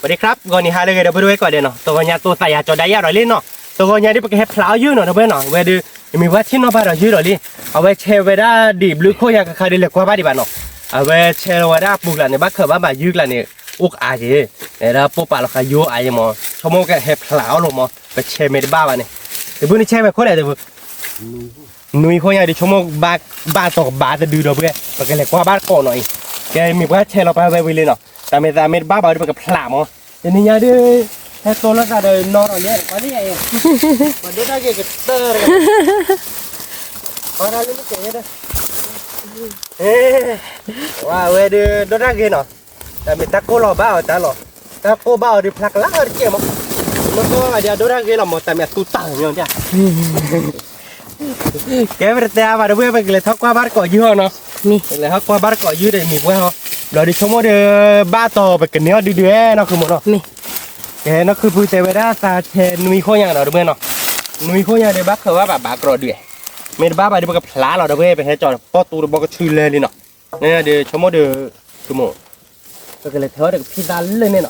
สวัสดีครับ ဂီၤနံၤဟါလၢအဂ့ၤ ဒီပုၢ်ဝဲၢ်ကိးဂၤဒဲးနီၤ, တဂီၤညါတိသးယၤကၠီဒၣ်ယၤဒီးလံနီၤ, တဂီၤညါဒ်ပကဟဲဖျးအီၣ်ယုၢ်နီၤ ဒီပုၢ်ဝဲၢ်နီၤ, ဝဲဒုး မ့ၢ်ပှၤထံၣ်နီၣ်ဘၣ်ဒီးယုၢ်ဒီးလံ, အဝဲဆဲးဝဲဒၣ်ဒံးဘျုးခိၣ်ညါကခါဒုးလဲၤကွၢ်ဘၣ်ဒံးဘၣ်နီၤ, အဝဲဆဲးလီၤဝဲဒၣ်အပူၤကျါန့ၣ် ဘၣ်ခၢၣ်ဘၣ်ဘၣ်ယုၢ်ကျါန့ၣ် အိၣ်ကအါက့ၤ, ဒီးပိာ်ပာ်လီၤဃာ်ယိအါက့ၤမး, ဆိကမိၣ်ကဟဲဖျးအီၣ်လိာ်မး, ပဆဲးမ့ၢ်တဘၣ်ဘၣ်န့ၣ်, တဘုန့ၣ်ဆဲးဝဲခိၣ်လဲၣ်တဘု နွံခိၣ်ညါဒုးဆိကမိၣ်ဘၣ်တီၤကဘၣ်တဒုဒီပုၢ်ဝဲၢ်, ပကလဲၤကွၢ်ဘၣ်တကိးနီၤအံၤ, ကဲမ့ၢ်ပှၤဆဲးလီၤပာ်ဝဲဝံၤလံနီၤ, တၢ်မ့ၢ်သးမ့ၢ်တဘၣ်ဘၣ်ဒုးပကဖျးမး, တနံၤညါဒုး ဟဲတိလီၤသးဒီးနီၢ်ဒီးလံ, ပှၤလံယၤအံၤ, ပှၤဒိတၢ်ဂ့ၤကတၢၢ်တဂၤ, ပှၤဒၣ်လၢမ့ၢ်ကဲးဒၣ်, ဝဲဒုးဒိတၢ်ဂ့ၤနီၤ, တၢ်မ့ၢ်တၢ်ကိၢ်လီၤဘၣ်အီၤတၢ်လီၤ, တၢ်ကိၢ်ဘၣ်အီၤဒုးဖျါကလါအီၤတကဲးမး, မ့ၢ်ကိၢ်ဘၣ်ဒုးအဒိတၢ်ဂ့ၤလီၤမး, တၢ်မ့ၢ်အသူတၢ်ညီဒၣ် ကဲပတဲအါဘၣ်ဒီပုၢ်ဝဲၢ် ပကလဲၤထီၣ်ကွၢ်ဘၣ်တကိးယုၢ်အီၤနီၤ, ပကလဲၤထီၣ်ကွၢ်ဘၣ်တကိးယုၢ်ဒီးမ့ၢ်ပှၤဟီ, ဘျီဒုးဆိကမိၣ်ဒီး ဘၣ်တီၤပကန့ၢ်အီၣ်ဒုဒုနီၤ နီၢ်ခုမိၢ်နီၤ, ကဲနီၢ်ခုပုၢ်တဲဝဲဒၣ်သးဆဲးနွံခိၣ်ညါနီၤ ဒီပုၢ်ဝဲၢ်နီၤ, နွံခိၣ်ညါဒုးဘၣ်ခၢၣ်ဘၣ်ဘၣ်ဘၣ်ကရီဒုး, မ့ၢ်တဘၣ်ဘၣ်ဒုးပကဖျးလီၤ ဒီပုၢ်ဝဲၢ် ပဟဲကၠီၤပီၣ်တူတဘီကဆူလဲလံနီၤ, ဒုးဆိကမိၣ်ဒီး ပကလဲၤထၢဒီးကဖံသၣ်လၢန့ၣ်နီၤ,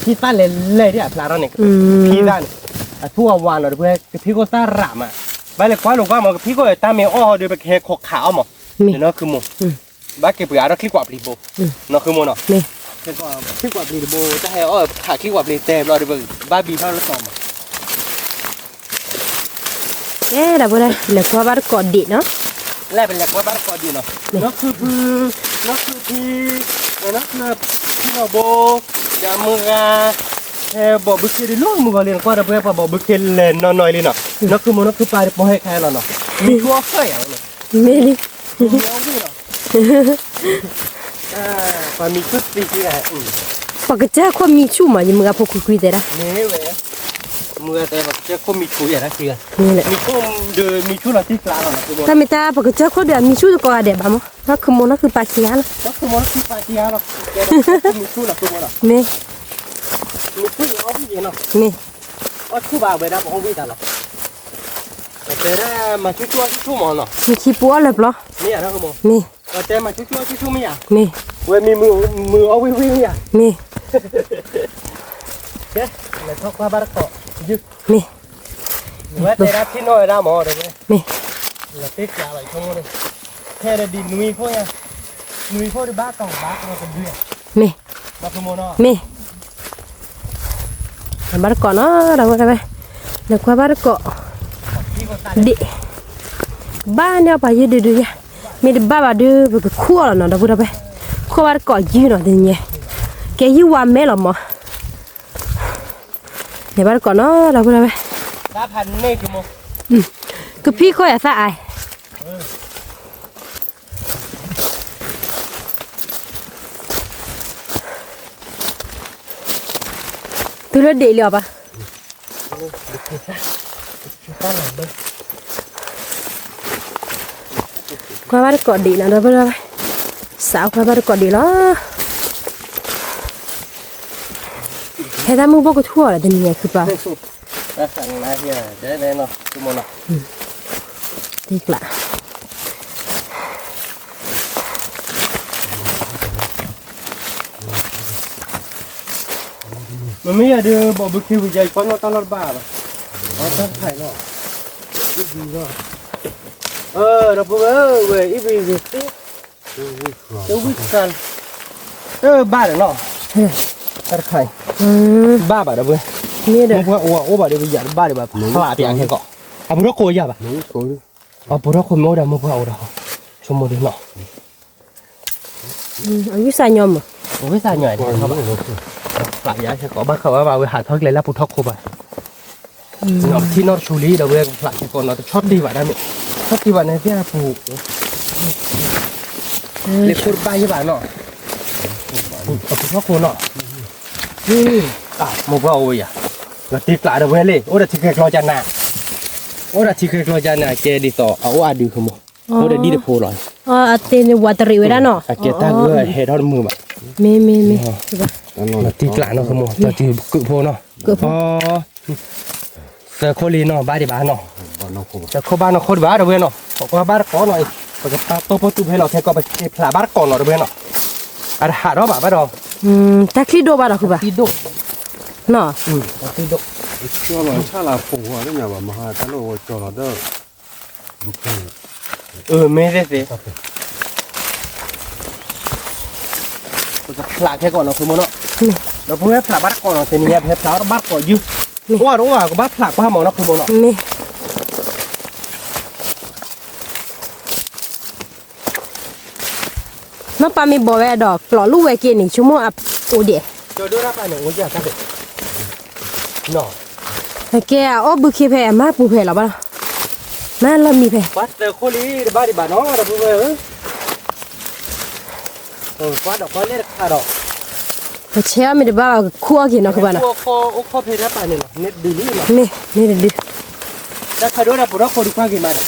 ဖံသၣ်လဲၤလဲၤဒ်အဖျါထီၣ်န့ၣ်, ဖံသၣ်န့ၣ်, အထူအဝါနီၤ ဒီပုၢ်ဝဲၢ် ကဖံခိၣ်သၣ်ရးမး, ဘၣ်လဲၤကွၢ်လိာ်ကွၢ်မး ကဖံခိၣ်တၢ်မ့ၢ်အီၣ်ဟီဒုး ပကဟဲခိးခးအီၣ်မး, နီၢ်ခုမိၢ်, ဘၣ်က့ၤပှ့ၤအါထီၣ်ချံကွၢ်ပျံၤတဘိ, နီၢ်ခုမိၢ်နီၤ, ချံကွၢ်ပျံၤတဘိ တၢ်ဟဲအီၣ်ခးချံကွၢ်ပျံၤတဲဘျီဒီး ပဘၣ်ဘံထီၣ်လၢတီၤမး ကဲဒီပုၢ်ဝဲၢ် လဲၤကွၢ်ဘၣ်တကိးဒံးနီၤ, လဲၤပလဲၤကွၢ်ဘၣ်တကိးဒံးနီၤ, နီၢ်ခုပုၢ်, နီၢ်ခုဖံ, နီၢ်ခုဖံဘိ, ဒီးမုၢ်ဂၤ, ဟဲဘီၣ်ဘုခ့ဒုးလီၤမုၢ်ဂီၤလံနီၤ ကွၢ်ဒီပုၢ်ဝဲၢ် ပှၤဘီၣ်ဘုခ့လဲၤနီၢ်နီၢ်လံနီၤ, နီၢ်ခုမိၢ်နီၢ်ခုပၢ်ဒီးပိာ်ဟဲခါလီၤနီၤ, မံၤဆူၣ်အီၣ်ဆၢၣ်ယၤလီၤနီၤ, မ့ၢ်လံ, ပှၤမံၤဆူၣ်သံသံ, ပှၤကစၢ်ခိၣ်မံၤဆူၣ်မး ယမုၢ်ဂၤဖိခွံခွံတဲဒၣ်, မ့ၢ်ဝဲ, မုၢ်ဂၤတဲပှၤကစၢ်ခိၣ်မံၤဆူၣ်ယၤတၢ်ခံဂၤ, မ့ၢ်လၢ, မံၤဆူၣ်ဒီးမံၤဆူၣ်လီၤတံၢ်ကျါလီၤနီၤ, တၢ်မ့ၢ်တၢ်ပှၤကစၢ်ခိၣ်ဒီးအမံၤဆူၣ်တကိးဂၤဒဲးဘၣ်မး, နီၢ်ခုမိၢ်နီၢ်ခုပၢ်ခံဂၤလီၤ, နီၢ်ခုမိၢ်နီၢ်ခုပၢ်ခံဂၤလီၤ, မ့ၢ်, မ့ၢ်, အီၣ်ဆူၣ်ဘၣ်ဝဲဒၣ်ပအီၣ်ဝံၣ်တၢ်လီၤ, တဲဒၣ်မၤဆူၣ်ဆူၣ်အီၣ်ဆူၣ်ဆူၣ်မးနီၤ, မ့ၢ်ခံပူၤအီၣ်လၢပျီ, မ့ၢ်ယၤနီၢ်ခုမိၢ်, မ့ၢ်, တဲမၤဆူၣ်ဆူၣ်အီၣ်ဆူၣ်ဆူၣ်မ့ၢ်ယၤ, မ့ၢ်, ဝဲမံၤမုၢ်အီၣ်ဝံၣ်ဝံၣ်မ့ၢ်ယၤ, မ့ၢ်, ကဲ, လဲၤထီၣ်ကွၢ်ဘၣ်တကိး, မ့ၢ်, ဝဲတဲဒၣ်ထံၣ်နီၣ်ဝဲဒၣ်မးဒီးဝဲ, မ့ၢ်, လီၤတံၢ်ကျါလီၤဆိကမိၣ်, ဖဲဒီးဒ်နွံခိၣ်ညါ, နွံခိၣ်ဒုးဘၣ်တီၤဘၣ်တီၤတဒု, မ့ၢ်, မ့ၢ်, ဘၣ်တကိးနီၤ ဒီပုၢ်ဝဲၢ်, လဲၤကွၢ်ဘၣ်တကိး, ဒ်, ဘၣ်န့ၢ်အီၣ်ပှၤယုၢ်ဒုဒုယၤ, မ့ၢ်တဘၣ်ဘၣ်ဒုး ပကခူၣ်အီၣ်လီၤနီၤ ဒီပုၢ်ဝဲၢ်, ခူၣ်ဘၣ်တကိးယုၢ်နီၤတနံၤ, ကဲယုၢ်ဝါမဲလီၤမး လဲၤဘၣ်တကိးနီၤ ဒီပုၢ်ဝဲၢ်, ကဖံခိၣ်ယသၣ်အါ, တုၤလၢဒ့ၣ်လံအီၤဘၣ်, ကွၢ်ဘၣ်တကိးဒံးနီၤ ဒီပုၢ်ဝဲၢ်, စးကွၢ်ဘၣ်တကိးဒံးလီၤ, ဟဲတၢ်မုၢ်ဘိၣ်ကထူၣ်အီၤဒီးတနံၤညါခုပၢ်, တံၢ်ကျး မ့မ့ၢ်ယၤဒုး ဘီၣ်ဘုခ့ဝံၤယၤ ယကွၢ်နီၣ်တၢ်လီၢ်တဘၣ်ဘၣ်, အတၢ်တခါအံၤလီၤ, ဒီပုၢ်ဝဲၢ် ဝဲအံၤဘံၤဂ့ၤသ့, တဝံၣ်တခါ, တဘၣ်ဒီးနီၤ, တၢ်တခါအံၤ, ဘၣ်ဘၣ်ဒီပုၢ်ဝဲၢ်, မ့ၢ်ဒီး မ့ၢ်ပှၤအိၣ်ဘၣ်အိၣ်ဘၣ်ဒီး ပယၤတဘၣ်ဒံးဘၣ် ဖျးပယၤခဲကီး, အပူၤထီၣ်ခိၣ်ယၤဘၣ်, အပူၤထီၣ်ခိၣ်မ့ၢ်အိၣ်ဒီးမ့ၢ်ပှၤအိၣ်ဒီး, ဆိကမိၣ်ဒုးနီၤ အဝံၣ်စၢ်ညီမး, အဝံၣ်စၢ်ညီ, ဖျးယၤဆဲကိးဘၣ်ဃးဝဲဘၣ် ဝဲဟးထီၣ်ကျဲလၢပူၤထီၣ်ခိၣ်ဘၣ်, ထံၣ်နီၣ်တဆူလံဒီးဝဲဖျးဆဲကိးနီၤ တဆီတ့ၢ်ဘၣ်ဒၣ်မ့ၢ်, ဆီတ့ၢ်ဘၣ်န့ၣ် ပျၢ်ပူၤ, လ့ခိၣ်တဘၣ်ယဘၣ်နီၤ, အပူၤထီၣ်ခိၣ်နီၤ, မိၢ်ပှၢ်အိၣ်ဝဲယၤ, လီၤတံၢ်ကျးဒီးဝဲလံ အိၣ်ဒီးထံချၢကျီကနၤ, အိၣ်ဒီးထံချၢကျီကနၤ ကဲဒ်သိးအအိၣ်အါဒုးခမး, အိၣ်ဒီးဒ်တဖိလီၤ, အတဲန့ၣ်ဝးတရံးဝဲဒၣ်နီၤ, အကဲတၢ်ဂၢၢ်ဟဲထီၣ်တမုာ်ဘၣ်, မ့ၢ်မ့ၢ်မ့ၢ်, လီၤတံၢ်ကျးနီၤခမး တၢ်တကုးဖိနီၤ, သၢခိၣ်လံနီၤ ဘၣ်ဒံးဘၣ်နီၤ, သၢခိၣ်ဘၣ်နီၢ်ခိၣ်ဒံးဘၣ်ဒီးဝဲနီၤ, ပကွၢ်ဘၣ်တကိးနီၤအံၤ, ပကပာ်တီၢ်ပီၣ်တူၢ်ဖဲလီၤခဲကီး ပကဖျးဘၣ်တကိးနီၤဒီးဝဲနီၤ, အတဟးထီၣ်ဘၣ်ဘၣ်ဒီး တၢ်ချံဒိၣ်ဘၣ်ဒီးဃုဘၣ်, တၢ်ချံဒိၣ်, နီၤ, တၢ်ချံဒိၣ်, ကၠီလီၤဆၣ်လၢဖိဝါလၢညါဘၣ် မဟါတၢ်လၢဝဲကၠီလီၤဒီး, မ့ၢ်သ့ၣ်သ့ၣ်, ပကဖျးခဲကီးနီၤ ဖုမိၢ်နီၤ, ဒီးပဝဲဖျးဘၣ်တကိးနီၤ တနံၤညါ ပဟဲဖျးအီၤတဘၣ်တကိးယုၢ်, အိၣ်ဒီးအိၣ် ကဘၣ်ဖျးကွၢ်မးနီၤ ဖုမိၢ်နီၤ, မ့ၢ် နီၢ်ပၢ်မ့ၢ်ဘီဝဲဒီး ကျိးလူၢ်ဝဲက့ၤန့ၣ် ဆိကမိၣ်အအိၣ်ဒဲး, ကဲအအိၣ်ဘုခ့ဖဲအမါပူၤဖဲလီၤဘၣ်လီၤ, မါလီၤမံၤဖဲ, ပှၤသၢခိၣ်လံတဘၣ်ဒံးဘၣ်နီၤ ဒီပုၢ်ဝဲၢ်ဧၢ, ပှၤဒီးပှၤလဲၣ်တခါဒီး, ပဆဲးအီၣ်မ့ၢ်တဘၣ်ဘၣ် ကခူၣ်အီၣ်က့ၤနီၤ ခုဘၣ်နီၤ, အိၣ်ခီဖဲတၢ်ပာ်န့ၣ်လီၤ န့ၣ်တဒုလံ, မ့ၢ်န့ၣ်တဒု, တၢ်ခးဒိၣ်ဒီးပိာ်ထီၣ်ခိၣ်ဒုးကွၢ်က့ၤမးဒီး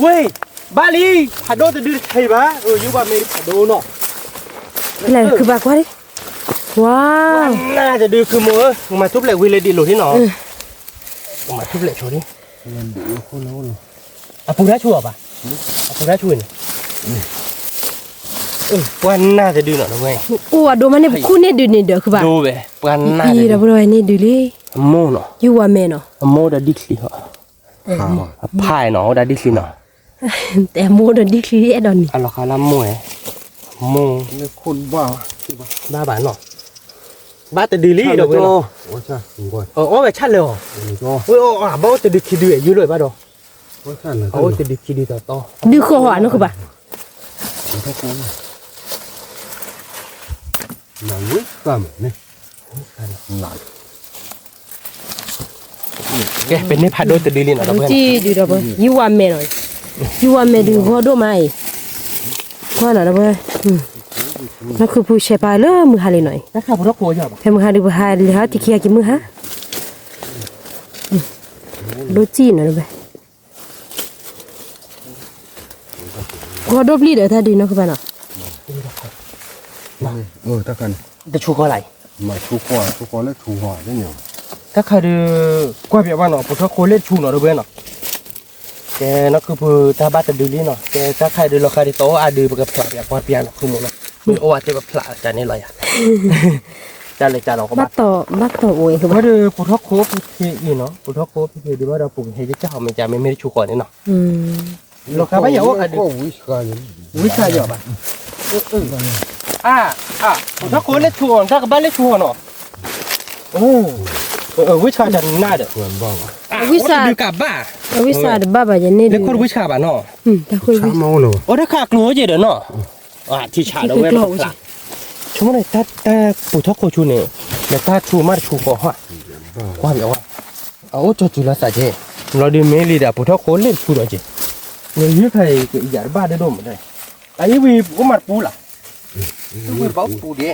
ဝ့ၢ်, ဘၣ်လံ, ဖးဒိၣ်တဒုတခါအံၤဘၣ်, ယိၤဘၣ်မ့ၢ်ဖးဒိၣ်နီၤ, ဖဲလဲၣ်ခုဘၣ်ကွၢ်လံ, ဝါ, နၢ်တဒု ခုမိၢ်ဧၢ, ကမၤထူၣ်ဖျဲးဝံၤလၢဒံးလိာ်လံနီၤ, ကမၤထူၣ်ဖျဲးဆိလံ, အပူၤတၢ်ဆူၣ်အီၤဘၣ်, အပူၤတၢ်ဆူၣ်န့ၣ်, ပှၤနၢ်တဒုနီၤ ဒီပုၢ်ဝဲၢ်, အိၣ်အဒိမးန့ၣ် ပခူၣ်န့ၢ်ဒုးန့ၣ်ဒီးခုဘၣ်, ဒိဝဲ, ပှၤနၢ်တဒု, ဒီပုၢ်ဝဲၢ်န့ၢ်ဒုးလံ, အမိၢ်နီၤ, ယိၤဝါမဲာ်နီၤ, အမိၢ်ဒီးဒံချံဟီ အဖးနီၤ အိၣ်ဒၣ်ဒံချံနီၤ, တဲမိၢ်ဒီးဒံချံအဲၣ်ဒိးန့ၣ်, အလီၤဃာ်လၢမိၢ်, မိၢ်, ဘၣ်ဘၣ်နီၤ, ဘၣ်တဒုလံဒီးဝဲ, အီၣ်ဝဲဆၣ်လၢအီၤ, ဝဲအီၣ်ဘၣ်အိၣ်တဒုခံဒု ယုၢ်လီၤဘၣ်ဒီး, အအိၣ်တဒုခံဒုတီတီ, ဒုဃီၤနီၤခုဘၣ် ကဲ ပန့ၢ်ဖးဒိၣ်တဒုလံနီၤ ဒီပုၢ်ဝဲၢ်, ယုၢ်ဝါမဲာ်နီၤ, ယုၢ်ဝါမဲာ်ဒုးဂီၢ်ဒိၣ်မးအံၤ, ကွၢ်နီၤ ဒီပုၢ်ဝဲၢ်, နီၢ်ခုဖုဆဲးပာ်လၢမုၢ်ဟါလံနီၤအံၤ, ဖဲမုၢ်ဟါဒုးပဟးလဲၤဟးတံၤခံဟဲက့ၤမုၢ်ဟါ, ဒိၣ်စံၣ်နီၤ ဒီပုၢ်ဝဲၢ် ဂီၢ်ဒိၣ်ပျံၤဒီးတၢ်ဒုးနီၢ်ကပၤနီၤ, တဆူဃီလၢအံၤ, တၢ်ခါဒုး ကွၢ်ပၠးဘၣ်နီၤ ပူၤထီၣ်ခိလ့ၣ်တဆူနီၤ ဒီပုၢ်ဝဲၢ်နီၤ, ကဲနီၢ်ခုဖုတၢ်ဘၣ်တဒုလံနီၤ, ကဲတၢ်ခါဒုးလီၤဃာ်ဒ်သိးအဒုး ပကဖျးပၠးကွၢ်ပၠးနီၤ ခုမိၢ်နီၤ, မ့ၢ်အိၣ်ဝဲတဲပဖျးတၢ်န့ၣ်လီၤယၤ, တၢ်လဲၤကးလီၤကဘၣ်, ဘၣ်တၢ်အိၣ်ဝဲဒီး ပူၤထီၣ်ခိဖဲအံၤနီၤ ပူၤထီၣ်ခိဖဲအံၤဒုးဘၣ်ဒီး ပူၤကဟဲကစၢ်ဟီၣ်မ့ၢ်ကမ့ၢ် မ့ၢ်တဆူဃီန့ၣ်နီၤ, လီၤဃာ်ဘၣ်ယၤအိၣ်အဒုး, ဝံစၢ်ယီၤဘၣ်, အါ, ပူၤထီၣ်ခိလ့ၣ်ဆူအီၤ တၢ်ကဘၣ်လ့ၣ်ဆူအီၤနီၤ, ဝံစၢ်တနၢ်ဒီး, ဝံစၢ်တဘၣ်ဘၣ်ယန့ၣ်, လ့ၣ်ခိၣ်တဝံစၢ်ဘၣ်နီၤ, အိၣ်တၢ်ခးကျိၤက့ၤဒီးနီၤ, ထံဆးဒီးဝဲပဖျး, ဆိကမိၣ်န့ၣ် တၢ်ပူၤထီၣ်ခိဆူန့ၣ်, ဒီးတၢ်ဆူမးတဆူဃီဟါ, ကွၢ်ပၠးဝဲ, အအိၣ်ကၠီၤစုၤလီၤသးက့ၤ, လီၤဒုးမ့ၢ်လံဒီးပူၤထီၣ်ခိလ့ၣ်တဆူဒီးက့ၤ, နယုၢ်ခါအံၤ ယၤတဘၣ်ဒိၣ်မး, အအံၤဝံၤအိၣ်မးတပူၤလၢ်, ဝံၤဘၣ်အိၣ်တပူၤဒံး မ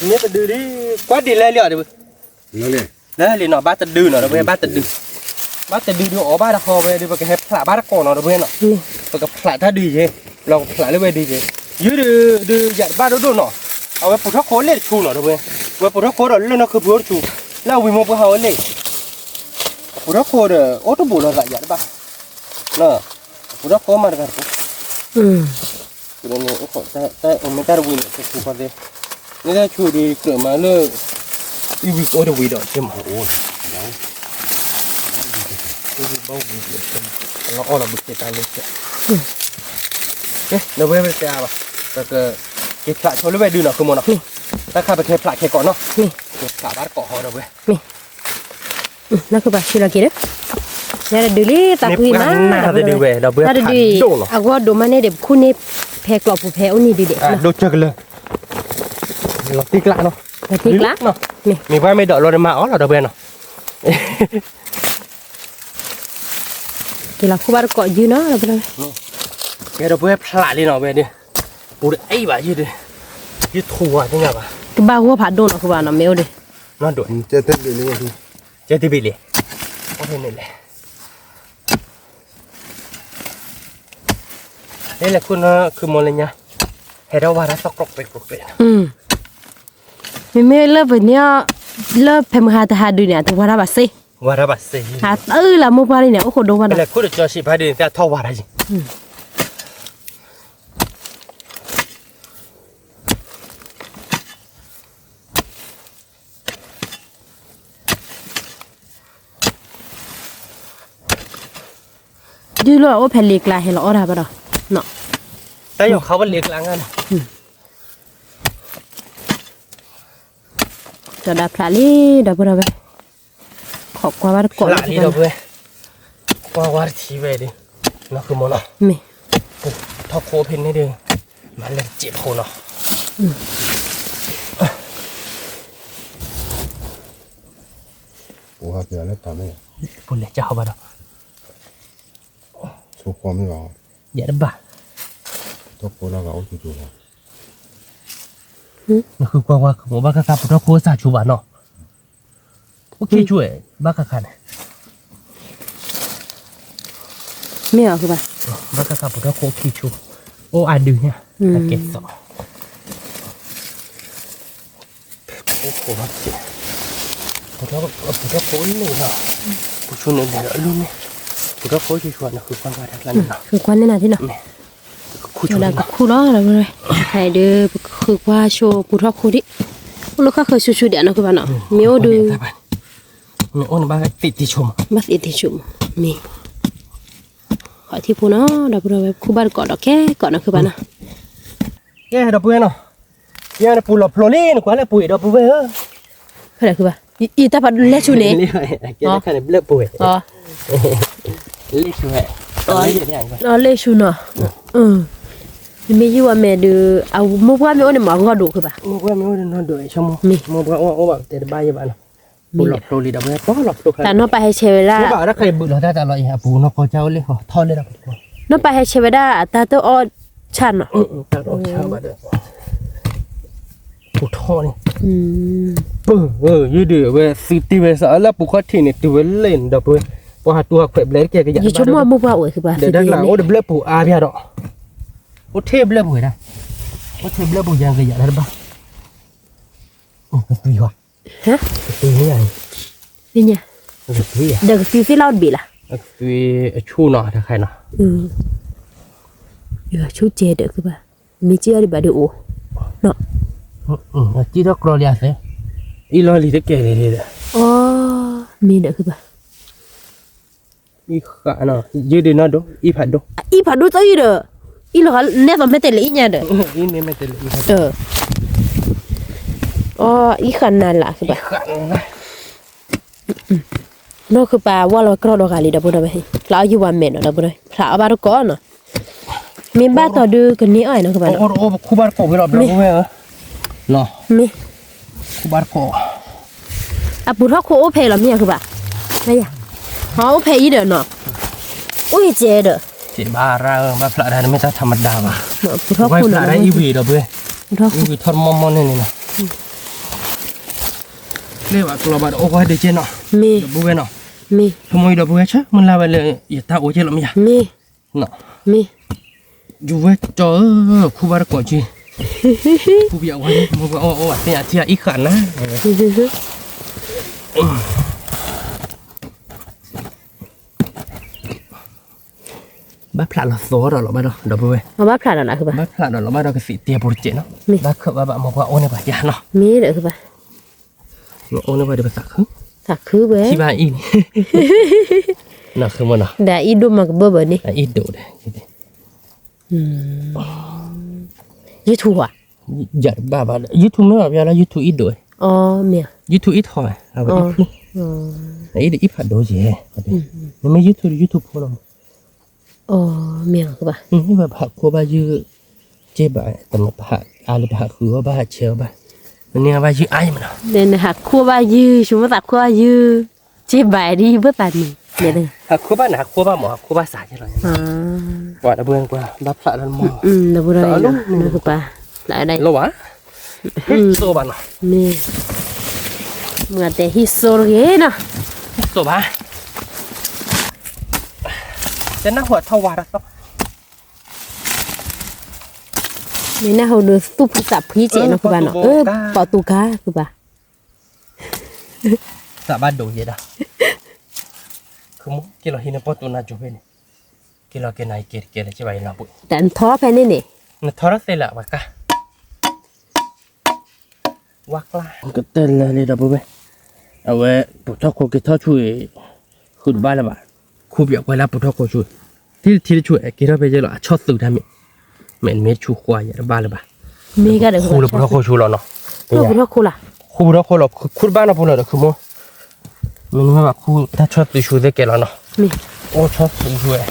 ့ၢ်တဒုလံ, ကွၢ်ဒ်လဲၣ်လံအီၤဒီး, လၢလံနီၤ ဘၣ်တဒုနီၤ ဒီးဝဲဘၣ်တဒု, ဘၣ်တဒုဒုးအီၤဘၣ်တဟီဝဲဒီး ပကဟဲဖျးဘၣ်တကိးနီၤ ဒီးဝဲနီၤ, ပကဖျးတၢ်ဒုးယဲ, လီၤကဖျးလၢဝဲဒုးယဲ, ယုၢ်ဒုး, ဒုးယၤတဘၣ်ဒိၣ်ဒိၣ်နီၤ, အဝဲပူၤထီၣ်ခိလ့ၣ်တဆူနီၤ ဒီးဝဲ, ဝဲပူၤထီၣ်ခိဒီးလၢနီၢ်ခုဖုအိၣ်တဆူ, လၢအဝံၤမိၢ်ပှၢ်ဟးဝဲလ့ၣ်, ပူၤထီၣ်ခိဒီး အိၣ်တဘူးလီၤသးယၤတဘၣ်, ပူၤထီၣ်ခိမးတဂၤတပူၤ မ့ၢ်တၢ်တဝံၤန့ၣ် တဆူဃီသ့, မ့ၢ်တၢ်ဆူဒီးကြၢးမးလၢ အံၤဝံၤကအိၣ်တဝံၤဒီးက့မး, လီၤအီၣ်လီၤဘုးက့ၤတၢ်လၢကဲ, ဒီးဝဲပတဲအါဘၣ်, ပကက့ၤဖျးဆိလၢဝဲဒုးနီၤ ခုမိၢ်နီၤ, တၢ်ခါပကဟဲဖျးခဲကိးနီၤ, က့ၤဖျးဘၣ်တကိးဟီဒီးဝဲ နီၢ်ခုဘၣ်ဆံးလီၤက့ၤဒီး, ညါတဒုလံ သးကွံမး, တၢ်တဒုအံၤ အဂီၢ်ဒိၣ်မးန့ၣ်ဒီး ပခူၣ်န့ၢ်ဖဲကျိးပူၤဖဲအိၣ်န့ၣ်ဒုးဒဲး, ဒိၣ်ကၢကလၢ, လီၤတံၢ်ကျးနီၤ, မ့ၢ်ပှၤမ့ၢ်ဒိးလီၤဒီးမၤအီၣ်လီၤဒီးဝဲနီၤ, က့ၤလီၤခူၣ်ဘၣ်တကိးယုၢ်နီၤ, ကဲဒီးပဝဲဖျးလံနီၤဝဲဒီး, အိၣ်တအံၤဘၣ်ယုၢ်ဒီး, ယုၢ်ထူဝါသ့ၣ်ညါဘၣ်, ကဘၣ်ဂီၢ်ဖးဒိၣ်နီၤ ခုဘၣ်နီၤ မ့ၢ်အိၣ်ဒီး, ကဲတဘ့ၣ်လံ, ကဲတဘ့ၣ်လံ, အိၣ်ဖဲန့ၣ်လဲၣ် လဲၤလဲၤခိၣ်နၢ်ခုမိၢ်လၢညါ, ဟဲထီၣ်ဝါထီၣ်သီၣ်ကျိးကျဲကျိးကျဲ, မ့မ့ၢ်လၢပန့ၢ်, လၢဖဲမုၢ်ဟါတဟါဒုးန့ၣ် အတဝါထီၣ်ဘၣ်စ့ ဝါတၢ်ဘၣ်စ့ၢ်ကီး ဟးတအုလၢမိၢ်ပှၢ်လံန့ၣ် အိၣ်ခိးဒိဝဲဒီး လဲၤခိၣ်တကၠီဆံးဖးဒ်န့ၣ် သးထီၣ်ဝါတၢ်ယံၤ ဒုလီၤအိၣ်ဖဲလ့ကျါ ဟဲလီၤအီၣ်တၢ်ဘၣ်ဒီး နီၤ တၢ်ယီၤခါဝဲလ့ကျါငါနီၤ ကၠီဒၣ်ဖျးလံ ဒီပုၢ်ဒီဝဲၢ် ခိးကွၢ်ဘၣ်တကိးလံ ဒီပုၢ်ဝဲၢ် ကွၢ်ဝါတထံၣ်ဝဲဒုး နီၢ်ဃုမီၤနီၤ မ့ၢ် ပူၤထီၣ်ခိၣ်ဖဲန့ၣ်ဒုး မၤလဲၤစဲးဖိနီၤ ပူၤဟးက့ၤလၢတၢ်မ့ၢ် ပူၤလဲၤကၢ်ဟီဘၣ်ဒီး ဆိကွၢ်မ့ၢ်ဘၣ် ယတဘၣ် ပူၤထီၣ်ခိၣ်လၢဂၤအိၣ်ဆူၣ်ဆူၣ်လီၤ နဃုကွၢ်ဝါ ဘၣ်ခါခါပူၤထီၣ်ခိၣ်စၢ်ဆူၣ်ဘၣ်နီၤ အိၣ်ခံဆူၣ်ဝဲ ဘၣ်ခါခါန့ၣ် မ့ၢ်အီၤဃုဘၣ် ဘၣ်ခါခါပူၤထီၣ်ခိၣ်အိၣ်ခံဆူၣ် အိၣ်အါဒုးညါ အကဲသိး ပူၤထီၣ်ခိၣ်လၢက့ၤ ပူၤထီၣ်ခိၣ်လၢလံနီၤ ပူၤဆူၣ်န့ၣ်လဲၤဒီးအလူန့ၣ် ပူၤထီၣ်ခိၣ်ဆူၣ်ဆူၣ်နဃုကွၢ်ဝါတၢ်ကျါန့ၣ်နီၤ ဃုကွၢ်န့ၣ်နၤထံၣ်နီၤ ကခူၣ်လီၤ ဟဲဒုး ပကဃုကွၢ်ဆိပူၤထီၣ်ခိၣ်ဒံး အိၣ်လၢဃၣ်ဃၢၤဆူၣ်ဆူၣ်ဒံးနီၤဃုဘၣ်နီၤ မ့ၢ်အိၣ်ဒုး မ့ၢ်အိၣ်န့ၣ်ဘၣ်သ့ၣ်တံဆိမး ဘၣ်သ့ၣ်တံဆိမး မ့ၢ် ခီၣ်ထံဖိနီၤ ဒီပုၢ်ဒီဝဲၢ် ခူၣ်ဘၣ်တကိးဒီးခဲကိးနီၤဃုဘၣ်နီၤ ကဲဒီပုၢ်ဝဲၢ်နီၤ ယၤန့ၣ်ပူၤလီၤဖျိလံ နကွၢ်လၢပူၤအံၤဒီပုၢ်ဝဲၢ်ဧၢ ဖဲဒၣ်ဃုဘၣ် အံၤတၢ်ဖးဒိၣ်လဲၣ်ဆူၣ်န့ၣ် ဘျၢၣ်ပူၤ လၢဆူၣ်နီၤ နမ့ၢ်ယုၢ်ဝဲမဲာ်ဒုး အမိၢ်ပှၢ်မ့ၢ်အိၣ်န့ၣ်မး အဂီၢ်ဒိၣ်ဃုဘၣ် မိၢ်ပှၢ်မ့ၢ်အိၣ်န့ၣ်နီၢ်ဒိၣ်ဆိကမိၣ် မိၢ်ပှၢ်အိၣ်အိၣ်ဘၣ်တဲတဘၣ်ယဘၣ်နီၤ ပူၤလီၤဖျိလံဒီး ပူၤလီၤဖျိခါ တၢ်နီၢ်ပၢ်ဟဲဆဲးဝဲဒၣ် ဘၣ်တၢ်ခါအံၤဘုးလီၤတၢ်တၢ်လီၤအံၤ အပူၤနီၢ်ကီၢ်ကၢ်အိၣ်လၢဃီ ထီၣ်လၢဒီး နီၢ်ပၢ်ဟဲဆဲးဝဲဒၣ်အတၢ်တအီၣ်ဆၣ်နီၤ တၢ်တအီၣ်ဆၣ်ဘၣ်ဒီး ပူၤထီၣ်န့ၣ် ပၢၢ် ယုၢ်ဒုးအဝဲသုတ့ၢ်ဝဲစးလၢပူၤခီၣ်ထံးန့ၣ် တုၤဝဲလဲၣ်န့ၣ်ဒီးပဝဲ ပှၤဟးတူၢ်ဟးခွဲးဘျဲတကဲကယၤ ယဆိကမိၣ်အမိၢ်ပှၢ်အိၣ်ဝဲဃုဘၣ် ဒီးတၢ်ကျါအိၣ်တဘျၢၣ်ပူၤအါဘၣ်ဒီး အိၣ်ထဲဘျၢၣ်ပူၤဝဲဒၣ် အိၣ်ထဲဘျၢၣ်ပူၤယၤကယၤတၢ်တဘၣ် ကသွံၣ်ဝဲ ကသွံၣ်ညါ ကသွံၣ် ဒီးကသွံၣ်သ့ၣ်လီၤတဘ့ၣ်လၢ ကသွံၣ်အဆူၣ်နီၤ တခါနီၤ ဆူၣ်ကဲဒီးဃုဘၣ် မ့ၢ်က့အီၤဒံးဘၣ်ဒုးအိၣ် နီၤ က့ထီၣ်ကျီလံအသဲ အံၤလီၤလံတကဲလံလံဒီး အီ မ့ၢ်ဒီးဃုဘၣ် အံၤဃးနီၤ ယုၢ်ဒုးနီၢ်ဒိၣ် အံၤဖးဒိၣ် အံၤဖးဒိၣ်တအံၤဒီး အံၤလီၤ နဲသိးမ့ၢ်တဲလၢအံၤညါဒီး အံၤမ့ၢ်တဲလၢအံၤ အီ အံၤဃးနၤလၢဃုဘၣ် နီၢ်ဃုပၤဝါလီၤကြီဒီးဂၤလံဒီပုၢ်ဒီဝဲၢ် ဖျါအီၣ်ယုၢ်ဝါမဲာ်နီၤဒီပုၢ်ဒီဝဲၢ် ဖျါအီၣ်ဘၣ်တကိးနီၤ မ့ၢ်ဘၣ်တီၤဒုးကန့ၢ်အီၣ်နီၤဃုပၤနီၤ အိၣ်တအိၣ်ပခူၣ်ဘၣ်တကိးဝဲလီၤ ဒီပုၢ်ဝဲၢ်ဧၢ မ့ၢ် ခူၣ်ဘၣ်တကိး အပူၤထီၣ်ခိၣ်အိၣ်ဖဲအံၤလီၤမ့ၢ်ယၤဃုပၤ မ့ၢ်ယၤ ဟီအိၣ်ဖဲအံၤဒီးနီၤ အိၣ်ယကဲဒီး စံးဘၣ်ရၣ်ဧၢ ဘၣ်ဖျါဒၣ်တမ့ၢ်တၢ်ထီမဒါဘၣ် ပူၤထီၣ်ခိၣ်နီၤ ဝဲဖျါဒၣ်အံၤဝံၤဒီပုၢ်ဝဲၢ် အံၤဝံၤထီၣ်တမီၢ်မီၢ်န့ၣ်န့ၣ်နီၤ ကျဲဘၣ်ကျီဘၣ်ဒီးအိၣ်ဝဲဒုးကဲနီၤ မ့ၢ် ဒီပုၢ်ဝဲၢ်နီၤ မ့ၢ် ဆိကမိၣ်အံၤဒီပုၢ်ဝဲၢ်ဆၢ မုၢ်လၢ်ဝဲလၢယတၢ်အိၣ်ကဲလီၤမ့ၢ်ယၤ မ့ၢ် မ့ၢ် ယူၤဝဲကၠီဧၢ ခူၣ်ဘၣ်တကိးက့ ခူၣ်ပယီၤဝဲ မိၢ်ပှၢ်အိၣ်အိၣ်ဘၣ်သ့ၣ်ညါထံအံၤဃးနၤ ဘၣ်ဖျါလီၤသီဒီးလီၤဘၣ်ဒီး ဒီပုၢ်ဝဲၢ် ဘၣ်ဖျါလီၤနၤဃုဘၣ် ဘၣ်ဖျါဒီးလီၤဘၣ်ဒီးကသံၣ်တဲပူၤတစဲးနီၤ ဘၣ်ခၢၣ်ဘၣ်ဘၣ်မိၢ်ပှၢ်အိၣ်န့ၣ်ပှၤယၤနီၤ မ့ၢ်ဒီးဃုဘၣ် အိၣ်န့ၣ်ပှၤဒီးပသးခု သးခုဝဲ ထံၣ်ဘၣ်အံၤန့ၣ် နီၤဃုမနီၤ ဒီးအံၤဒိၣ်မးကဘၢဘၢန့ၣ် အံၤဒိၣ်ဒီး YouTube ဧါ ယၤတဘၣ်ဘၣ်ဒီး YouTube မ့ၢ်ဘၣ်ပျါလၢ YouTube အံၤဒိၣ် အီ မ့ၢ် YouTube အံၤထီၣ်ဝဲ အဝဲအံၤဖု အံၤဒီးအံၤဖးဒိၣ်ယဲၢ် မ့မ့ၢ် YouTube ဒီး YouTube ဖိလီၤ အီ မ့ၢ်အီၤကဘၣ် မ့ၢ်ဘၣ်ပဟးခိၣ်ဘၣ်ယုၢ် က့ဘၣ် တမ့ၢ်ပဟးအါလၢပဟးဃုအီၣ်ဘၣ်ဟးဆဲးအီၣ်ဘၣ် မ့ၢ်န့ၢ်ဘၣ်ယုၢ်အါယမနီၤ နဟးခိၣ်ဘၣ်ယုၢ် ဆိမိၣ်သးခိၣ်ဘၣ်ယုၢ် က့ဘၣ်ဒ်ဘၣ်သးန့ၣ် ဟးခိၣ်ဘၣ်န့ၣ် ဟးခိၣ်ဘၣ်မ့ၢ် ဟးခိၣ်ဘၣ်စးကဲလီၤ ပှၤဒီပုၢ်ဝဲၢ်ကွၢ် ဘၣ်ဖျါလၢမီၢ် ဒီပုၢ်ဝဲၢ် ဖျါလီၤ လီၤဘၣ် ဟံၣ်စိဘၣ်နီၤ မ့ၢ် မ့ၢ်တဲဟံၣ်စိတဂ့ၤနီၤ ဟံၣ်စိဘၣ် တဲနၢ်ဟူထီၣ်ဝါတၢ်သီ မ့ၢ်နၢ်ဟူဒီးသူၣ်ဖှံသးဖှံစဲးနီၤ ဃုဘၣ်နီၤ အၢ ပိာ်တူကါ ဃုဘၣ် သးဘၣ်ဒိးယဲဒၣ် ခုမူ က့ၤလီၤဟံးန့ၢ်ပီၢ်တူနၤကၠိဖဲန့ၣ်, က့ၤလီၤက့ၤနၤယကဲတကဲလၢၤ က့ၤဘၣ်ယလီၤဘှံး, တၢ်နထီဖဲန့ၣ်န့ၣ်, နထီထီၣ်သ့လၢၤ ပှၤကါ ဝါကျါ, ကတၢၢ်လၢာ်လံဒီပုၢ်ဝဲၢ်, အဝဲ ပူၤထီၣ်ခိၣ်က့ၤထီၣ်ဆူအံၤ, ဃုတဘၣ်လၢၤဘၣ်, ခူပၠးကွဲလၢပူၤထီၣ်ခိၣ်ဆူ, ထံထံတဆူ က့ၤထီၣ်ဖဲယဲလီၤ အဆီၣ်သုးတၢ်မ့ၢ်, မ့ၢ်နမ့ၢ်ဆူဃွါယဲတဘၣ်လၢၤဘၣ်, မ့ၢ်ကဒီး ဃူလၢပူၤထီၣ်ခိၣ်ဆူလီၤနီၤ, ပူၤထီၣ်ခိၣ်လၢ်, ဃူပူၤထီၣ်ခိၣ်လီၤ ခူတဘၣ်နီတပူၤလၢၤဒီးခုမူ မ့ၢ်နမ့ၢ်ဘၣ်ခူတၢ်ဆီၣ်သုးဆူသ့ကဲလီၤနီၤ, အိၣ်ဆီၣ်သုးဆူဝဲ, တၢ်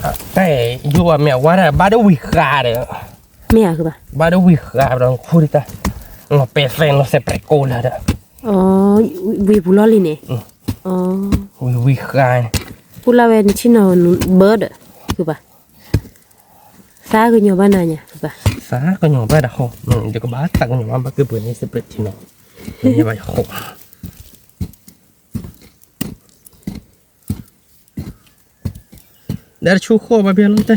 အံၤ ယိၣ်ဝဲမ့ၢ်အဝါဒၣ်ဘၣ်ဒိဝံၤဃးဒီး, မ့ၢ်ဧါဃုဘၣ်, ဘၣ်ဒိဝံၤဃးဒီးခူဒံးတၢ်, လီၤပဲာ်သဲလီၤစဲးပြဲးကိးလၢာ်ဒီး, ဝံၤပူၤလီၢ်လံန့ၣ်, ဝံၤဝံၤဃးန့ၣ်, ပူလၢ်ဝဲနဆ့ၣ်နီၤဘၢဒီး, ဃုဘၣ်, သးကညီၤဘၣ်နၤညါ ဃုဘၣ်, သးကညီၤဘၣ်တၢ်ဃိ, ယကဘၣ်သးကညီၤဘၣ် ဘၣ်က့ၤပှ့ၤန့ၣ်စဲးပြဲးထံနီၤ, ယဘၣ်ယဃိ ဒီးတဆူဃိဘၣ်ဘၣ်လီၤတဲ,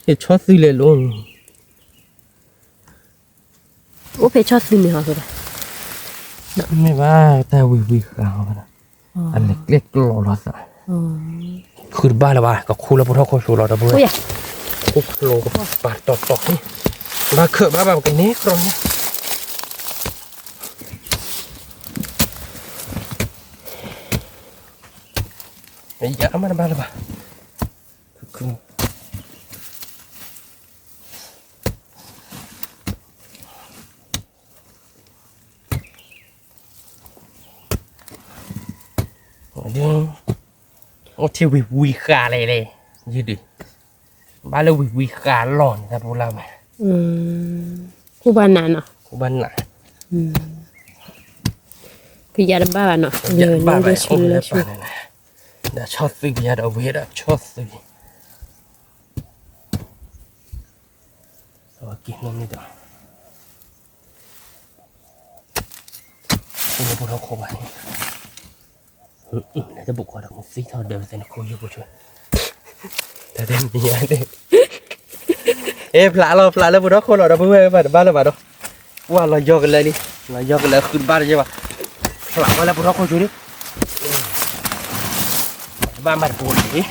ယဆီၣ်သုးလဲၤလိၤန့ၣ်, အိၣ်ဖဲဆီၣ်သုးန့ၣ်ဟီဃုဘၣ်, မ့ၢ်ဘၣ်တၢ်ဝံၤဝံၤဃးလီၤ, အလဲၤကျဲကျီလီၤသး, ဃုတဘၣ်လၢၤဘၣ် ကခူလၢပူၤထီၣ်ခိၣ်ဆူလီၤဒီပုၢ်ဝဲၢ်, ခူကျိပာ်တီတီန့ၣ်, ဘၣ်ခၢၣ်ဘၣ်ဘၣ်ပကန့ၢ်ကြီညါ ယၤမ့ၢ်တဘၣ်လၢၤဘၣ်, အိၣ်ထံဝံၤဝံၤဃးလဲၣ်လဲၣ်, ယဒုး, ဘၣ်လၢဝံၤဝံၤဃးလီၤန့ၣ် တၢ်ပူၤလၢ်ဝဲ, အိၣ်ဘၣ်နးနီၤ, အိၣ်ဘၣ်နး, ကယၤတဘၣ်ဘၣ်နီၤ, ယၤတဘၣ်ဘၣ်, ဒီးဆီၣ်သုးကယၤဒီးဝံၤဒီးဆီၣ်သုး, အဝဲက့ၤနီၢ်မ့ၢ်ဒီး, ပူၤထီၣ်ခိၣ်ဘၣ်န့ၣ်, တဘိးကွၢ်ဒီးမ့ၢ်သံထီၣ်ဒၢးဝဲသ့ၣ်နခိၣ်ယိၣ်ဖိဆိ, တၢ်တမံၤညါန့ၣ်, အ့ ဖျးလီၤ ဖျးလၢပူၤထီၣ်ခိၣ်လီၤ ဒီပုၢ်ဝဲၢ်ဘၣ်တဘၣ်လၢၤဘၣ်ဒီး, ကွၢ်လီၤယီၤကလၢာ်လံ, လီၤယီၤကလၢာ်ဃုတဘၣ်တယဲဘၣ်, ဖျးဝဲလၢပူၤထီၣ်ခိၣ်ဆိန့ၣ်, တဘၣ်မၤတပူၤန့ၣ်,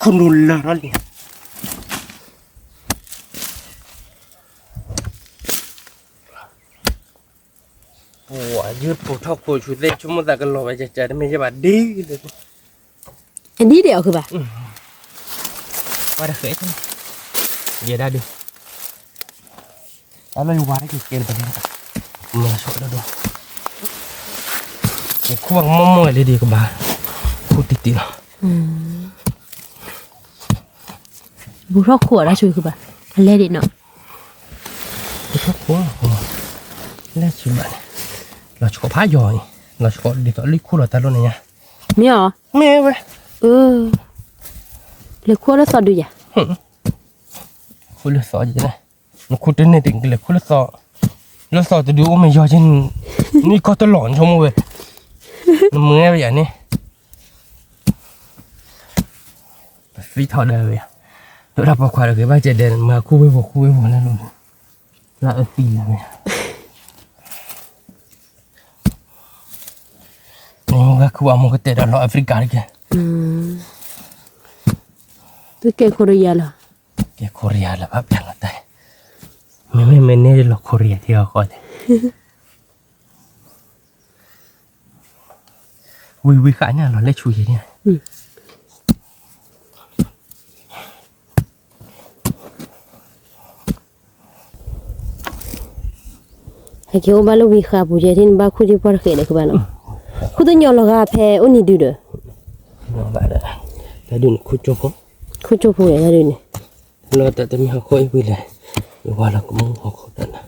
ခိၣ်နူာ်လၢာ်ထီၣ်လံ ပှၤယုၢ်ပူၤထီၣ်ခိၣ်ဆူသ့ၣ်ဆိကမိၣ်သးကလီၤဝဲကကတမ့ၢ်ယဲဘၣ်ဒ်လဲၣ်, အဒ်ဒ်အီၤဃုဘၣ်, ဝါတဃဲ, ယဲဒၣ်ဒုး, အလီၤယဝါတက့ၤကဲလၢပန့ၣ်, မၤလီၤဆီဒိၣ်ဒိၣ်, ယခိၣ်ဘၣ်ကမီၢ်မီၢ်လံဒ်ကဘၣ်, ခိၣ်တံၢ်တံၢ်လီၤ. ပူၤထီၣ်ခိၣ်အတၢ်ဆူၣ်ဃုဘၣ်, အလဲၤဒံးနီၤ, ပူၤထီၣ်ခိၣ်, လဲၤဆူၣ်ဘၣ်န့ၣ်, လီၤဆှီဖးယီၤအံၤ, လီၤဆှီဒ်သိးလၢခိၣ်လီၤတၢ်လိၣ်န့ၣ်ညါ, မ့ၢ်အီၤ, မ့ၢ်ဝဲ, လဲၤခိၣ်လၢသီဒုးယၤ, ခိၣ်လၢသီယဲန့ၣ်, နခိၣ်တန့ၢ်တကလဲၤခိၣ်လၢသီ, လၢသီတဒုးအိၣ်မ့ၢ်ယီၤကဲ, နံၣ်ကီၢ်တလီၤနဆိကမိၣ်ဝဲ, နမၤဝဲယၤန့ၣ် ပသံထီၣ်ဒၢဝဲယၤ, ဒိၣ်တၢ်ပိာ်ခွါတဂ့ၤဘၣ်ကဲဒဲး မၤခူဝ့ၢ်ဖိခူဝ့ၢ်ဖိလၢလိၤ, လၢအသံလၢဝဲယၤ, နမ့ၢ်ဂၤခူအမိၢ်ကတဲဒီးလီၤအဖရံကၤတက့ၢ်, သုကဲခိရံယါလီၤ, ကဲခိရံယါလီၤဘၣ်ပျၢ်လီၤတၢ်, မ့မ့ၢ်မ့ၢ်န့ၣ်လီၤခိရံယါထံအီၤဃီလဲၣ် ဝံၤဝံၤဃာ်ညါလီၤလဲၤဆူယဲန့ၣ်, ဟဲက့ၤအိၣ်ဘၣ်လၢဝံၤဃာ်ပူၤယဲဒ်နဘၣ်ခူၣ်ဒ်ပှၢ်တဃဲးဒီးကဘၣ်နီၤ, ခူၣ်တညီလီၤဂာ်ဖဲအိၣ်နံၤဒုဒီး, တၢ်ဒုးန့ၣ်ခိၣ်ကၠိဖိ, ခိၣ်ကၠိဖိလဲၣ်တၢ်ဒုးန့ၣ်, လီၤတၢ်တမံၤဟီၣ်ခိၣ်အံၤဝံၤလဲၣ်, ယဝၤလီၤကမူဟီၣ်ခိၣ်တၢ်နၤ,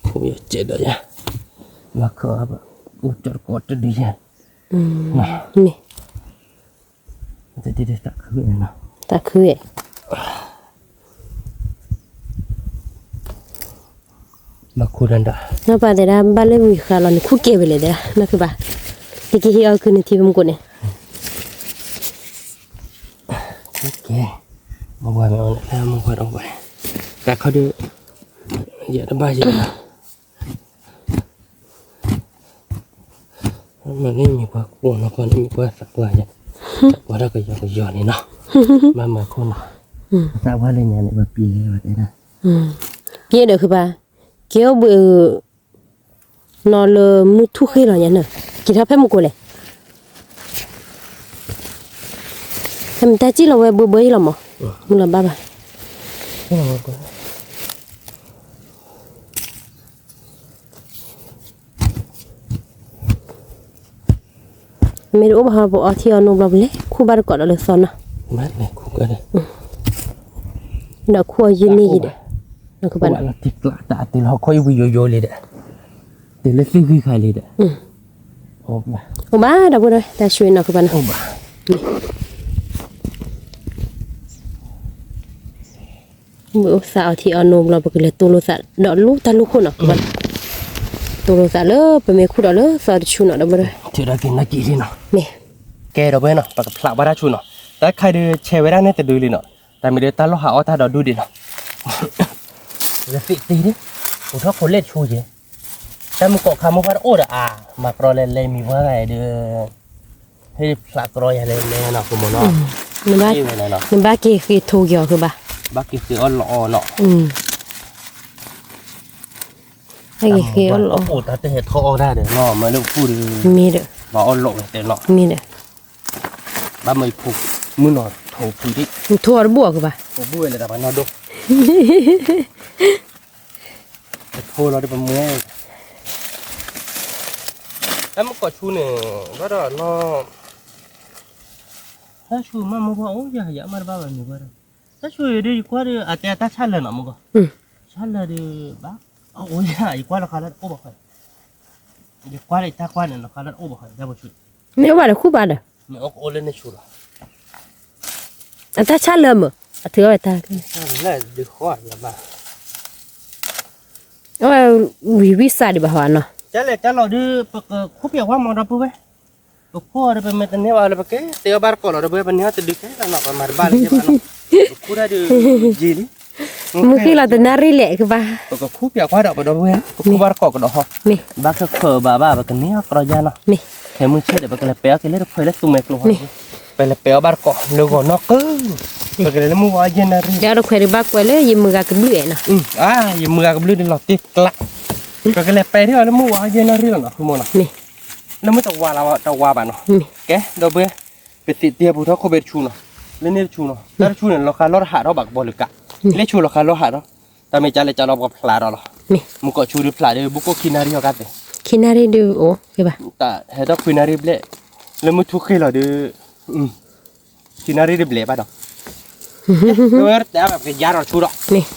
ခိၣ်ယီၤကဲဒီးယၤ, ဘၣ်ခၢၣ်အါဘၣ်, အိၣ်ကၠီတကိးတဒုယၤ, မ့ၢ် တၢ်ခု, တၢ်ခု, ဘၣ်ခူဒၣ်ဒၣ်, နီၢ်ပၢ်တဲဒၣ် ဘၣ်လၢဝံၤဃာ်လီၤန့ၣ် ခူၣ်ကဲဝဲလဲၣ်တဲဒၣ် နီၢ်ခုဘၣ်, ယကဟ့ၣ်အီၤကုနထံဖိမူကိးန့ၣ်, ခူၣ်ကဲ, မ့ၢ်ပှၤမ့ၢ်အီၤန့ၣ် မ့ၢ်ပှၤဒီးပှၤ, တၢ်ခီဒုး, ယတဘၣ်ယဲဘၣ် မ့ၢ်မံၤပှၤကိးနီၤ ခီန့ၣ်မံၤပှၤသးပှၢ်ယဲ, သးပှၢ်တၢ်ကယီကယီန့ၣ်နီၤ, မ့မၢခိၣ်နီၤ, သးပှၢ်လၢညါန့ၣ် ပပံၤလၢပတဲဒၣ်, ပယဲဒီးဃုဘၣ်, ကဲအိၣ်ဘှံး နီၤလၢမုၢ်ထူၣ်ဃ့လီၤညါန့ၣ်, က့ၤထီၣ်ဖဲမုၢ်ကိးလဲၣ်, တၢ်မ့ၢ်တၢ်စံၣ်လီၤဝဲဘှဲဘှဲအံၤလီၤမး, မုၢ်လီၤဘၣ်ဘၣ် မ့ၢ်တအိၣ်ဘၣ်ဟီ ပအီထံအီနိဘျီ ပလဲၤခူၣ်ဘၣ်တကိးဒီးလၢသီနီၤ, ဒီးခူၣ်အီယုၢ်န့ၢ်ယံၤဒီး, တၢ်တုၤလီၤခီအံၤဝံၤယိယိလံဒီး, တုၤလၢသ့ၣ်ဂံၢ်ခါလံဒီး, အိၣ်ဘၣ်ဒီပုၢ်ဒီဝဲၢ် တၢ်ဆိနီၤ ဃုဘၣ်နီၤ, မ့ၢ်အိၣ်သးအီထံအီနိဘျီ ပကလဲၤတိၢ်လိာ်သးဒီးလူတၢ်လူၢ်ခိၣ်နီၤ, တိၢ်လိာ်သးလၢပမ့ၢ်ခူၣ်ဒီးလၢသီတဆူနီၤ ဒီပုၢ်ဒီဝဲၢ်, ထံၣ်ဒီးက့ၤနီၢ်ကံၢ်လံနီၤ, မ့ၢ်, ကဲဒီပုၢ်ဝဲၢ်နီၤ ပကဖျးဘၣ်တၢ်ဆူၣ်နီၤ, တၢ်ခါဒုးဆဲးဝဲဒၣ်န့ၣ်တဒုလံနီၤ, တၢ်မ့ၢ်ဒုးတၢ်လီၢ်ဟးအီၣ်တၢ်ဒီးဒူဒံးနီၤ, လၢသ့ၣ်တ့ၢ်ဒၣ်, အိၣ်ထီၣ်ခိၣ်လဲၣ်တဆူယဲ, တၢ်မုၢ်ကိးခါမိၢ်ပှၢ်တအိၣ်ဒီးအါ, မၤကြီလဲၤလဲၤမံၤပှၢ်ဂၤဒုး ဟ့ၣ်ဖျးကြီယၤလဲၤလဲၤနီၤ ဃုမ့ၢ်နီၤ, နဘၣ်က့ၤဃ့ထိက့ၤအီၤဃုဘၣ်, ဘၣ်က့ၤဃ့အီၣ်လီအီၣ်နီၤ, ဘၣ်က့ၤဃ့အီၣ်လီအီၣ်, တၢ်တဟဲထီၣ်အီၣ်တၢ်ဒီးနီၤ မ့ၢ်လၢပူၣ်ဒီး, မ့ၢ်ဒီး, ဘၣ်အီၣ်လီဝဲတဲနီၤ, မ့ၢ်ဒီး, ဘၣ်မ့ၢ်ဖိ, မုၢ်နီၤထိၣ်ဖုးဒံး, ထိၣ်အီၤတဘူၣ်အီၤဃုဘၣ်, ထိၣ်ဘူၣ်ဝဲလၢတၢ်ပှၤနီၢ်ဒိၣ် တဖိလီၤဒီးပမွဲ, တၢ်မုၢ်ကိးဆူန့ၣ်, ဘၣ်ဒီးနီၤ, တၢ်ဆူၣ်မးမိၢ်ပှၢ်အိၣ်ယၤ ယမ့ၢ်တဘၣ်ဘၣ်မ့ၢ်ဘၣ်ဒီး, တၢ်ဆူၣ်အံၤဒုးယကွၢ်ဒီး အတဲတၢ်ဆၣ်လၢာ်နီၤမ့ၢ်ကီး, ဆၣ်လၢာ်ဒီးဘၣ်, အအိၣ်ယၤ ယကွၢ်လီၤခါလၢတအိၣ်ဘၣ်ဃီ, ယကွၢ်လၢတၢ်ကွၢ်န့ၣ် လီၤခါလၢတအိၣ်ဘၣ်ဃီ တၢ်ပဆူၣ်, မ့ၢ်အိၣ်ဘၣ်ဒီးခူၣ်ဘၣ်ဒီး, မ့ၢ်အိၣ်ကအိၣ်လၢန့ၣ်ဆူၣ်လီၤ အတၢ်ဆၣ်လၢာ်မ့ၢ် အထုးအီၣ်ဝဲတၢ်, လၢဒုးဃီယဘၣ်, အဝဲဝံၤဝံၤစးဒံးဘၣ်ဟီနီၤ, တၢ်လဲၤတၢ်လီၤဒုး ပကခူၣ်ဖျဲးဝါမီၤဒီပုၢ်ဝဲၢ်, ပခူၣ်အီၤဒီးပမ့ၢ်တန့ၢ်ဘၣ်လၢပက့ၤတဲအီၣ်ဘၣ်တကိးလီၤဒီပုၢ်ဝဲၢ် ပန့ၢ်အီၣ်တဒုခဲလၢာ်နီၤ ပမၤတဘၣ်လၢယဘၣ်နီၤ, ပခူၣ်တၢ်ဒုးယံာ်လံ မုၢ်ဃ့လီၤတနၣ်ရံၣ်လဲၣ်ကဘၣ်, ပကခူၣ်ဖျဲးကွၢ်ဒီးပဒီပုၢ်ဝဲၢ် ပခူၣ်ဘၣ်တကိးကဒီးဟီ, ဘၣ်ခဲခၢးဘၣ်ဘၣ် ပကန့ၢ်အီၣ်ကြီယါနီၤ, ခဲမုၢ်ဆ့ၣ်ဒီး ပကလဲၤပဲာ်အီၣ်က့ၤလၢတခွဲးလၢသူမဲာ်ကျိၤဟီ, ပလဲၤပဲာ်အီၣ်ဘၣ်တကိး လၢဂီၤနီၢ်ကု, ပကလဲၤလၢမုၢ်ဝါယဲၢ်နၣ်ရံၣ်, ဒီးတခွဲးဒုးဘၣ်ကွဲးလၢယမုၢ်ဂၤကဘျုးအဲၣ်နီၤ, ယမုၢ်ဂၤကဘျုးဒုးလီၤတ့ၢ်ကျး, ပကလဲၤပဲာ်ထံၣ်အီၤလၢမုၢ်ဝါယဲၢ်နၣ်ရံၣ်လီၤနီၤ ဃုမီၤနီၤ, လၢမုၢ်တဝါလီၤတဝါဘၣ်နီၤ, ကဲဒီပုၢ်ဝဲၢ် ပသ့ၣ်တ့ၢ်ပူၤထီၣ်ခိၣ်ဘ့ၣ်တဆူနီၤ, လၢန့ၣ်တဆူနီၤ တၢ်တဆူန့ၣ် လီၤဃးလီၤတဟးထီၣ်ဘၣ်ကဘီလၢကး, လၢဆူလီၤဃးလီၤဟးထီၣ်, တၢ်မ့ၢ်ကလဲၤကလီၤပကဖျါထီၣ်လီၤ, မုၢ်ကိးဆူဒုးဖျါဒီး ဘူးကိၣ်ခံနၣ်ရံၣ်အီၤကါသ့, ခံနၣ်ရံၣ်ဒုးအိၣ်က့ၤဘၣ်, တၢ်ဟဲထီၣ်ခွံနၣ်ရံၣ်ဘျဲၣ်, လၢမုၢ်ထူၣ်ဃ့လီၤဒီး, ခံနၣ်ရံၣ်ဒုးဘျဲၣ်ဘၣ်ဒီး, ဝဲတတဲဘၣ်ပကယါထီၣ်ဆူဒီး, မ့ၢ်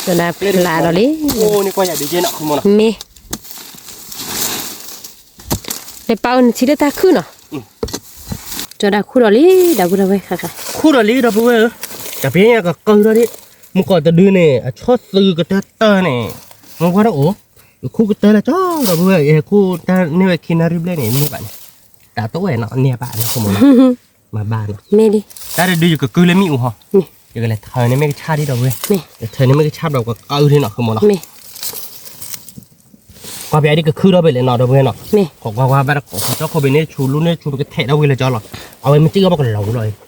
တဒၣ်ဖျါဒီးလံ, အိၣ်န့ၣ်ကွၢ်ယၤဒုးကဲနီၤ မ့ၢ် လဲၤပာ်အီၤနထံလၢတၢ်ခုၣ်နီၤ, တဒၣ်ခူၣ်ဒီးလံ ဒီပုၢ်ဝဲၢ်, ခူၣ်ဒီးလံဒီပုၢ်ဝဲၢ်ဧၢ, တၢ်ပ့ၤညါကကၢထီၣ်ဒံး, မုၢ်ကိးတဒုန့ၣ် အဆီၣ်သုကတၢၢ်တၢၢ်န့ၣ်, မ့ၢ်ဝဲဒၣ်အိၣ်, ယခူၣ်ကတၢၢ်လၢကၠီဒီပုၢ်ဝဲၢ်, ယခူၣ်တၢ်န့ၢ်ဝဲခံနၣ်ရံၣ်ဘျဲၣ်န့ၣ် မ့ၢ်ဘၣ်န့ၣ်, တၢ်တအိၣ်ဝဲနီၤ န့ၢ်ဘၣ်န့ၣ် မ့ၢ်ဘၣ်နီၤ, တၢ်တဒုယကကုၢ်လၢမ့ၣ်အူဟီ, ယကလဲၤထၢန့ၢ်မ့ၢ်ကဆၣ်ဒံးဒီပုၢ်ဝဲၢ်, ယထၢန့ၢ်မ့ၢ်ကဆၣ်ဘျီကကၢထံနီၤ ဃုမီၤနီၤ, ကွၢ်ပယါဒ်ကခုၣ်ထီၣ်ဘ့ၣ်လဲၣ်နီၤ ဒီပုၢ်ဝဲၢ်နီၤ, ကွၢ်ကွၢ်ကွၢ်ဘၣ်တကိး ခီကၠီခိၣ်ဘ့ၣ်န့ၣ် ဆူလူန့ၣ် ဆူပကထဲးထီၣ်ဝံၤလၢကၠီလီၤ, အဝဲမ့ၢ်စံၣ်အီၣ်ပကလီၤဝဲလီၤ,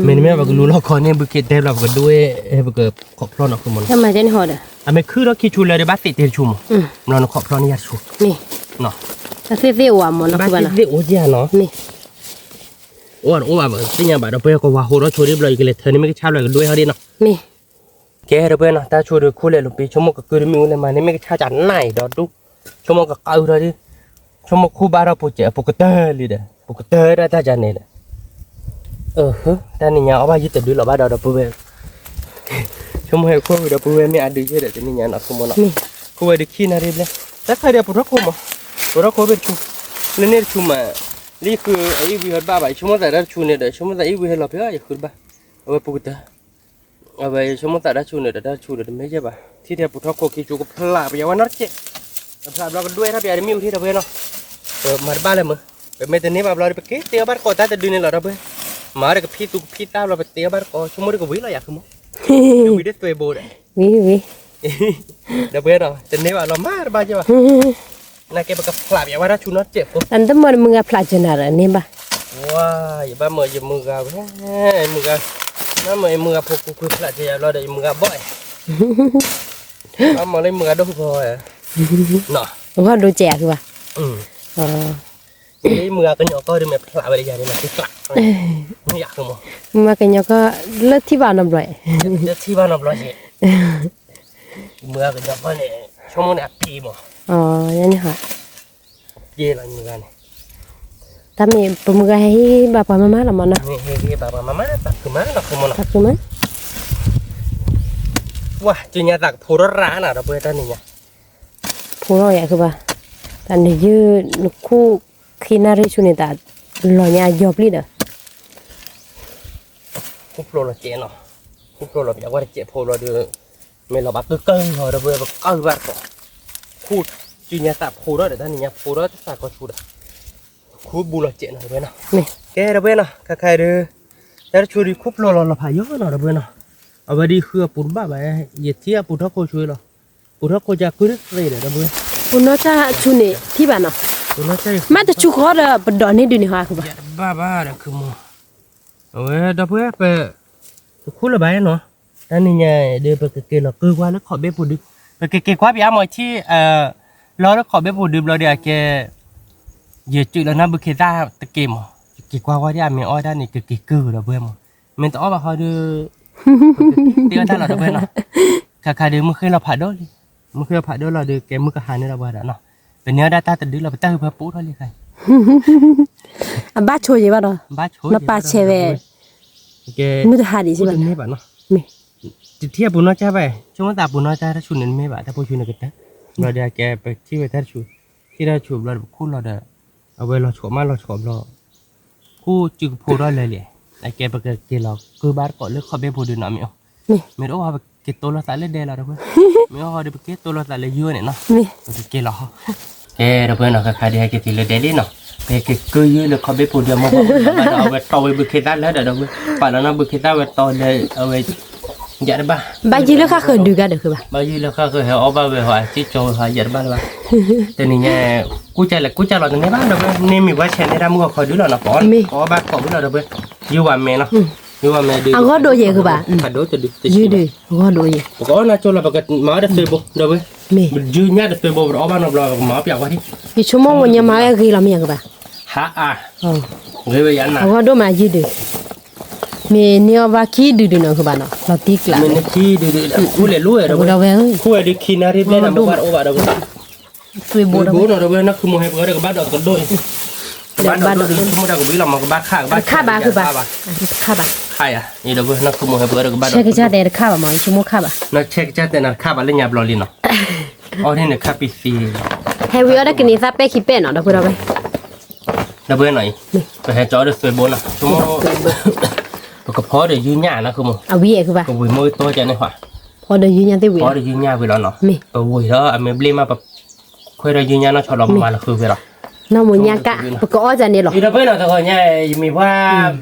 မ့တမ့ၢ်ဘၣ်ပကလူၤလီၢ်ခီန့ၣ် ဘုခ့တဲဘျီ ပကဒိၣ်ဝဲ ပကခီၣ်ဖျီၣ်နီၤ ဃုမီၤနီၤ, အမ့ၢ်ခုၣ်ထီၣ်ခံဆူလၢာ်ဒီး ဘၣ်သ့ၣ်တ့ၢ်တဆူမီၤ, ဘျီနခီၣ်ဖျီၣ်န့ၢ်ယၤတဆူ, ဘၣ်သ့ၣ်သ့ၣ်အိၣ်ဧါမီၤနီၤ ဘၣ်သ့ၣ်သ့ၣ်အိၣ်ကဲနီၤ, အိၣ်ဘၣ်တအိၣ်ဘၣ် သ့ၣ်ညါဘၣ်ဒီပုၢ်ဝဲၢ် ကဝၤဟိးထီၣ်ဆိဒံးဘျီ ယကလဲၤထၢန့ၢ်မ့ၢ်ကဆၣ်ဘျီ ယကဒွဲၣ်ဟီဒံးနီၤ, ကဲဒီပုၢ်ဝဲၢ်နီၤ တၢ်ဆိဒီးခူၣ်လဲၤလိာ်ပ့ၤ ဆိကမိၣ်ကကုၢ်တမ့ၣ်အူလဲၤမၤန့ၢ်မ့ၢ်ကဆၣ်ကနၣ်အံၤဒီးဒူၣ်, ဆိကမိၣ်ကကုၢ်ထီၣ်ဒံး, ဆိကမိၣ်ခူၣ်ဘၣ်ထီၣ်ပူၤစဲး ပူၤကတၢၢ်လံဒီး ပူၤကတၢၢ်ဒၣ်တၢ်ကန့ၣ်ဒီး, အဟၢ တၢ်နံၤညါအီၣ်ဘၣ်ယုၢ်တဒုလီၤဘၣ်ဒီးဒီပုၢ်ဝဲၢ်, ဆိကမိၣ်ဟဲခူၣ်ဝံၤဒီပုၢ်ဝဲၢ်မ့ၢ်အဒုးယဲၢ်ဒီးတနံၤညါနီၤ ဆိကမိၣ်နီၤ, ခူၣ်ဝဲဒုးခံနၣ်ရံၣ်ဘျဲၣ်, တၢ်ခါဒီးပူၤထီၣ်ခိၣ်မီၤ, ပူၤထီၣ်ခိၣ်ဘ့ၣ်တဆူ, လၢန့ၣ်တဆူမး, လၢယဃုအအံၣ်ဝံၤဟဲတဘၣ်ဘၣ် ယဆိကမိၣ်သးတၢ်တဆူန့ၣ်ဒီး ယဆိကမိၣ်သးအံၣ်ဝံၤဟဲလီၤဖဲအီၤ ယဃုတဘၣ်, အဝဲပူၤကတၢၢ် အဝဲယဆိကမိၣ်သးတၢ်ဆူန့ၣ်ဒီးတၢ်ဆူဒီးတမ့ၢ်ယဲၢ်ဘၣ်, ထံၣ်ထဲပူၤထီၣ်ခိၣ်ခံဆူကဖျးပယီၤဝဲနီတကဲး, ကဖျးဘျီကဒွဲၣ်ထီၣ်ပယီၤတမ့ၣ်အူထံဒီပုၢ်ဝဲၢ်နီၤ, မၤတဘၣ်လၢမုၢ်, ပမ့ၢ်တန့ၢ်ဘၣ်ဘျီဒီး ပက့ၤတဲအီၣ်ဘၣ်တကိးတၢ်တဒုန့ၣ်လီၤ ဒီပုၢ်ဝဲၢ်, မၤဒီးကဖံးသူကဖံးသၣ်ဘျီ ပတဲအီၣ်ဘၣ်တကိး ဆိကမိၣ်ဒီးကဝံၤလီၤယၤ ဃုမီၤ, ကဝံၤဒ်သွဲဘိဒီး ဝံၤဝံၤ ဒီပုၢ်ဝဲၢ်နီၤ တန့ၢ်ဘၣ်လီၤမၤတဘၣ်ယဲၢ်ဘၣ်, ပ နာ်က့ပကဖျးပျးဝဲတၢ်ဆူနီတစဲးဖိ, တၢ်နတမၢနမုၢ်ဂၤဖျးစၢၤနၤဒီးန့ၢ်ဘၣ်, ဝါ, ယဘၣ်မၢယမုၢ်ဂၤဝဲ, မုၢ်ဂၤ, ဘၣ်မၢယမုၢ်ဂၤဖိကူဖျးစၢၤယၤဘျီဒီး ယမုၢ်ဂၤဘီၣ်, ဘၣ်မၢလၢယမုၢ်ဂၤဒိၣ်ဃီ, ဂီၢ်ဒိၣ်စဲးဧါဘၣ်, မုၢ်ဂၤကညီကီၢ်ဒုးမ့ၢ်ဖျးဝဲဒၣ်ယၤန့ၣ် မုၢ်ဂၤကညီကီၢ်လၢထံၣ်ဘၣ်နီတဘျီ, လၢထံၣ်ဘၣ်နီတဘျီ, မုၢ်ဂၤကညီကီၢ်န့ၣ် ဆိကမိၣ်န့ၣ်အပ့ၤမး, န့ၣ်ဟီ, ပ့ၤလီၤမုၢ်ဂၤန့ၣ်, တၢ်မ့ၢ်ပမုၢ်ဂၤဟဲဟ့ၣ်ဘၣ်ပှၤမၤမၤလီၤမးနီၤ, ဟ့ၣ်ဘၣ်ပှၤမၤမၤ တၢ်ဖုးမးနီၤ တၢ်ဖုးမး, ဝါ, ကၠူညါသးကဖိထီၣ်ရၣ်နၤ ဒီပုၢ်ဝဲၢ်တၢ်နံၤညါ, ဖိထီၣ်ယၤဃုဘၣ်, တၢ်နယုၢ်နခူၣ်ခံနၣ်ရံၣ်ဆူန့ၣ် တၢ်လီၤညါအယီၤပျံၤဒီး ခူၣ်ဖျိလီၤစဲးနီၤ, ခူၣ်ဖျိလီၤပျးဝဲတစဲးဖိလီၤဒီး, မ့ၢ်လီၤဘၣ်ကၢၢ်ကၢၢ်လီၤ ဒီပုၢ်ဝဲၢ် ပကၢၢ်ဘၣ်တကိး, ခူၣ်ကၠူညါသးဖိထီၣ်ဒီး တၢ်နံၤညါဖိထီၣ်တသးကီၢ်ဆူဒီး, ခူၣ်ဘူးလီၤစဲးနီၤ ဒီပုၢ်ဝဲၢ်နီၤ, ကဲ ဒီပုၢ်ဝဲၢ်နီၤ ခါခါဒီး, တၢ်တဆူဒုးခူၣ်ဖျိလီၤလီၤဖးယိာ်နီၤ ဒီပုၢ်ဝဲၢ်နီၤ, အဝဲဒ်ဃုအပူၤတဘၣ်ဘၣ်, ယထံၣ်အပူၤထီၣ်ခိဆူလီၤ, ပူၤထီၣ်ခိကၢ်ကုၢ်တသ့ဒီး ဒီပုၢ်ဝဲၢ်, ပူၤနီၢ်ကၢ်ဆူန့ၣ်ထံၣ်ဘၣ်နီၤ, မ့ၢ်တဆူဃီဒီးပဒိးန့ၢ်ဒုးန့ၣ်ဟီ ဘၣ်ဘၣ်ဒီးခုမီၤ, အဝဲ ဒီပုၢ်ဝဲၢ် ပ ပခူၣ်လၢၤဘၣ်နီၤ, တၢ်နံၤညါဒီး ပကက့ၤလီၤကုၢ်ကွၢ်လၢခီးဘ့ၣ်ပူၤဒုး, ပကက့ၤကွၢ်ပၠးအမီၤထံၣ်, လီၤလၢခီးဘ့ၣ်ပူၤဒုးဘျီဒီးအကဲ, ယစုးလီၤနၢ်ဘုခ့သၣ်တက့ၢ်မီၤ, ယက့ၤကွၢ်ဝဲဒ်အမ့ၢ်အီၣ်တၢ်န့ၣ် ကက့ၤကုၢ်ဒီပုၢ်ဝဲၢ်မီၤ, မ့ၢ်တအီၣ်ဘၣ်ဃီဒီး, ပကတ့အီၣ်တၢ်လီၤ ဒီပုၢ်ဝဲၢ်နီၤ, ခါခါဒီး မုၢ်ဃ့လီၤဖးဒိၣ်လံ, မုၢ်ဃ့လီၤဖးဒိၣ်လီၤဒီး ကဲမုၢ်ကဟါန့ၣ်လီၤပှၤဒီးနီၤ, ပန့ၢ်အီၣ်ဒၣ်တၢ်တဒုလီၤ ပတၢ်ဟၢဖၢပူထီၣ်လံခါ အဘၣ်ဆိယံၤဘၣ်ဒီး, နပာ်ဆဲးဝဲ, မုၢ်တဟါဒံးစ့ၢ်ဘၣ်, တထံၣ်အပူၤနီၢ်ကၢ်ဘၣ်, ဆိကမိၣ်သးပူၤနီၢ်ကၢ်တၢ်ဆူၣ်န့ၣ်မ့ၢ်ဘၣ် တၢ်ဖိဆူၣ်န့ၣ်ကတၢၢ်, ဘျီဒီးအကဲ ပထံၣ်ဝဲတၢ်ဆူၣ်, ထံၣ်တၢ်ဆူၣ်ဘျီဒီးပခူၣ်လီၤဒီး, အဝဲလီၤဆီးမးလီၤဆီးဘျီ, ခူၣ်စုကဖိထီၣ်လဲၤလံ, အကဲပကက့ၤလီၤကုၢ်ဘၣ်တကိးလၢခီးဘ့ၣ်ပူၤဒုးနီၤမ့ၢ်အီၣ်, မ့ၢ်တအိၣ်ဘၣ်ပက့ၤတိလိာ်သးလၢဒဲလီၤ ဒီပုၢ်ဝဲၢ်, မ့ၢ်အီၣ်ဃီဒီးပက့ၤတိလိာ်သးလၢယုၢ်န့ၣ်နီၤ, ပကက့ၤလီၤ ကဲ ဒီပုၢ်ဝဲၢ်နီၤ ခါခါဒီးဟဲက့ၤတုၤလၢဒဲလံနီၤ, ပဟဲက့ၤကုၢ်ယုၢ်လၢခီးဘ့ၣ်ပူၤဒီး အမိၢ်ပှၢ်အဝဲတီဝဲဘုခ့သၣ်လၢဒီး ဒီပုၢ်ဝဲၢ်, ပာ်လီၤနီၢ်ဘုခ့သၣ်ဝဲတီလၢအဝဲ, ယၤတဘၣ်, ဘၣ်ယုၢ်လၢဃၣ်ဃၢၤဒုးကဒီးဃုဘၣ်, ဘၣ်ယုၢ်လၢဃၣ်ဃၢၤဟဲအီၣ်ဘၣ်ဝဲဟီ အစံၣ်ကၠီဝဲဟီ ယၤတဘၣ်လၢၤဘၣ်, တနံၤညါ, ကူၣ်ကၢ်လဲၤကူၣ်ကၢ်လီၤတန့ၢ်ဘၣ် ဒီပုၢ်ဝဲၢ်, န့ၢ်မံၤဝဲဆဲးန့ၢ်တၢ်မုၢ်ဂီၤခီဒုးလီၤနီၤ, ပအီၣ်ဘၣ်ကိးဝံၤလီၤ ဒီပုၢ်ဝဲၢ်, ယုၢ်ဝဲမဲာ်နီၤ, ယုၢ်ဝဲမဲာ်ဒုး, အဂီၢ်ဒိၣ်ယဲၢ်ဃုဘၣ်, ယုၢ်ဒုးအဂီၢ်ဒိၣ်ယဲၢ်, ပကအီၣ်နၢ်ကၠိလီၤ ပကမၤအီၣ်တသွဲဘိ ဒီပုၢ်ဝဲၢ်, ယုၢ်ညၣ်တသွဲဘိ ပတအီၣ်ဘၣ်နီတဘျီ ပကမၤအီၣ်ပၠးဝဲဒၣ်, ယဆိကမိၣ်မိၢ်ညါမၤဝဲဂ့ၤလီၤမ့ၢ်ယၤဃုဘၣ်, ဟါအါ, ဂ့ၤဝဲယၤနၤ, အဂီၢ်ဒိၣ်မးယုၢ်ဒုး, မ့ၢ်န့ၢ်အီၣ်ဘၣ်ခံဒုးဒုးနီၤဃုဘၣ်နီၤ လီၤတံၢ်ကျး, မ့ၢ်န့ၢ်ခံဒုးဒုး, ခူၣ်လဲၤလိၣ်ဝဲဒီပုၢ်ဝဲၢ်, ခူၣ်ဝဲဒုးခံနၣ်ရံၣ်ဘျဲၣ်နီၤ မ့ၢ်ဘၣ်တအိၣ်ဘၣ်ဒီပုၢ်ဝဲၢ်, သွဲဘိနီၤ ဒီပုၢ်ဝဲၢ်, နၢ်ဃုမိၢ်ဟဲပှၤဒီးကဘၣ်ဒီးကဒိၣ်အံၤ, ကဘၣ်ဒီးကဒိၣ်ဒုး ဆိကမိၣ်တၢ်ကဝံၤလီၤမး ကဘၣ်ခး ကဘၣ်ခးဘၣ်ဃုဘၣ်, ခးယၤ, အံၤဒီပုၢ်ဝဲၢ် နၢ်ဃုမိၢ်ဟဲပှၤဒီးကဘၣ်ဒီး, ဆဲးကစၢ်တဲတခါဘၣ်မး ယဆိကမိၣ်ခါဘၣ်, နဆဲးကစၢ်တဲနၤတခါဘၣ်လၢညါဘျီလံနီၤ, အီၣ်ဒ်န့ၣ်ခါပံသံ, ဟဲဝံၤအီၣ်တၢ်ကန့ၤသးပဲခံပဲနီၤ ဒီပုၢ်ဝဲၢ်, ဒီပုၢ်ဝဲၢ်နီၤအံၤ, ပဟဲကၠီအီၣ်ဒီးသွဲဘိနီၤ ဆိကမိၣ် ပကဖီဒီးယုၢ်ညၣ်နၢ်ဃုမိၢ်, အဝံၤအဲၣ်ဃုဘၣ်, ကဝံၤမိၢ်ကတီၢ်ကန့ၣ်ဟီ, ဖီဒီးယုၢ်ညၣ်သ့ၣ်ဝံၤ, ဖီဒီးယုၢ်ညၣ်ဝံၤလီၤနီၤ, ပဝံၤဒီးအမ့ၢ်ဘျ့ၣ်မးပ ခွဲးဒီးယုၢ်ညၣ်နီၢ်ဆီလီၤမၤလီၤဃုဝဲလီၤ, နၢ်မိၢ်ညါကါ ပကအီၣ်ကန့ၣ်လီၤ, ဒီပုၢ်ဝဲၢ်နီၤ တဂီၤညါ ယမ့ၢ်ပှၤ,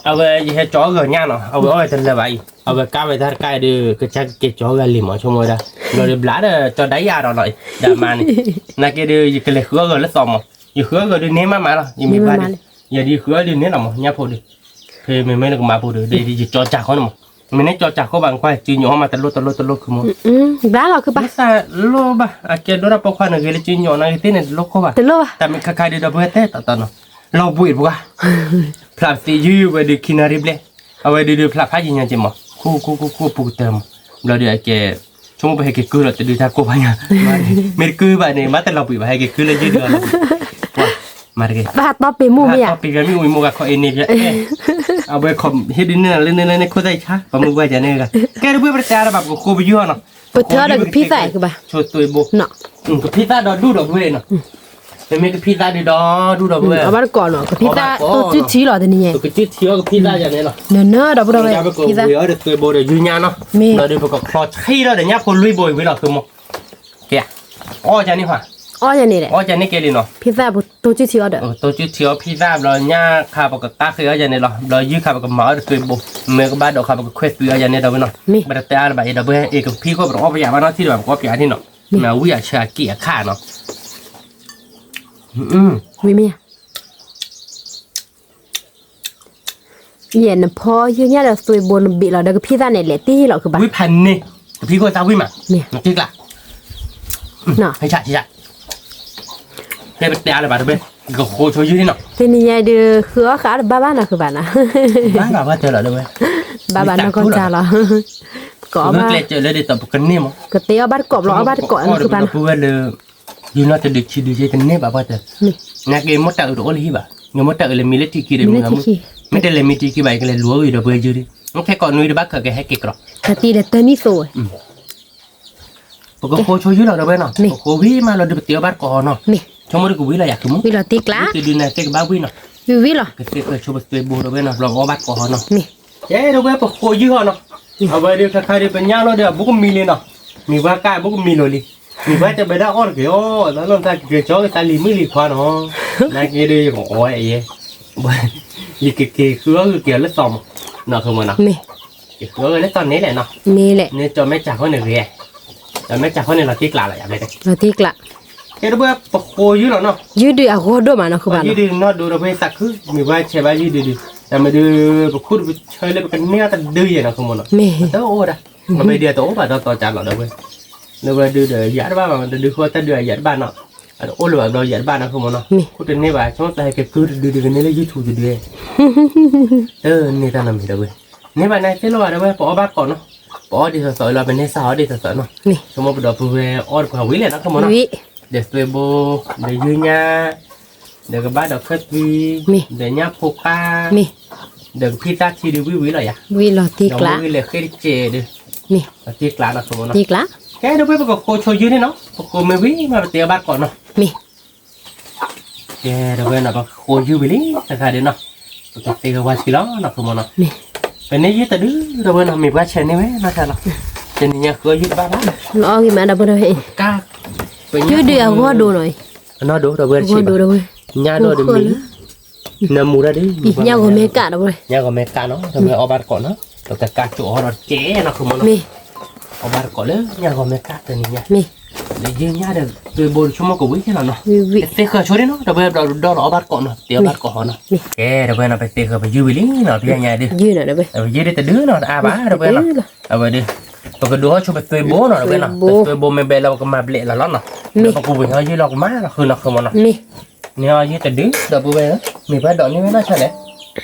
အဝဲယဟဲကၠီအီၣ်ဂီၤညၣ်နီၤ အဝဲအီၣ်ဝဲတလၢာ်ဘၣ်အံၤ အဝဲကါဝဲတၢ်တကါအံၤဒီး ကစၢ်ကက့ၤကၠီဂၤလံမး ဆိကမိၣ်ဝဲဒၣ်, ဘျီဒီးဘျးဒီးကၠီဒၣ်ယၤဒီးလီၤအံၤ ဒီးမါန့ၣ်, နာ်က့ဒီး ယကလဲၤဃုအီၣ်ဂီၤလၢသီမး, ယဃုအီၣ်ဂီၤဒုးန့ၢ်မးမးလီၤ ယမ့ၢ်ပှၤဒီး, ယၤဒုးယဃုအီၣ်ဒုးန့ၢ်လီၤမး ညၣ်ဖိဒီး, ဖဲမ့မ့ၢ်နကမၤဖိဒီး ဒီးယကၠီစၢ်ဃီန့ၣ်မး, မ့ၢ်န့ၣ်ကၠီစၢ်ဃီဘၣ် နကွၢ်စုညိးအီၣ်မးတလိၣ်တလိၣ်တလိၣ်ခုမး, ဘၣ်လီၤခုဘၣ်, လိၣ်ဘၣ် အကဲဒိၣ်တၢ်ပိာ်ခွါနဂ့ၤလၢစုညိးနဂ့ၤသ့ၣ်န့ၣ်တလိၣ်ခိဘၣ်, တလိၣ်ဘၣ်, တၢ်မ့ၢ်ခါခါဒီး ဒီပုၢ်ဝဲၢ်တဲတီတီနီၤ, လီၤဘှံးပှၤ ဖျးသံယုၢ်ဝဲဒုးခံနၣ်ရံၣ်ဘျဲၣ်, အဝဲဒုးဒုးဖျးဖးယံၤညါက့မး, ခူခူခူခူပူၤကတၢၢ်မး, ဘျီဒီးအကဲ, ဆိကမိၣ်ပဟဲက့ၤကုၢ်လီၤတဒုတၢ်ကိၢ်ဘၣ်ညါ, မ့ၢ်တကုၢ်ဘၣ်န့ၣ် မ့ၢ်တလီၤဘှံးဘၣ် ဟဲက့ၤကုၢ်လၢယုၢ်ဒုးလီၤ, မၤတဂ့ၤ, ဘၣ်တီပ့ၤမိၢ်မ့ၢ်ယါ, တီပ့ၤမ့ၢ်ဝံၤမိၢ်ဂၤခီအ့န့ၣ်, အဝဲခီဟ့ၣ်ဒုးန့ၢ်လၢန့ၣ်လၢန့ၣ်ခိၣ်သၣ်အံၤဆါ ပမုၢ်ပှၢ်ယၤန့ၣ်, ကဲဒီပုၢ်ဝဲၢ်ပတတဲအါတဘၣ် ပကဃိပယုၢ်အီၤနီၤ, ပထၢဒီးကဖံသၣ်အံၤကဘၣ်, ဆိသွဲဘိ ကဖံသၣ်ဒီးဒူၣ်ဒီးပုၢ်ဝဲၢ်နီၤ, မ့မ့ၢ်ကဖံသၣ်ဒုးဒီးဒူၣ်ဒီးပုၢ်ဝဲၢ်, အဘၣ်တကိးနီၤ ကဖံသၣ်တိၢ်စုထံလီၤတနံၤညါ, ကစုထံအီၤကဖံသၣ်ယၤန့ၣ်လီၤ, နနၢဒီပုၢ်ဒီပုၢ်ဝဲၢ်, ပကဝံၤအီၤဒီးသွဲဘိဒီးယုၢ်ညါနီၤ, ဘျီဒီးပကချီဆံးထီၣ်ဒီးညၣ်ဖိလွံၢ်ဘိအံၤဝံၤလီၤ သုမိၢ်, ကဲ, အီၣ်ယၤန့ၣ်ဟါ, အီၣ်ယၤန့ၣ်, အီၣ်ယၤန့ၣ်ကဲလံနီၤ, ဖံသၣ်တိၢ်စုထံအီၤဒီး, တိၢ်စုထံအီၤဖံသၣ်ဘျီညၣ်ခါ ပကကါဃ့အီၣ်ယၤန့ၣ်လီၤ, ဘျီယုၢ်ခါပကမၤအီၤဒီးသွဲဘိ, မ့ၢ်ကဘၣ်ဒီးခါပကခွဲးသွံအီၤယၤန့ၣ်ဒီပုၢ်ဝဲၢ်နီၤ, ပတတဲအါတဘၣ်အံၤဒီပုၢ်ဝဲၢ်, အ့ၣ်ကဖံခိၣ်ပတအီၣ်ပယၤဘၣ်နီၤ ထံၣ်တဘၣ် ပကအီၣ်ပယၤထံၣ်နီၤ, မ့ၢ်အဝံၣ်အဆၢအက့ၢ်အခါနီၤ, ဝံၤမ့ၢ်ဧါ, ယဲနဖီယုၢ်ညၣ်ဒီးသွ့ဘိနဘ့ၣ်လီၤဒီးကဖံသၣ်န့ၣ်လဲၤတ့ၢ်လီၤခုဘၣ်, ဝံဖးန့ၣ်, ကဖံခိၣ်သၣ်ဝံမး, နတ့ၢ်ကျါ, ဟ့ၣ်ဆၣ်ဟ့ၣ်ဆၣ်, တဲပတဲအါလၢၤဘၣ်တဘ့ၣ်, ကဃိဆိယုၢ်န့ၣ်နီၤ, တနံၤညါဒုး ဃုအီၣ်ဃာ်အီၣ်တဘၣ်ဘၣ်နီၤခုဘၣ်နီၤ, ဘၣ်ဘၣ်ဘၣ်တဲလီၤတဝဲ, ဘၣ်ဘၣ်နီၢ်ကီၢ်ကၢ်လီၤ, ကီးဘၣ်, ကျဲးစၢးလၢဒ်သိးပကန့ၢ်မး, ကတဲအီၣ်ဘၣ်တကိးဘျီအီၣ်ဘၣ်တကိးနီၤခုဘၣ်နီၤ, ပဝဲလၢ ယူၤနီၢ်တဒုးခံဒုးယဲတန့ၢ်ဘၣ်ပှၢ်တၢၢ်, နာ်က့မိၢ်တၢ်အုးတအိၣ်လၢဟံၣ်ဘၣ်, နမိၢ်တၢ်အုးလဲၤမံလၢထံခံဒီးမုၢ်လီၤမုၢ်, မ့ၢ်တလဲၤမံထံခံဘၣ် ယကလဲၤလူၤအီၣ်ဂ့ၤဒီးပဝဲယုၢ်ဒုး, ခဲကိးနွံတဘၣ်ခၢးကဟဲက့ၤကြီ, တၢ်တံၢ်ဒီးတၢ်နံၣ်သိဝဲ ပကဃိဆိယုၢ်လီၤဒီးဝဲနီၤ, ပဃိဝံၤမးလီၤဒုးပတ့အီၣ်ဘၣ်တကိးဟီနီၤ, ဆိကမိၣ်ဒုးကဝံၤလီၤယၤကမူ, ဝံၤလီၤတ့ကျး, ဒုးနဲၣ်သ့ၣ်ကဘၣ်ဝံၤနီၤ, ဝံၤဝံၤလီၤ, ကသ့ၣ်ဃၢၤဆိပသွ့ဘိဒီးဝဲနီၤ ဘျီကအီၣ်ဘၣ်တကိးဟီနီၤ, ကဲဒီးဝဲပဃိယုၢ်ဟီနီၤ, အဝဲဒုးခါခါဒုးပညၣ်လိၣ်ဒီးအဘူးကမံလံနီၤ, မံၤပှၢ်ကၢ်အဘူးကမံလိာ်လံ, မံၤပှၢ်တဘဲဒၣ်အီၣ်တဂ့ၤအီၤ လၢလီၢ်တၢ်ကကဲကၠီကသးလံၤမုၣ်လံၤခွါနီၤ, နာ်က့ဒုးယကအီၣ်ဝဲအံၤ, ယကက့ၤဃုအီၣ်ဂ့ၤက့ၤအီၤလၢသီမး, နီၤ ဃုမနီၤ ကဃုအီၣ်ဂ့ၤလၢသီန့ၣ်လဲၣ်နီၤ, န့ၣ်ကၠီမဲာ်ကၠၢ်ဃီန့ၣ်ဂ့ၤ, ကၠီမဲာ်ကၠၢ်ဃီန့ၣ်လီၤတံၢ်ကျးလီၤယၤ, လီၤတံၢ်ကျး, ကဲဒီးဝဲပဃိယုၢ်လီၤနီၤ, ယုၢ်ဒုးအဂီၢ်ဒိၣ်မးနီၤ ဃုဘၣ်နီၤ, ယုၢ်ဒုးနီၢ်ဒိဒီးဝဲသးခု, မံၤပှၢ်ဆဲးဘၣ်ယုၢ်ဒုးဒုး, တၢ်မ့ၢ်ဒုး, ပခူၣ်ဒုးပဆၢလၢပကန့ၢ်အီၣ်တဒုယဲၢ်နီၤ ဃုမနီၤ, တအိၣ်ဒၣ်, အဝဲဒုးအတအိၣ်ဘၣ်ဒီးသီကၢ်လီၤဒီးဝဲ, လၢဝဲဒုးဒီးယၤတဘၣ်ဘၣ် တဒုဃီတၢ်ဒုးအယၤတဘၣ်နီၤ, အတအိၣ်လၢၤဘၣ်ဘျီယၤတဘၣ်နီၤ ဃုမနီၤ, ခူၣ်တန့ၢ်ဘၣ် ဆိသးဟဲက့ၤကုတဒုဒုးကန့ၢ်လၢ YouTube တဒု, တန့ၢ်တၢ်နီတမံၤဒီးဝဲ, န့ၢ်ဘၣ်န့ၣ်သ့ၣ်လီၤဘၣ်ဒီးဝဲ ပအီၣ်ဘၣ်တကိးနီၤ, ပအီၣ်ဒ်သိးသိးလီၤ ပန့ၢ်စၢ်အီၤဒ်သိးသိးနီၤ, ဆိကမိၣ်ပဒီပုၢ်ဝဲၢ်အီၣ်တပှၤဝံၤလဲၣ်နီၤ ဃုမနီၤ, ဒီးသွ့ဘိ, ဒီးယုၢ်ညၣ်, ဒီးကဘၣ်ဒီးခၢၣ်သွံ, ဒီးညၣ်ဖိကၢ်, ဒီးကဖံသၣ်ထံဒုးဝံၤဝံၤလီၤယၤ, ဒီးမ့ၢ်ဝံၤလဲၤဃ့တစဲးဒုး, တ့ကျးနီၤ ဃုမနီၤ, ကဲဒီးဝဲပကဃိဆိယုၢ်န့ၣ်နီၤ ပဃိမ့ၢ်ဝံၤမးပတ့အီၣ်ဘၣ်တကိးနီၤ, ကဲဒီးဝဲနီၤ ပဃိယုၢ်ဝံၤလံ တခါဒုးနီၤ, ပကသ့ဂဲၤဝါဆံလီၤနီၤ ဃုမနီၤ, ပန့ၢ်ယုၢ်တဒုဒီးဝဲနီၤ မံၤပှၢ်ဆဲးန့ၢ်ဝဲနီၤလီၤ, တနံၤညါဃုအီၣ်ယုၢ်တဘၣ်ဘၣ်, အီၣ်ဂ့ၤမးဒီးပဒီး, ယုၢ်ဒုးအဂီၢ်ဒိၣ်နီၤ, အနီၢ်ဒိၣ်ဒီးဝဲတဆံးဘၣ်, ညၣ်ဒိၣ်ဒုးမံၤ, နမူတၢ်ဒုး, ညၣ်ဂီၤမဲာ်ကးဒီးဝဲ, ညၣ်ဂီၤမဲာ်ကးနီၤ ဒီးဝဲအီၣ်ဘၣ်တကိးနီၤ, ဒီးကကးကၠိအီၤဒီးတကဲနီၤ ဃုမနီၤ, အီၣ်ဘၣ်တကိးလၢညၣ်ဂီၤမဲာ်ကးတနံၤညါ, ဒီးယုၢ်ညၣ်ဒီးသွ့ဘိဒီးဆိကမိၣ်ကဝံၤကဲလီၤနီၤ, ပသ့ဃၢၤဆိဒ်နီၤ ဒီးဝဲဒီးဒီလီၤအီၣ်ဘၣ်တကိးနီၤ တ့အီၣ်ဘၣ်တကိးဟီနီၤ, ကဲဒီးဝဲနီၤ ပသ့ဃၢၤပယုၢ်ဝံၤလံနီၤ ပယါညါဒုး, ပယုၢ်ဒုးတဒုနီၤ တအါဘၣ်ဒီးဝဲနီၤ, အဝဲဒုး, ပကဒုးဟီၣ်ဆိပသွ့ဘိနီၤ ဒီးဝဲနီၤ ပသွ့ဘိမ့ၢ်ဘဲလီၤပကမၤဘျဲးလီၤလီၤနီၤ, ဒီးပကဝံၤဟီၣ်ယုၢ်လီၤကမၤလီၤဃုနီၤ ဃုမနီၤ, န့ၢ်အီၣ်ယုၢ်တဒု ဒီပုၢ်ဝဲၢ်ဧၢ, မ့ၢ်ပှၤဒိးန့ၢ်ဝဲနီၢ်ဆါလဲၣ်,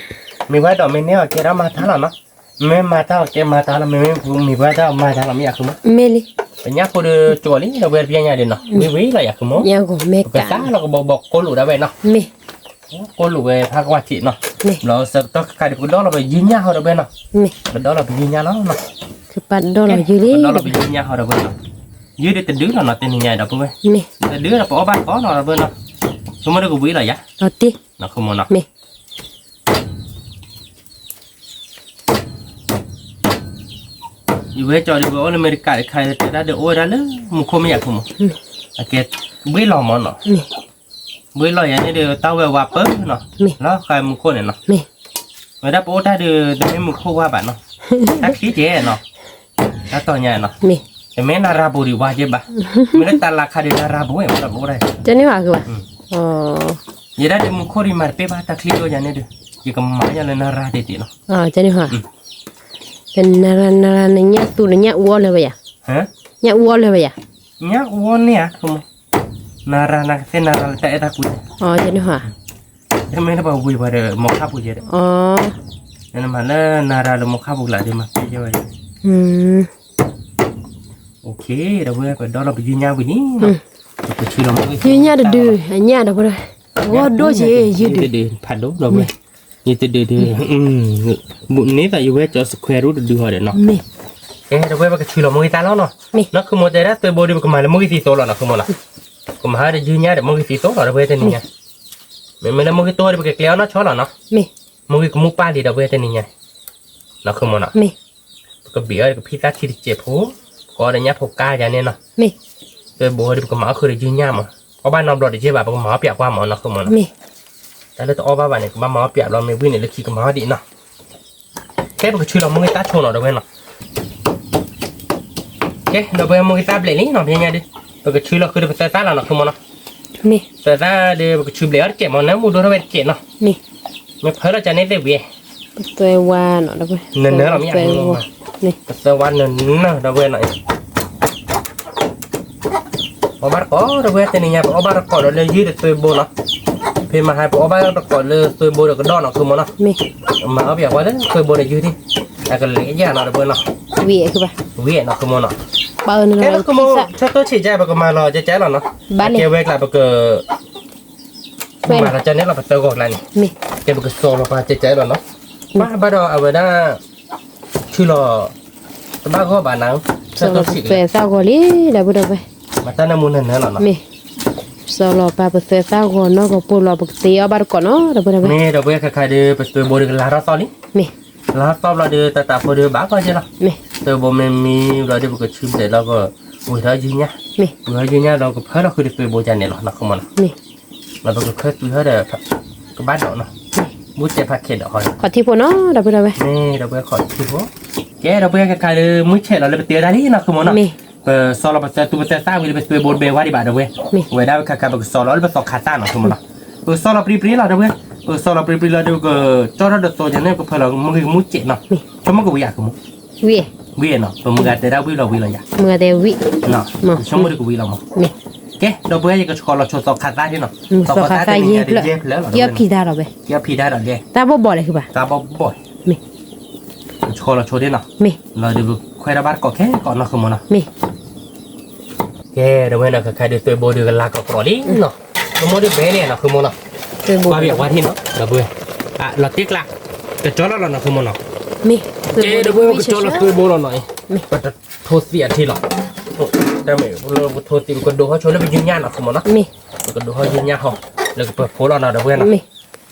မ့ၢ်ပှၤဒိးမ့ၢ်န့ၢ်အီၣ်ကဲဒီးမၤတၢ်လီၤနီၤ, မ့ၢ်မၤတၢ်အီၣ်ကဲမၤတၢ်လီၤ မ့မ့ၢ်မ့ၢ်ပှၤဒိးမၤတၢ်လီၤ မ့ၢ်ယၤဃုမး, မ့ၢ်လံ, ပညၣ်ဖိဒီးကၠိလံ ဒီပုၢ်ဝဲၢ်တပျဲညါဒုးနီၤ ဝံၤဝံၤလီၤယၤဃုမး, ပသးလီၤကဘီဘီကိၢ်လိာ်ဒၣ်ဝဲနီၤ, ကိၢ်လိာ်ဝဲဖးကွၢ်ထံးနီၤ, ဘျီဆၢကတီၢ်ခါဒီးပကဒီလီၤပယုၢ်ညၣ်ဟီဒီးဝဲနီၤ, ပဒီလီၤပယုၢ်ညၣ်လီၤနီၤ, ပဒီလီၤပယုၢ်ညၣ်ဟီဒီးဝဲနီၤ, ယုၢ်ဒုးတဒုလီၤနီၤ တနံၤညါဒီးပုၢ်ဝဲၢ်, တဒုဒီးပအီၣ်ဘၣ်တကိးနီၤဒီးဝဲနီၤ, ဆိကမိၣ်ဒီးကဝံၤလီၤယၤ, နီၤ ဃုမနီၤ, ယဝဲကၠီဒုးဝဲအိၣ်လၢအမဲရကၤတခါ တဲဒၣ်ဒီးအိၣ်ဝဲဒၣ်လၢမူခိၣ်မ့ၢ်ယၤဃုမး, အကဲ, ဘှ့ၣ်လီၤမးနီၤ, ဘှ့ၣ်လီၤယၤန့ၣ်ဒီးတၢ်ဝဲဝါပၢၢ်နီၤ, လီၤဃာ်မူခိၣ်န့ၣ်နီၤ, ဝဲဒၣ်ပအိၣ်တၢ်ဒီး တမ့ၢ်မူခိၣ်ဝါဘၣ်နီၤ, တၢ်ချံကဲနီၤ, တၢ်တီၤညါနီၤ, တမ့ၢ်နရၤပူၤဒံးဝါကဲဘၣ်, မ့ၢ်လၢတၢ်လၤခါဒီးနရၤပူၤဝဲ ပအိၣ်တၢ်, ယဲဒၣ်ဒီးမူခိၣ်ဒံးမၤတပ့ၢ်ဘၣ် တၢ်ချံဒိၣ်ယၤန့ၣ်ဒီး, ယကမၤယၤလၢနရၤဒံးဒံးနီၤ, နရၤ နရၤ နညၣ်သူ နညၣ်အူအီၣ်လၢၤဝဲယၤ, ညၣ်အူအီၣ်လၢၤဝဲယၤ, ညၣ်အူအီၣ်န့ၣ်ဧါ, နရၤနကသ့ၣ်နရၤလၢတၢ်အဲၣ်တၢ်ကွံ, တမ့ၢ်လၢပှၤဝံၤပှၤဒီးမိၢ်ခါပူၤယဲဒီး, နမၤလၢနရၤလၢမိၢ်ခါပူၤကျါဒီးမၤပ့ၢ်ယဲဝဲ, ဒီးဝဲပဒီလီၤပယုၢ်ညၣ်ဝံၤလံနီၤ, ပကဆူလီၤမ့ၢ် ယုၢ်ညၣ်တဒု, အညၣ်ဒီးဝဲ, ဂီၢ်ဒိၣ်က့ၤ ယုၢ်ဒုး, ဖးဒိၣ်ဒီးဝဲ, ယုၢ်တဒုဒုး, ဘူးန့ၢ်သးယဝဲကၠီ square root တဒုဟီဒီးနီၤ, ကဲဒီးဝဲပကဆူလီၤမ့ၢ်ဂ့ၤတၢ်လီၤနီၤ, နီၢ်ခုမိၢ်တဲဒၣ်သွ့ဘိဒီး ပကမၤလၢမ့ၢ်ဂ့ၤသံသိလီၤနီၤ ခုမိၢ်နီၤ, ပကမၤဟီဒီးယုၢ်ညၣ်ဒီးမ့ၢ်ဂ့ၤသံသိလီၤ ဒီးဝဲတနံၤညါ, မ့မ့ၢ်လၢမ့ၢ်ဂ့ၤတိၢ်ဒီး ပကကျဲအီၤနီၢ်ဆီလီၤနီၤ, မ့ၢ်ဂ့ၤကမူၣ်ပၢ်လံဒီးဝဲတနံၤညါ, နီၢ်ခုမိၢ်နီၤ, ပကဘ့ၣ်အီၤဒီးကဖံသၣ်ထံတစဲးဖိ, ပကအီၣ်ဒီးညၣ်ဖိကါယၤန့ၣ်နီၤ, သွ့ဘိဒီး ပကမၤအီၣ်ဃုာ်ဒီးယုၢ်ညၣ်မး, အီၣ်ဘၣ်နီတဘျီတကဲဘၣ် ပကမၤအီၣ်ပၠးကွၢ်မး နီၢ်ခုမိၢ်နီၤ, တၢ်လၢတအီၣ်ဘၣ်ဘၣ်န့ၣ် ကဘၣ်မၤအီၣ်ပၠးဘျီ မ့ၢ်ဝံၤန့ၣ် လၢခံကမၤအီၣ်ဒံးနီၤ, ကဲပကဆူလီၤမ့ၢ်ဂ့ၤတၢ်ဆိနီၤ ဒီးဝဲနီၤ, ကဲဒီးဝဲမ့ၢ်ဂ့ၤတၢ်ဘျဲးလံနီၤ ဖဲညါဒီး, ပကဆူလီၤဃုာ်ဒီးပသၢသၣ်လီၤနီၤ ခုမိၢ်နီၤ, မ့ၢ် သၢသၣ်ဒီး ပကဆူဘျဲးအီၤတကဲးမး နၢမူဒိၣ်ထီၣ်ဝဲတကဲးနီၤ, မ့ၢ် မ့ၢ်ဖၢလီၤကန့ၣ်သ့ၣ်ဝံၤ, ပသွဲဝါနီၤ ဒီပုၢ်ဝဲၢ်, နနၢလီၤမ့ၢ်ယါ, ပသွဲဝါနနၢ ဒီပုၢ်ဝဲၢ်နီၤ, အီၣ်ဘၣ်တကိး ဒီပုၢ်ဝဲၢ် တနံၤညါ ပအီၣ်ဘၣ်တကိးဒီးလၢယုၢ်ဒီးသွဲဘိနီၤ, ဖဲမဟါ ပအီၣ်ဘၣ်တကိးလၢသွဲဘိဒီးကဒီၣ်နီၤ ဃုမိၢ်နီၤ, မၤအီၣ်ပယီၤပှၤလၢသွဲဘိဒီးယုၢ်ဒံး, အကလဲၤယၤနီၤ ဒီပုၢ်ဝဲၢ်နီၤ, ဝံၤနီၤ ဃုမိၢ်နီၤ, ကဲလီၤဃုမိၢ် ဆၢတိၢ်ဆံးကဲ ပကမၤလီၤကဲကဲလီၤနီၤ, ကဲဝဲကျါပက မၤလီၤကန့ၣ်လီၤ ပတၢ်ဂီၤကျါန့ၣ်, ကဲပကစီလီၤပာ်ကဲကဲလီၤနီၤ, ဘၣ်ဘၣ်ဒီးအဝဲဒၣ် ဆူလီၤ တဘၣ်ဂီၢ်ဘၣ်နၤ, သွဲသၣ်ဂီၤလံ ဒီပုၢ်ဝဲၢ်, မတၢ်နၢမူနနၢလီၤနီၤ, မ့ၢ် စီလီၤပာ်ပသွဲသၣ်ဂီၤနီၢ်ကီၢ်ပူၤလီၤ ပကသ့အီၣ်ဘၣ်တကိးနီၤ ဒီပုၢ်ဝဲၢ်, မ့ၢ်ဒီပုၢ်ဝဲၢ် ခဲခါဒီး ပသွဲဘိဒီးကလၤထီၣ်သီလံ, မ့ၢ် လၤထီၣ်သီဘျီဒီး တၢ်တၢ်ဖိဒီးဘၣ်ကီကဲလီၤ, မ့ၢ် သွဲဘိမ့ၢ်မံဘျီဒီး ပကဆူဘျဲးလီၤက ဝံၤထီၣ်ယုၢ်ညၣ်, မ့ၢ် ဝံၤထီၣ်ယုၢ်ညၣ်လီၤ ကဖၢလီၤဃုာ်ဒီးသွဲဘိကန့ၣ်လီၤနီၤ ဃုမိၢ်နီၤ, မ့ၢ် လီၤပကဖၢသွဲဟီဒီး ကဘၣ်ဒိးနီၤ, မ့ၢ် မူစဲးဖးခဲဒီးဟီဒီး ခီၣ်ထံးဖိနီၤ ဒီပုၢ်ဝဲၢ်, မ့ၢ်ဒီပုၢ်ဝဲၢ် ခီၣ်ထံးဖိ, ကဲဒီပုၢ်ဝဲၢ် ခဲခါဒီး မုၢ်ဆဲးလီၤလၢပတ့တၢ်လံနီၤ ဃုမိၢ်နီၤ, မ့ၢ် ပစီလီၤပသွဲသူပသွဲသၣ်ဝံၤဒီး ပသွဲဘိတဘဲဝါဒံးဘၣ် ဒီပုၢ်ဝဲၢ်, မ့ၢ် ဝဲဒၣ်ဝဲခဲခါ ပကစီလီၤလၢပသီခါသၣ်နီၤ ဃုမိၢ်နီၤ, ပကစီလီၤပြံပြံလီၤ ဒီပုၢ်ဝဲၢ်, ပကစီလီၤပြံပြံလီၤဒီး ပကကၠီထီၣ်ဒီးသိးယၤန့ၣ် ပကဖၢလီၤမုၢ်ဂ့ၤကမူစဲးနီၤ, မ့ၢ် ဆိကမိၣ်ကဝံၤဧါ ဃုမိၢ် ဝံၤနီၤ, ပမုၢ်ဂၤတဲဒၣ်ဝံၤလီၤဝံၤလီၤယၤ, မုၢ်ဂၤတဲဝံၤ, ဆိကမိၣ်ဒီးကဝံၤလီၤမး, မ့ၢ် ကဲ ဒီပုၢ်ဝဲၢ် ယကဆှီလီၤဆိသီခါသၣ်ဒၣ်နီၤ, သီခါသၣ်တနံၤညါဒီး ယဲၢ်ဖျၢၣ်လီၤ ယဲၢ်ဖံးတၢ်လီၤဝဲ, ယဲၢ်ဖံးတၢ်လီၤဒဲး, တၢ်ဘီၣ်ဘီၣ်လဲၣ် ဃုဘၣ်, တၢ်ဘီၣ်ဘီၣ်, မ့ၢ် ကဆှီလီၤဆိဒၣ်နီၤ, မ့ၢ် လီၤဒီးပခွဲးထီၣ်ဘၣ်တကိးခဲကိးနီၤ ဃုမိၢ်နီၤ, မ့ၢ် ကဲ ဒီပုၢ်ဝဲၢ်နီၤ ခဲခါဒီးသွဲဘိဒီးကလၤကီးကရီးလံနီၤ, မ့ၢ်မ့ၢ်ဒီးဘဲန့ၣ်နီၤ ဃုမိၢ်နီၤ, ကွၢ်ဘၣ်ဝဲထံၣ်နီၤ ဒီပုၢ်ဝဲၢ်, လီၤတ့ကျး, ကကၠီလီၤလီၤနီၤ ဃုမိၢ်နီၤ, ကဲ ဒီပုၢ်ဝဲၢ် ပကကၠီလီၤသွဲဘိလီၤနီၤ, ပတထိသံအထံလီၤ, တၢ်မ့ၢ်ပထိသံ ပကဒိးဟီၣ်ဆိလၢပယုၢ်ညၣ်နီၤ ဃုမိၢ်နီၤ, ပကဒိးဟီၣ်ယုၢ်ညၣ်ဟီ, လၢကပၢၤဖိလီၤနီၤ ဒီပုၢ်ဝဲၢ်နီၤ,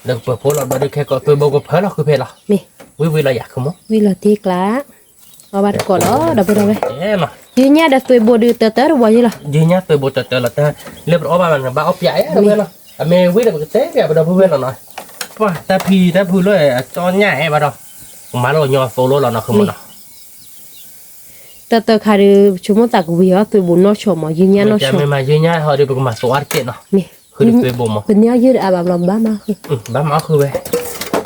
လၢကပၢၤဖိလီၤဘျီဒီး ခဲကိးသွဲဘိကဖၢလီၤဃုဖဲလီၤ, ဝံၤဝံၤလီၤယၤ ဃုမိၢ်, ဝံၤလီၤတ့ကျး, အီၣ်ဘၣ်တကိးလီၤ ဒီပုၢ်ဝဲၢ်, ယုၢ်ညၣ်ဒီးသွဲဘိဒီးတၢတၢတဝီယ့ၣ်လီၤ, ယုၢ်ညၣ်သွဲဘိတၢတၢလီၤတၢ်, လၢပတအီၣ်ဘၣ်ဘၣ်န့ၣ် ဘၣ်အီၣ်ပၠးအဲၣ် ဒီပုၢ်ဝဲၢ်နီၤ, အမ့ၢ်ဝံၤဒီးပကတဲပၠးပဒီပုၢ်ဝဲၢ်လီၤနီၤ, ပှၤတၢ်ဖံးတၢ်ဖုးလၢ အကၠီညၣ်အဲၣ်ဘၣ်ဒီး, ကမၤလၢကညီသိလိလီၤနီၤ ဃုမိၢ်နီၤ တၢတၢခါဒီး ပဆိကမိၣ်သးကဝံၤအီၣ်သွဲဘိနီၢ်ဆီမး ယုၢ်ညၣ်နီၢ်ဆီ, မ့ၢ်မၤယုၢ်ညၣ်ဟီဒီး ပကမၤသိးအါတက့ၢ်နီၤ, ဃုဒီးသွဲဘိမး, ပန့ၢ်အီၣ်ယုၢ်ဒီးအါဘၣ်ဘျီ ဘၣ်မၤဃု, ဘၣ်မၤအီၣ်ဃုဝဲ,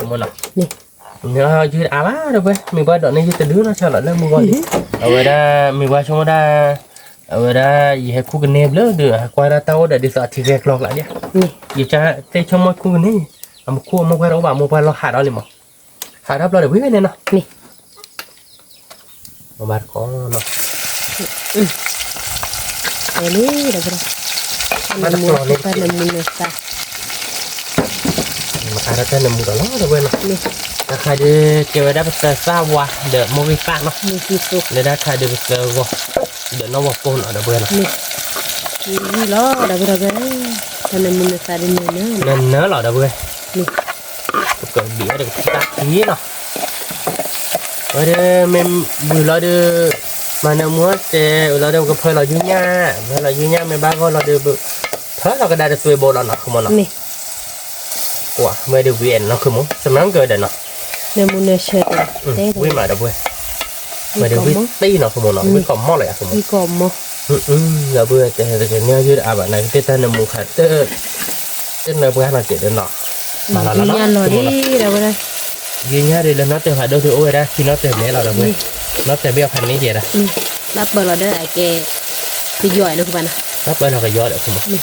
မ့ၢ် န့ၢ်အီၣ်ယုၢ်ဒီးအါဘၣ် ဒီပုၢ်ဝဲၢ်, မ့ၢ်ဘၣ်ဒိးန့ၢ်ယုၢ်တဒုနီၢ်ဆီလီၤလၢမုၢ်ဂီၢ်လံ, အဝဲဒၣ် မ့ၢ်ဘၣ်ဆိကမိၣ်ဒၣ်, အဝဲဒၣ် ယဟဲခူၣ်ကန့ၢ်ဘျီဒီး ဟးကွၢ်ဒၣ်တၢ်အိၣ်ဒီးဒ်သိးအထံဂဲၤကျီကျါဒံး, ယကသ့ဆိကမိၣ်ခူၣ်ကန့ၢ်, အမူခိၣ်အမူပှၢ်တအိၣ်ဘၣ် မိၢ်ပှၢ်လီၤဟးဒီးလံမး, ဟးထီၣ်ဘျီဒီးဝံၤဝဲန့ၣ်နီၤ, မ့ၢ် မၤဘၣ်တကိးနီၤ, တဲလံဒီး, တၢ်နၢမူနသး, မၤအါထီၣ်တၢ်နၢမူဒီးလီၤ ဒီပုၢ်ဝဲၢ်နီၤ, တၢ်ခါဒီး ကဲဝဲဒၣ်ပသၢသၣ်ဝါဒီးမိၢ်ဂ့ၤသၣ်နီၤ, လၢတၢ်ခါဒီးပသၢဂီၤ, ဒီးနီၢ်ဝီကိၢ်နီၤ ဒီပုၢ်ဝဲၢ်နီၤ, ဝံၤလီၤ ဒီပုၢ်ဝဲၢ်, တၢ်နၢမူနသးဒ်န့ၣ်လီၤ, နနၢလီၤ ဒီပုၢ်ဝဲၢ်, ပကဘံးအီၣ်ဒီးကထံၣ်တၢ်ခံနီၤ, ဝဲဒီးမ့ၢ်ဝံၤလီၤဒီး, မၤနၢမူစဲးဝံၤလီၤဒီး ပကဖၢလီၤယုၢ်ညၣ်, ဖၢလီၤယုၢ်ညၣ်မ့ၢ်ဘၣ်ဂီၢ်လီၤဒီး, ဖၢလီၤကဒါဒီးသွဲဘိလီၤနီၤ ဃုမိၢ်နီၤ, ကွၢ်ဝဲဒီးဝံၤနီၤ ဃုမိၢ် စမံကဒီးနီၤ, ဝံၤမး ဒီပုၢ်ဝဲၢ်, ဝဲဒီးဝံၤသံနီၤ ဃုမိၢ်နီၤ, ဝံၤကီၢ်မီၢ်လီၤယၤ ဃုမိၢ်, ဒီပုၢ်ဝဲၢ် တဲတကဲန့ၢ်ယုၢ်ဒီးအါဘၣ် နကသ့ၣ်တၢ်နၢမူခါ တနၢပှဲၤနီၤကဲးဒီးနီၤ, မၤလီၤလီၤနီၤ, ယုၢ်ညၣ်ဒီးလၢနီၢ်တၢၤဖးဒိၣ်ဒီး အိၣ်ဝဲဒၣ်ခံနီၢ်တၢၤဘျဲၣ်လီၤ ဒီပုၢ်ဝဲၢ်, နီၢ်တၢၤဘျဲၣ်အီၤဖးန့ၢ်ယဲဒၣ်, ဘၣ်ပၢလီၤဒီးအကဲ, ကယီၤလၢကဘၣ်နီၤ, ဘၣ်ပၢလီၤကယီၤဒီး ဃုမိၢ်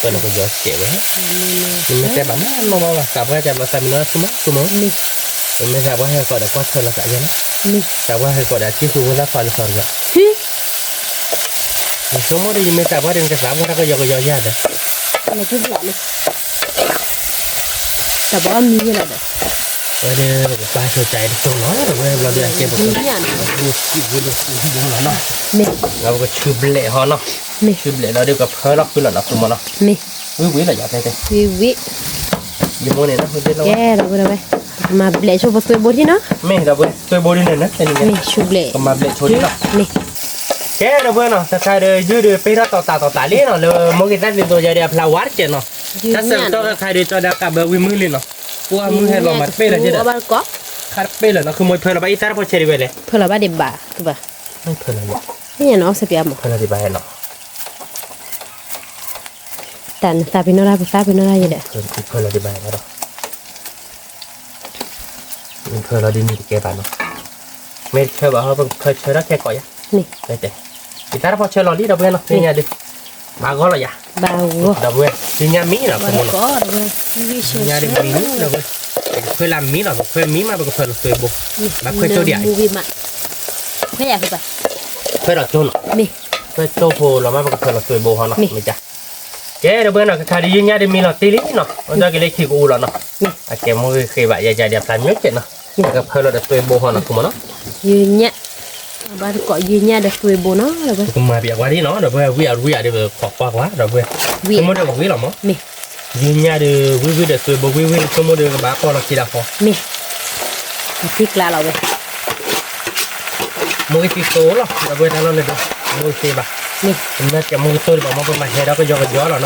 ပၢလီၤကယီၤစဲးဝဲ, နမ့ၢ်တဲဘၣ်မး မ့ၢ်မ့ၢ်ဘၣ် သးပှၢ်တၢ်ဘျီသးမံနီၤ ဆိကမိၣ် ဆိကမိၣ်, ပမ့ၢ်သးပှၢ်ဟဲကီးဒီးကွၢ်ထွဲလီၤသးယဲနီၤ, သးပှၢ်ဟဲကီးဒီးအစုဃုာ်ဖိသၣ်ခွါလၢသီတဂၤ, နဆိကမိၣ်ဒီး ယမ့ၢ်သးပှၢ်ဒီး နကသးပှၢ်တၢ်ကယီကယီယၤဒီး သးပှၢ်မံဝဲလီၤဒီး, ဝဲဒီးပကပာ်ဆိကါအံၤတစိၢ်လီၤ ဒီးဝဲဘျီဒီးအကဲပက, ဒိၣ်စံးဝဲဒိၣ်စံးဘိလီၤနီၤ, ဒီးပကဆူဘျဲးဟီနီၤ, ဆူဘျဲးလီၤဒီးကဖၢလီၤဃုာ်လီၤနီၤ ဃုမိၢ်နီၤ, ဝံၤဝံၤလီၤယၤတဲတဲ, ဝံၤဝံၤ, ယမိၢ်န့ၣ်နီၤ ဝံၤလီၤဝဲ, ကဲဒီးဝဲဒီးဝဲ, မၤဘျဲးဆိပသွဲဘိထံနီၤ, မ့ၢ်ဒီးဝဲ သွဲဘိဒ်န့ၣ်နီၤ, မ့ၢ်ဆူဘျဲး, ကမၤဘျဲးဆိဒ်နီၤ, မ့ၢ် ကဲဒီးဝဲနီၤ တခါဒီးယုၢ်ဒီးပ့ထီၣ်တီၤတးတီၤတးလံနီၤ လၢမိၢ်ဂ့ၤသၣ်သ့ၣ်သိးယၤဒီးအဖျါဝါတကဲးနီၤ, တၢ်ဆၢကတီၢ်တခါဒီး ကၠီဒီးကးဘၢဝံၤမုၢ်လံနီၤ, ပှၤမုၢ်ဟဲလီၤမၤတပ့ၢ်လၢၤကဲဒီး, ခါတပ့ၢ်လၢၤနီၤ ဃုမိၢ် ဖၢလီၤဘၣ်အံၤတၢ်တပီၢ်ဆဲးဒံးဝဲလဲၣ်, ဖၢလီၤဘၣ်ဒံးဘၣ် ဖၢလီၤဘၣ်, ဖၢလီၤဘၣ်နီၤ, တၢ်နသးပ့ၤနီၣ်တၢ် ပသးပ့ၤနီၣ်တၢ်ယဲဒီး, ဖၢလီၤဒ်ဘၣ်ဒီး, ဖၢလီၤဒ်န့ၣ်တကဲဘၣ်နီၤ, မ့ၢ်တဆၢဘၣ်ဟီ ပကဖၢဆၢထီၣ်ခဲကိးယၤ, ယသးတဖီဆၢလီၤလံဒီပုၢ်ဝဲၢ်နီၤ, သ့ၣ်ညါဒုး, ဘၣ်ဂီၢ်လီၤယၤ, ဒီပုၢ်ဝဲၢ် ယုညၣ်မံနီၤ, ယုညါဒုးမံနီၤဒီပုၢ်ဝဲၢ်, ပကဖၢလၢမံနီၤ, ပကဖၢမံမး ပကဖၢလီၤသွဲဘိ, ဘၣ်ဖၢကၠိဒံးဧါ, ဖၢဒီးကၠိနီၤ, ဖၢကၠိဖိလီၤမး ပကဖၢလီၤသွဲဘိဟီနီၤ, မ့ၢ်က ကဲ ဒီပုၢ်ဝဲၢ်နီၤ, ကခါဒုးယုညၣ်ဒုးမံလီၤတံၢ်လံနီၤ, အဒိက့ၤလၢခံကအိၣ်လီၤနီၤ, အကဲမိၢ်ဂ့ၤဃ့ဘၣ် ယၤယၤဒံးအဖျါမ့ၢ်ကဲနီၤ, ပကဖၢလီၤဒီးသွဲဘိဟီနီၤ ခိၣ်မနီၤ, ယုညၣ်, ဘၣ်တကိးယုညၣ်ဒီးသွဲဘိနီၤ, ပကမၤပျဲကွၢ်ဒံးနီၤ, ဒီပုၢ်ဝဲၢ် ဝံအဝံအဒုး ပခိးကွၢ်ကွၢ် ဒီပုၢ်ဝဲၢ်, ဆိကမိၣ်ဒီးကဝံလီၤမး, ယုညၣ်ဒုးဝံဝံဒီးသွဲဘိဝံဝံဒီး ဆိကမိၣ်ဒီးကဘၣ်ပီၣ်လီၤခံဒီးဃီ မ့ၢ်, ကသံကျါလီၤဝဲ, မိၢ်ဂ့ၤသံသိလီၤ ဒီပုၢ်ဝဲၢ် တၢ်လီၢ်လၢဒုး, မိၢ်ဂ့ၤသ့ဘၣ်, မ့ၢ်, မ့ၢ်ကဲမိၢ်ဂ့ၤသိဒံးဘၣ်မး ပမၤဟဲဒီးကယီကယီလီၤနီၤ, မ့ၢ်,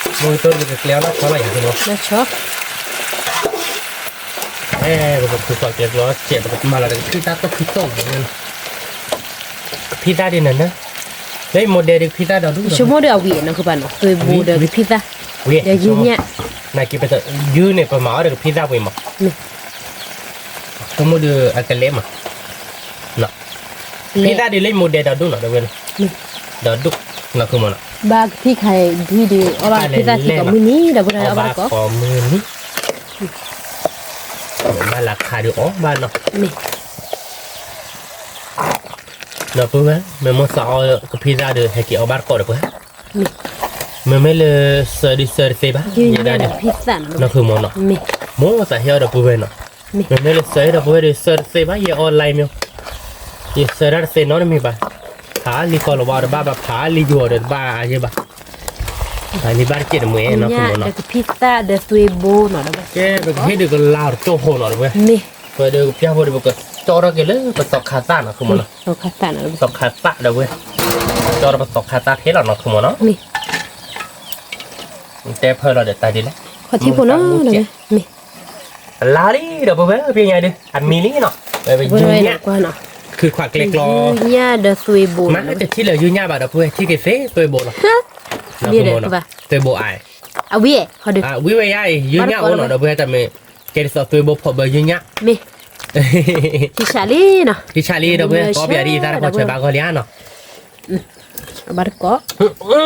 မိၢ်ဂ့ၤသိဒံး ပကကျဲအီၤနီၢ်ဆီလီၤယၤန့ၣ်လီၤ, အဲ ပကဖုၣ်ဖီၣ်ကျဲကျီစဲး ပကမၤလီၤဒီးကဖံသၣ်တိၢ်ဖံသၣ်န့ၣ်, ကဖံသၣ်ဒ်န့ၣ်န့ၣ်, လၢမိၢ်ဒဲဒုးကဖံသၣ်ဒီးဒူၣ်, ဆိကမိၣ်ဒီးအဝံၤနီၤ ကဘၣ်နီၤ သွဲဘိဒီးကဖံသၣ်, ဝံ, ဒီးယုညၣ်, နာ်က့ပတယုန့ၣ် ပမၤအီၤဒီးကဖံသၣ်ဝံၤမး, ဆိကမိၣ်ဒီးအကလဲၤမး ဖံသၣ်ဒ်လၢမိၢ်ဒဲဒီးဒူၣ်နီၤ ဒီပုၢ်ဝဲၢ်နီၤ, ဒီးဒူၣ်နီၤ ခိၣ်မနီၤ, ဘၣ်ကဖံခါအံၤ ဒ်ဒုးအီၣ်ဘၣ်ကဖံသၣ်ခံကိးမုၢ်နံၤ ဒီပုၢ်ဝဲၢ် အီၣ်ဘၣ်ကိးမုၢ်နံၤ, ဘၣ်လၢခါဒုးအီၣ်ဘၣ်နီၤ, မ့ၢ်, ဒီပုၢ်ဝဲၢ် မ့ၢ်မိၢ်သးအီၣ်ကဖံသၣ်ဒီး ဟဲက့ၤအီၣ်ဘၣ်တကိးဒီပုၢ်ဝဲၢ်, မ့ၢ်, မ့မ့ၢ်လၢစၢဒုးစၢတသ့ဘၣ်, ယဲဒၣ်ဒုး, နီၤ ခိၣ်မနီၤ, မိၢ်သးဟ့ၣ်အီၣ်ဒီပုၢ်ဝဲၢ်နီၤ, မ့မ့ၢ်လၢစၢဒီပုၢ်ဝဲၢ်ဒီး စၢတသ့ဘၣ် ယဲအီၣ်လၢမ့ၢ်, ယစၢတၢ်တသ့နီတမံၤဘၣ်, ဖးလံကီၢ်လီၤဘၣ်ဒီးဘၣ်ဘၣ် ဖးလံယိၤဒီးတဘၣ်ယဲဘၣ်, ဖးလံဘၣ်တကဲးတမှဲနီၤ ခိၣ်မနီၤ, ကဖံသၣ်ဒီးသွဲဘိနီၤ ကဲ ပကဟ့ၣ်ဒုးကလါတကၠိဖိနီၤ ဒီပုၢ်ဝဲၢ်, မ့ၢ်, ပှၤဒီးကပျၢ်ဖိဒီး ပကတီထီၣ်က့ၤလၢပသီခါသၣ်နီၤ ခိၣ်မနီၤ, သီခါသၣ်ဒီပုၢ်ဝဲၢ်, တီထီၣ်ပသီခါသၣ်ဖဲလီၤနီၤ ခိၣ်မနီၤ, မ့ၢ်, တဲဖၢလီၤဒီးတၢ်ဒ်လဲၣ်, ခီၣ်ထံးဖိနီၤ မ့ၢ်, အလါလံဒီပုၢ်ဝဲၢ် ပညါဒုး အမံၤလံနီၤ, ပညါ, ခုခွးကျဲကျီ, ယုညၣ်ဒီးသွဲဘိ, မ့ၢ်တထံၣ်လၢယုညၣ်ဘၣ်ဒီပုၢ်ဝဲၢ် ထံၣ်က့ၤသ့သွဲဘိလီၤ, သွဲဘိအါ, အဝံၤ, ဝံၤဝဲယါအံၤ ယုညၣ်အိၣ်နီၤ ဒီပုၢ်ဝဲၢ် တၢ်မ့ၢ်, ကဲဒ်သိးသွဲဘိဖီၣ်ဘၢယုညၣ်, မ့ၢ်, ထံဆးလံနီၤ, ထံဆးလံဒီပုၢ်ဝဲၢ် ကီပယၤဒ်အံၤသးတဖီၣ်ဆၢဘၣ်ဂီၢ်လံဧါနီၤ, ဘၣ်တကိး လီၤ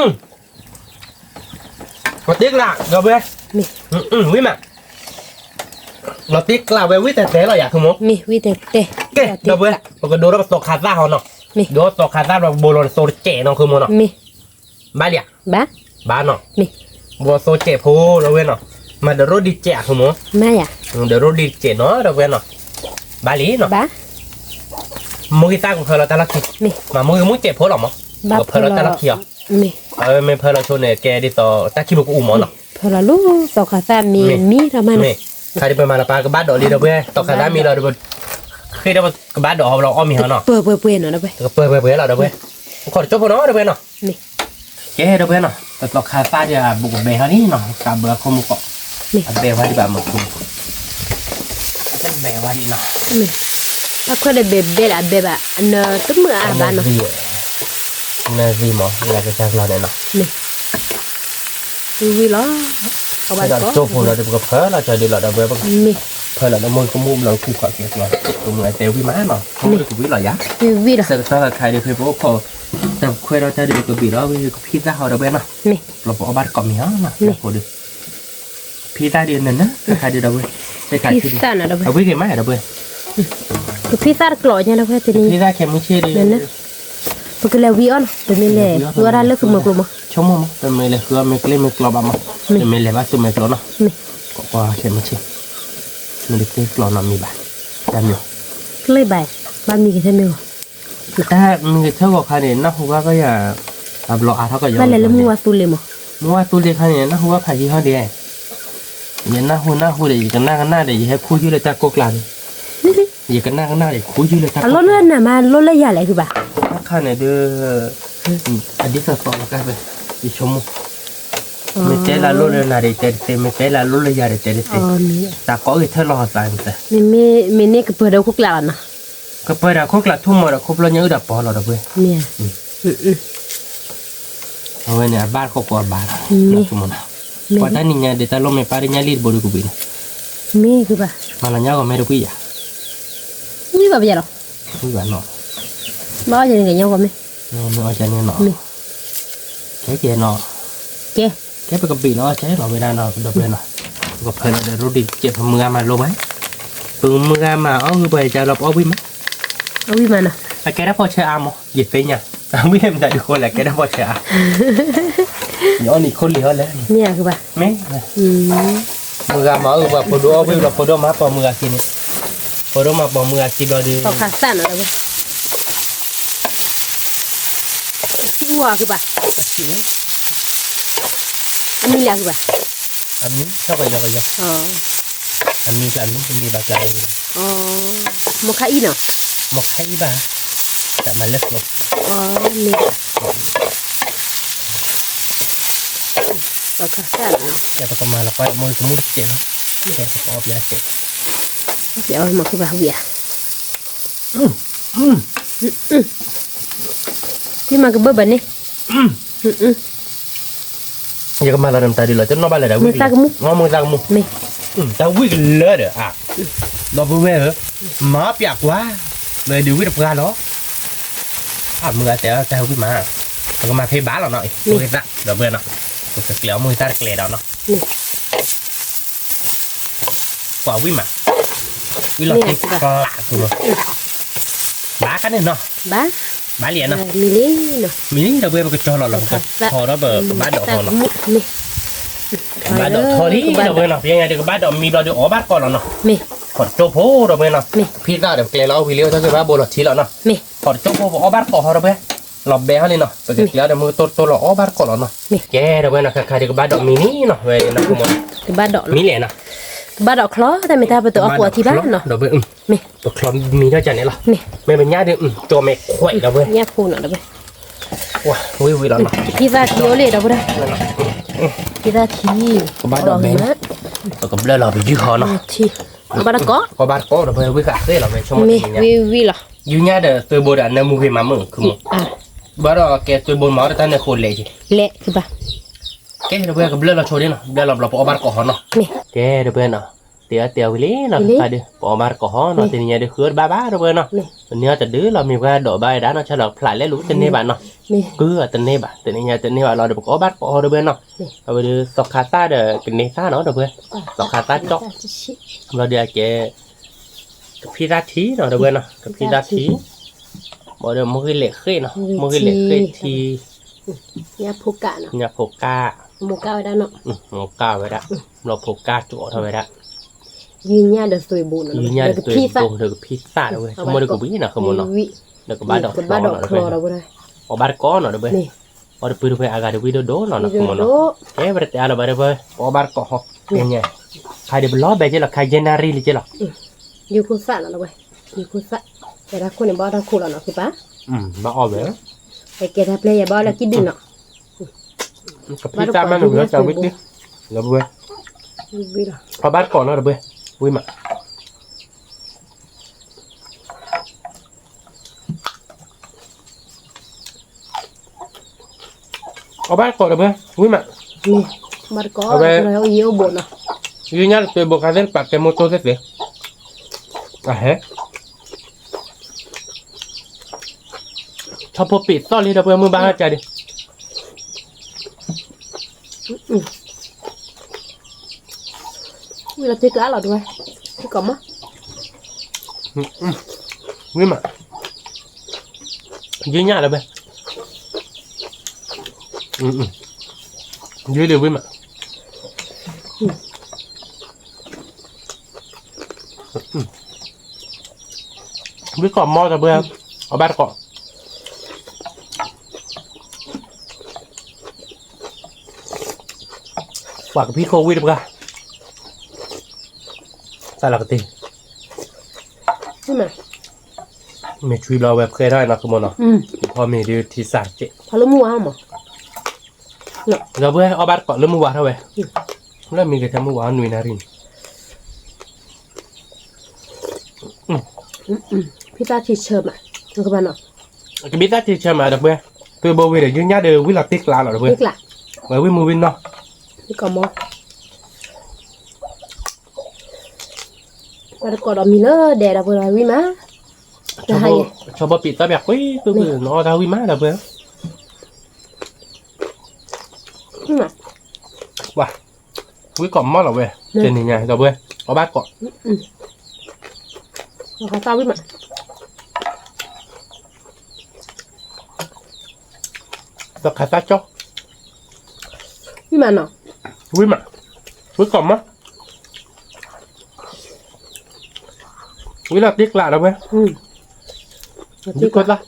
တံၢ်ကျါ ဒီပုၢ်ဝဲၢ်, ဝံၤမး, လီၤတံၢ်ကျါဝဲ ဝံၤတဲတဲလီၤယၤ ခိၣ်မနီၤ, ကဲ ဒီပုၢ်ဝဲၢ် ပကဒိထီၣ်ပသီခါသၣ်ဟီနီၤ, ဒိထီၣ်ပသီခါသၣ် ပဘိလီၤသိတစဲးနီၤ ခိၣ်မနီၤ, ဘၣ်လံဧါ, ဘၣ်, ဘိသိစဲးဖိ ဒီပုၢ်ဝဲၢ်နီၤ, မၤဒီးရိၣ်ဒံးစဲး ခိၣ်မနီၤ, ဒီးရိၣ်ဒံးစဲးနီၤ ဒီပုၢ်ဝဲၢ်နီၤ, ဘၣ်လံနီၤ, မိၢ်ဂ့ၤသၣ်ကဖၢလီၤတၢ်လီၢ်ခံ, မ့ၢ်မိၢ်ဂ့ၤမူစဲးဖိလီၤမး, ကဖၢလီၤတၢ်လီၢ်ခံအီၤ, မ့ၢ်ဖၢလီၤဆိန့ၣ် ကဲဒ်သိးတၢ်ခံပကအိၣ်မးနီၤ, ဖၢလီၤလၢသီခါသၣ်မံၤမံၤထီၣ်မးန့ၣ်, ခါဒ်ပမၤလီၤပာ်ကဘၣ်ဒိးလံ ဒီပုၢ်ဝဲၢ် သီခါသၣ်မံၤလီၤဒီး ဃ့ဒီးကဘၣ်ဒိးဟီလီၤအီၣ်မ့ၤဟီနီၤ, ပှဲၤပှဲၤပှဲၤနီၤ ဒီပုၢ်ဝဲၢ်, ခီၣ်တကၠိဖိနီၤ ဒီပုၢ်ဝဲၢ်နီၤ, ကဲ ဒီပုၢ်ဝဲၢ်နီၤ ပသီခါသၣ်ဒီးအဘူးကဘဲဟီဒ်နီၤ ကးဘၢအခိၣ်မူကီး, အဘဲဝဲဒံးဘၣ်မး အဘဲဝဲဒံးနီၤ, အခွဲးဒီးဘဲဘဲလၢအဘဲဘၣ် နတမုာ်အါဘၣ်နီၤ, နသံမး လၢကစၢ်ကျီၢ်န့ၣ်နီၤ, ဝံၤဝံၤလီၤ, ဒီးကၠိဖိလီၤဒီး ပကဖၢလီၤကၠီဒုးလီၤ ဒီပုၢ်ဝဲၢ် ဖၢလီၤဒီးမိၢ်ကမူၣ်ဘျီ ခုခွးကျဲကျီ, ကမူၣ်တဲဝံၤမးနီၤ ကမူၣ်တကဝံၤလီၤယၤ, ဆၢကတီၢ်ခါခါဒီး ဖဲပအိၣ်ခိး တၢ်ခွဲးဒီးတၢ်ဒုးကဘ့ၣ်ဒီး ဝံၤကဖံသၣ်ဟီ ဒီပုၢ်ဝဲၢ်နီၤ, လီၤပအီၣ်ဘၣ်တကိးမ့ၤဟီနီၤ ဖိဒုး, ဖံသၣ်ဒုးနၤနၤ တခါဒုး ဒီပုၢ်ဝဲၢ်, တခါဒုး အဝံၤဂ့ၤမး ဒီပုၢ်ဝဲၢ်, ကဖံသၣ်တကျိးညါ ဒီပုၢ်ဝဲၢ် တနံၤ ဖံသၣ်ခဲမုၢ်ဆ့ၣ်ဒုး ပကလဲၤဝံအီၣ်နီၤ ပမ့ၢ်လဲၤဃုအီၣ်တၢ်လၢသုးမုၢ်ကျိၤမး, ဆိကမိၣ်မး ပမ့ၢ်လဲၤဃုအီၣ်မ့ၢ်ကျဲမ့ၢ်ကျီဘၣ်မး, ပမ့ၢ်လဲၤဘၣ်သုးမုၢ်ကျိၤနီၤ, ကွၢ်ကွၢ်ခဲမုၢ်ဆ့ၣ်, မ့ၢ်တကျဲကျိနီတမံၤဘၣ်, တၢ်မံၤ, ကျဲဘၣ်, ဘၣ်မံက့ၤထဲမ့ၢ်ဂီၤ, တၢ်မံက့ၤထဲဂီၤခါန့ၣ် နၢ်ဟူဘၣ်ကယၤ, အဘျီအါထီၣ်ကယၤ, ဘၣ်လဲၤလၢမုၢ်ဝါသူလ့ၤမး, မုၢ်ဝါသူလ့ၤခါန့ၣ် နၢ်ဟူဘၣ်ဖးယံာ်ဟီဒံး, ယနၢ်ဟူနၢ်ဟူဒီး ယကနၣ်ကနၣ်ဒီး ယဟဲခူယုၢ်လၢတၢ်ကိၢ်ကျါန့ၣ် ယကနၣ်ကနၣ်ဒီး ခူယုၢ်လၢတၢ်ကိၢ်ကျါ, အလီၢ်လၢနၤမး လီၢ်လၢယၤလဲၣ်ဂ့ၤဘၣ်, တၢ်ခါန့ၣ်ဒုး, အဒ်သိးသိးလီၤကါဖဲ, ယဆိကမိၣ်, မ့ၢ်တဲလၢလီၢ်လၢနၤဒီးတဲတသ့, မ့ၢ်တဲလၢလီၢ်လၢယၤဒီးတဲတသ့, တၢ်ကိးဂ့ၤထၢၣ်လီၤသး, မ့ၢ်န့ၣ်ကပၢၤဒီးခိၣ်ကျါလီၤနီၤ, ကပၢၤဒီးခိၣ်ကျါ ထူၣ်မီၤဒီးခိၣ်ဖျီၣ်ညါအုၣ်ဒီးပီၤလီၤ ဒီပုၢ်ဝဲၢ်, မ့ၢ်ဧါ, အဝဲန့ၣ် အဘၣ်တခိၣ်ဃီအဘၣ်လီၤ, မ့ၢ်, ပှၤတၢ်နံၤညါဒ်တၢ်လိၣ်မ့ၢ်ပၢ်ဒ်ညါလံတဘိဒုးကဘှံးလီၤ, မ့ၢ်ကဘၣ်, မၤလီၤညါဂီၤမ့ၢ်တဘှံးယၤ, ဝံၣ်ဘၣ်ပယၤလီၤ, ဝံၣ်ဘၣ်နီၤ, ဘၣ်အီၣ်ယၤန့ၣ်ကညီဂီၤမ့ၢ်, မ့ၢ်အီၣ်ယၤန့ၣ်နီၤ, ကဲကဲနီၤ, ကဲ, ကဲပကဘှံးလီၤ ကဲလီၤဝဲဒၣ်နီၤ ဒီပုၢ်ဝဲၢ်နီၤ, ပကဖၢလီၤဒီးရိဒံၣ်ကဲပမုၢ်ဂၤမၤလိဝဲ, ပမုၢ်ဂၤမၤအီၣ်ဂုၢ်ပှၤယကၢလီၤပအီၣ်ဝံၣ်မး, အီၣ်ဝံၣ်မးနီၤ, အကဲတၢ်ဖီၣ်ဆၢအါမး ယသ့ၣ်ညါ, အဝံၣ်မတၤဒုးဃိလၢအကဲတၢ်ဖီၣ်ဆၢအါ, ယအီၣ်န့ၣ်ခိၣ်လံၤဟီလဲၣ်, မ့ၢ်, မုၢ်ဂၤမၤအီၣ်ဂုၢ်ပှၤဖိဒိၣ်အီၣ်ဝံၣ်ဘျီ ဖိဒိၣ်မၤပိာ်မုၢ်ဂၤခံန့ၣ်, ဖိဒိၣ်မၤပိာ်မုၢ်ဂၤခံဘျီဒီး, သီခါသၣ်နီၤလၢဝဲ ထံအူအီၤကဘၣ်, အမံၤလၢကဘၣ်, အမံၤဆီကယီကယီ, အမံၤကျါမံၤ အမံၤဘၣ်ကျါ, မိၢ်ခါအံၤနီၤ, မိၢ်ခါအံၤဘၣ်, တၢ်မၤလၢ, မ့ၢ်, ပကမၤလီၤကွၢ်မိၢ်ကမူၣ်တစဲးလီၤ, ပအီၣ်ပျဲစဲး, ပအီၣ်မၤကဘၣ်ဝံၣ်ဧါ, ဖံမၤကဘၢၣ်ဘၣ်န့ၣ်, ယကမၤလီၤနတၤဒ်လီၤ တနီၣ်ဘၣ်လၢၤဒီးဝံၣ်, မုၢ်သၣ်ကမူၣ်, မုၢ်သၣ်ကမူၣ်, တၢ်ဝံၣ်ကလၢာ်ဒီးအါ, ဒီပုၢ်ဝဲၢ်ဧၢ, မၤပျဲကွၢ်, မ့ၢ်ဒုးဝံၣ်တပှၢ်လီၤ, အမုၢ်ဂၤတဲတၢ်ဝံၣ်မး, ပကမၤဖဲဘၣ်လီၤနီၤ, မုၢ်သၣ် ဒီပုၢ်ဝဲၢ်နီၤ, ပကကျဲၤအီၣ်မုၢ်သၣ်တကျဲၤဒီးနီၤ ပှၤဝံၣ်မး, ဝံၣ်လီၤတံၢ်ကျါ, ဘၣ်ခါန့ၣ်နီၤ, ဘၣ်လံနီၤ, မံၤလံဒီပုၢ်ဝဲၢ် ပကကၠီလီၤလီၤ ပကထီထီၣ်ဒီးပကဘၣ်ဒိးထီနီၤ, ကဘၣ်ဒိးထီလံဒီပုၢ်ဝဲၢ်နီၤ, ပယဲညါဒုးကဘၣ်ဒိးမံဘျီဒုးအီၣ်ဘၣ်တကိးလီၤနီၤ, ထီၣ်တကၠိဖိဒီပုၢ်ဝဲၢ်နီၤ, ဖံသၣ်ဒီးပကျဲလီၤအီၣ်ဝံၤလံ တၢ်ကဘၣ်ဘိလီၤထံလီၤနီၤ, ထီၣ်တကၠိဖိပအီၣ်ဘၣ်တကိးဟီဒီပုၢ်ဝဲၢ်, လီၤဘဲဟီလံနီၤ ပကကျဲၤဒီးမုၢ်ကတိၢ်တကိၢ်လီၤအီၣ်ဘၣ်တကိးလီၤနီၤ, ကဲဒီပုၢ်ဝဲၢ်နီၤ ခဲခါဒုးကဘၣ်ဒိးမံလံနီၤ ဝဲနီၤ, မံလဲၣ်နီၤ, ကဘၣ်ဒိးချီ တၢ်မ့ၢ်တၢ်ပတအီၣ်ကိးအထံဘၣ်နီၤ, ပချီမံထီၣ်ကန့ၣ်လီၤ, မ့ၢ်ပညၣ်ဒုး ကၠီမဲာ်ခွဲးဒီပုၢ်ဝဲၢ်, ညၣ်ဖိနီၤဒီပုၢ်ဝဲၢ်, ဝံၣ်ဝံၣ်လီၤနီၤ, ဖံသၣ်ထံအိၣ်လံဒီပုၢ်ဝဲၢ်, ဖံသၣ်ထံ, ကဘၣ်ဒိးမံ, ပကဘျၢလီၤပယုၢ်ဟီနီၤ, ဘၣ်တကိး, ကဘၣ်တကိးဒီပုၢ်ဝဲၢ် ဝံၣ်ဃာ်ဃ့လီၤဝဲ ဆိကမိၣ်တနံၤညါ, ဝံၣ်ဝံၣ်လီၤ, ယုၢ်ညၣ်ဒီးသွဲဘိဒီးအနၢမူဂ့ၤမးမုၢ် ခမူ, ဘၣ်ဒီးကဲသွဲဘိမးအီၣ်တၢ်န့ၣ်ဃိလဲၣ်, လဲၣ်, ကဲဒီပုၢ်ဝဲၢ် ကဘျၢလီၤဆိဒ်နီၤ ဘျၢလီၤဘျီပအီၣ်ဘၣ်တကိးဟီနီၤ, ကဲဒီပုၢ်ဝဲၢ်နီၤ, တဲအီၣ်တဲအီၣ်ဝံၤလံနီၤ တခါဒီး ပအီၣ်ဘၣ်တကိးဟီနီၤ တနံၤညါဒီးဃုအီၣ်တဘၣ်ဘၣ်ဒီပုၢ်ဝဲၢ်နီၤ, ပန့ၢ်အီၣ်တဒုလီၤ မ့ၢ်ပှၤဒိးဘၣ်ဝဲဒၣ်နီၤ ဆၢလီၤဖျးလဲၣ်လူၤတန့ၢ်ဘၣ်နီၤ, ကုၢ်အီၤတန့ၢ်ဘၣ် တနံၤညါတန့ၢ်ဘၣ်လီၤဒီး ပကအီၣ်ဘၣ်တကိးဟီဒီပုၢ်ဝဲၢ်နီၤ, အဝဲဒီးသီခါသၣ်ဒီးကန့ၢ်သၣ်နီၤဒီပုၢ်ဝဲၢ်, သီခါသၣ်ကၠီၣ်, ဘျီဒီးအကဲ ကဖံသၣ်ထံနီၤဒီပုၢ်ဝဲၢ်နီၤ ကဖံသၣ်ထံ, ဘၣ်ဒီးမုၢ်ဂ့ၤလဲၤဃ့နီၤ မုၢ်ဂ့ၤလဲၤဃ့ထံ, ညၣ်ဖိကၣ်, မိၢ်ကၣ်ဝဲဒၣ်, ဘျီဖိကၣ်ကၠီထီၣ်ဝဲဒၣ်, ယုၢ်ညၣ်ဒီးသွဲဘိဒီးကဖံသၣ်ဒီပုၢ်ဝဲၢ် ဆိကမိၣ်ဒီးကဝံၤနီၤ ခမူနီၤ, ဒီးကဘၣ်ဒိးချီနီၤဒီပုၢ်ဝဲၢ်, အီၣ်ဘၣ်တကိးနီၤဒီပုၢ်ဝဲၢ်, အီၣ်တပုၢ်ဒီပုၢ်ဝဲၢ် အဂၤဒီးဝံၣ်ဒိၣ်ဒိၣ်လီၤနီၤ ခမူနီၤ, ကဲပတတဲအါလီၤဘၣ်ဒီပုၢ်ဝဲၢ် ပအီၣ်ဘၣ်တကိးဟီ, ညါ, ခါဒီးပလီၤဘဲက့လီၤ ခါယဲၢ်နၣ်ရံၣ်လံက့လီၤ, ယုၢ်ခိၣ်သၣ်နီၤဒီပုၢ်ဝဲၢ်, ယုၢ်ခိၣ်သၣ်, ကဲတၢ်ခိၣ်န့ၣ် ဘၣ်အီၣ်တၢ်ခိၣ်လီၤနီၤ ဖံပၢ်, ဘၣ်အီၣ်ဝဲ, ကဲတၢ်ပျဲယဲၢ်ဘၣ်အီၣ်လၢကံၣ်ဒုၣ်နီၤ, ကဖံသၣ်မးန့ၣ် ဝံၤလီၤတၢ်ဝံၣ်တံၢ်, ဒီပုၢ်ဝဲၢ်, အီၣ်ဘၣ်တကိးနီၤဒီပုၢ်ဝဲၢ်, ဝံၣ်မး အီၣ်ဘၣ်တကိးဒီပုၢ်ဝဲၢ် ဝံၣ်မး, အဝဲ, ယုၢ်ညၣ်တသွဲဘိခါသ့ၣ်တပာ်ကဲမိၢ်တိၢ်သ့ၣ်သ့ၣ်, အဟဲ ထီၣ်ဖိပ့ၤသီၣ်လံဒီပုၢ်ဝဲၢ် မုၢ်ဘၣ်ဟါကၢ်ဒံး, ဝံၣ်လီၤတံၢ်ကျါလီၤဒီပုၢ်ဝဲၢ်, ထံကီၢ်မး, ဝံၣ်မး, ယုၢ်ညၣ်လၢၤဘၣ်, ယုၢ်ဒံးဝံၣ်မး, ဝံၣ်ကီၢ်မီဒီပုၢ်ဝဲၢ်, အီၣ်ဘၣ်တကိး ပှၤကဖံးခိၣ်ဝံၣ်တပှၢ်, သးလီၤကတ့ၢ်, မ့ၢ်ဆွံဘျီဝဲဖှဲထီၣ်နီၤ ကမီၤနီၤ, ဖီမ့ၤဒုးထံစၢ်တက့ၢ်, ဖီလၢမုၢ်ဝါမး, ဒီပုၢ်ဝဲၢ် အီၣ်ဘၣ်တကိးလၢမုၢ်ဝါထီၣ်ဝဲ, လၢမံၤကထဲမုၢ်ဝါနွံနၣ်ရံၣ်န့ၣ် ဖံသၣ်ထံဆၢမး, ကဘၣ်နီၤ, ကဘံသၣ်ထံဆၢမးဒီပုၢ်ဝဲၢ်, သုးဘိဝ့ၢ်ဒီးယုၢ်ညၣ်ဒီး ဝံၣ်လီၤတ့ၢ်ကျးလီၤဒီးဝဲ, ဝဲဝံၣ်မုၢ်ဝံၣ်နီၢ်, ပှၤတကိးဒီးမံၤလၢဒဲဒီးပှၤဝံၣ်မး, ဆီဘိပံးသၣ်ပှၤကွံာ်ကွံာ်ကွံာ် နအီၣ်တၢ်ဝံၣ်မးဒီးပှၤ, ဝံၣ်ကိးမီၢ်လီၤဝဲ, တနံၤညါဒီးပှၤ, အီၣ်ဘၣ်ကိး ဒီးခါသၣ်ကၠီ, ဝံၣ်မး, ဝံၣ်ကိးမီၢ်, ဝံၣ်လီၤတ့ၢ်ကျးဒီးပှၤ, ဝံၣ်ကိးသၣ်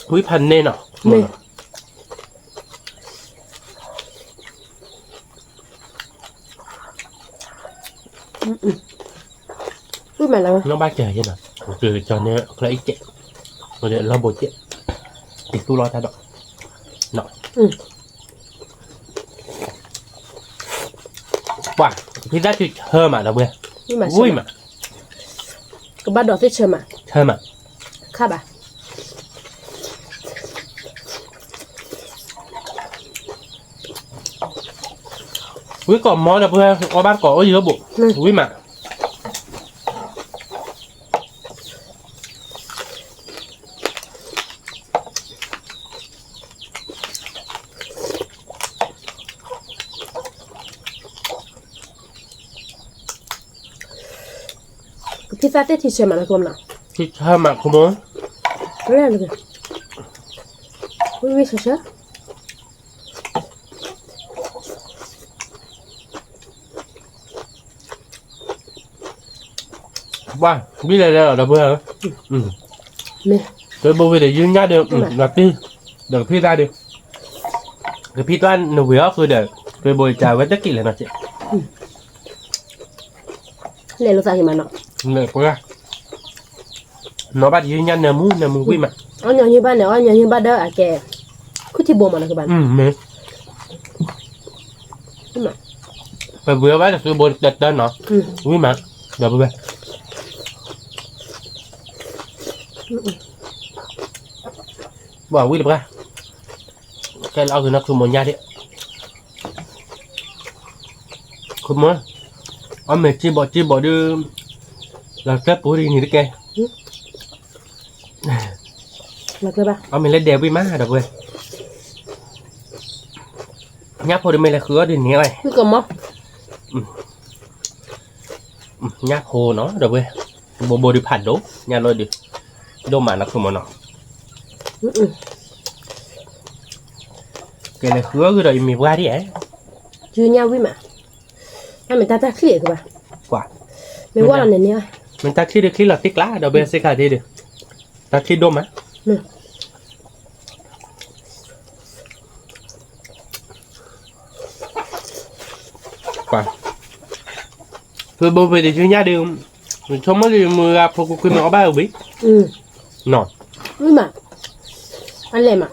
ဝံၣ်ဖးန့ၢ်နီၤ, နီၢ်ဘၣ်ကဲၤယဲနီၤ, ကၠီန့ၣ် ချၢအံၤကဲး, လီၢ်ဘိကဲး, တသူၣ်လီၤတၢ်ဒီး, ပှၤ, ဖံသၣ်ဆၢမးဒီးပှၤ, ဝံၣ်မး, ကဘၣ်ဒိးသ့ၣ်ဆၢမး, ဆၢမး, ခါဘၣ် ဝံၣ်ကိးမီၢ်ဒီးပှၤ, အီၣ်ဘၣ်ကိးအိၣ်ယံၤလၢဘိး, ဝံၣ်မး ကဖံသၣ်တဲထံဆၢမးလၢကမနီၤ, ထံဆၢမးခိၣ်မိၢ်, ဝံၣ်ဆၢဆၢ ပှၤ, ဘံၣ်လဲၤလဲၤလီၤဒီးပှၤဧၢ, သုးဘိဝ့ၢ်ဒီးယုၢ်ညၣ်ဒီး, လီၤတ့ၢ်, ဒီးကဖံသၣ်ဒီး, ကဖံသၣ်နဝံၤအီၣ်ဃုာ်ဒီး, သုးဘိကးဝဲတက့ၢ်လဲၣ်နီၤ, လဲၤလိာ်သးက့ၤမးနီၤ, လဲၤပှၤ, နီၢ်ဘၣ်တယုၢ်ညၣ်နၢမူနၢမူဝံၣ်မး, အီၣ်ညီနုၢ်ဘၣ်န့ၣ် အီၣ်ညီနုၢ်ဘၣ်ဒီးအကဲ, ခူၣ်ထံဘိမးနီၤကဘၣ်, ပဝံၤအီၣ်ဘၣ်ဒီးသုးဘိတၢၢ်တၢၢ်နီၤ, ဝံၣ်မး, ဒီးပဝဲ, ပှၤဝံၣ်တပှၢ်, ကဲလီၤအီၣ်ဂ့ၤနီၢ်ခုမိၢ်ညါဒၣ်, ခုမိၢ်, အီၣ်မ့ၤက့ဘီးက့ဘီးဒုး, လီၤတၢၢ်ပူၤဒ်န့ၣ်တကဲ, အီၣ်မ့ၤလၢဒဲးဝံၣ်မးဒီးပဝဲ, ညၣ်ဖိဒုးမ့ၢ်လဲၤဃုအီၣ်ဒ်န့ၣ်, ညၣ်ဖိနီၤဒီးပဝဲ, ဘိဘိဒုးဖးဒိၣ်, ညၣ်လီၤဒုး, ဒိၣ်မးနီၤခုမိၢ်နီၤ, ကဲလဲၤဃုအီၣ်ဂ့ၤဒီးယမ့ၢ်ပှၢ်ဒ်, ယုၢ်ညၣ်ဝံၣ်မး, တၢ်မ့ၢ်တၢ်တၢ်ချံၣ်ကဘၣ်, မ့ၢ်ဝဲလီၤန့ၣ်န့ၣ်, မ့ၢ်တၢ်ချံၣ်ဒုးချံၣ်လီၤတ့ၢ်ကျးဒီးပဝဲစ့ၢ်ကီးဒ်ဒီး, တၢ်ချံၣ်ဒိၣ်မး ပှၤ, သုးဘိဝ့ၢ်ဒီးယုၢ်ညၣ်ဒီး, ဆိကမိၣ်လၢယမုၢ်ဂၤဖိကွ့ၢ်ကွ့ၢ်မ့ၢ်အီၣ်ဘၣ်ဝံၣ်, ဝံၣ်မး, အလဲၣ်မး,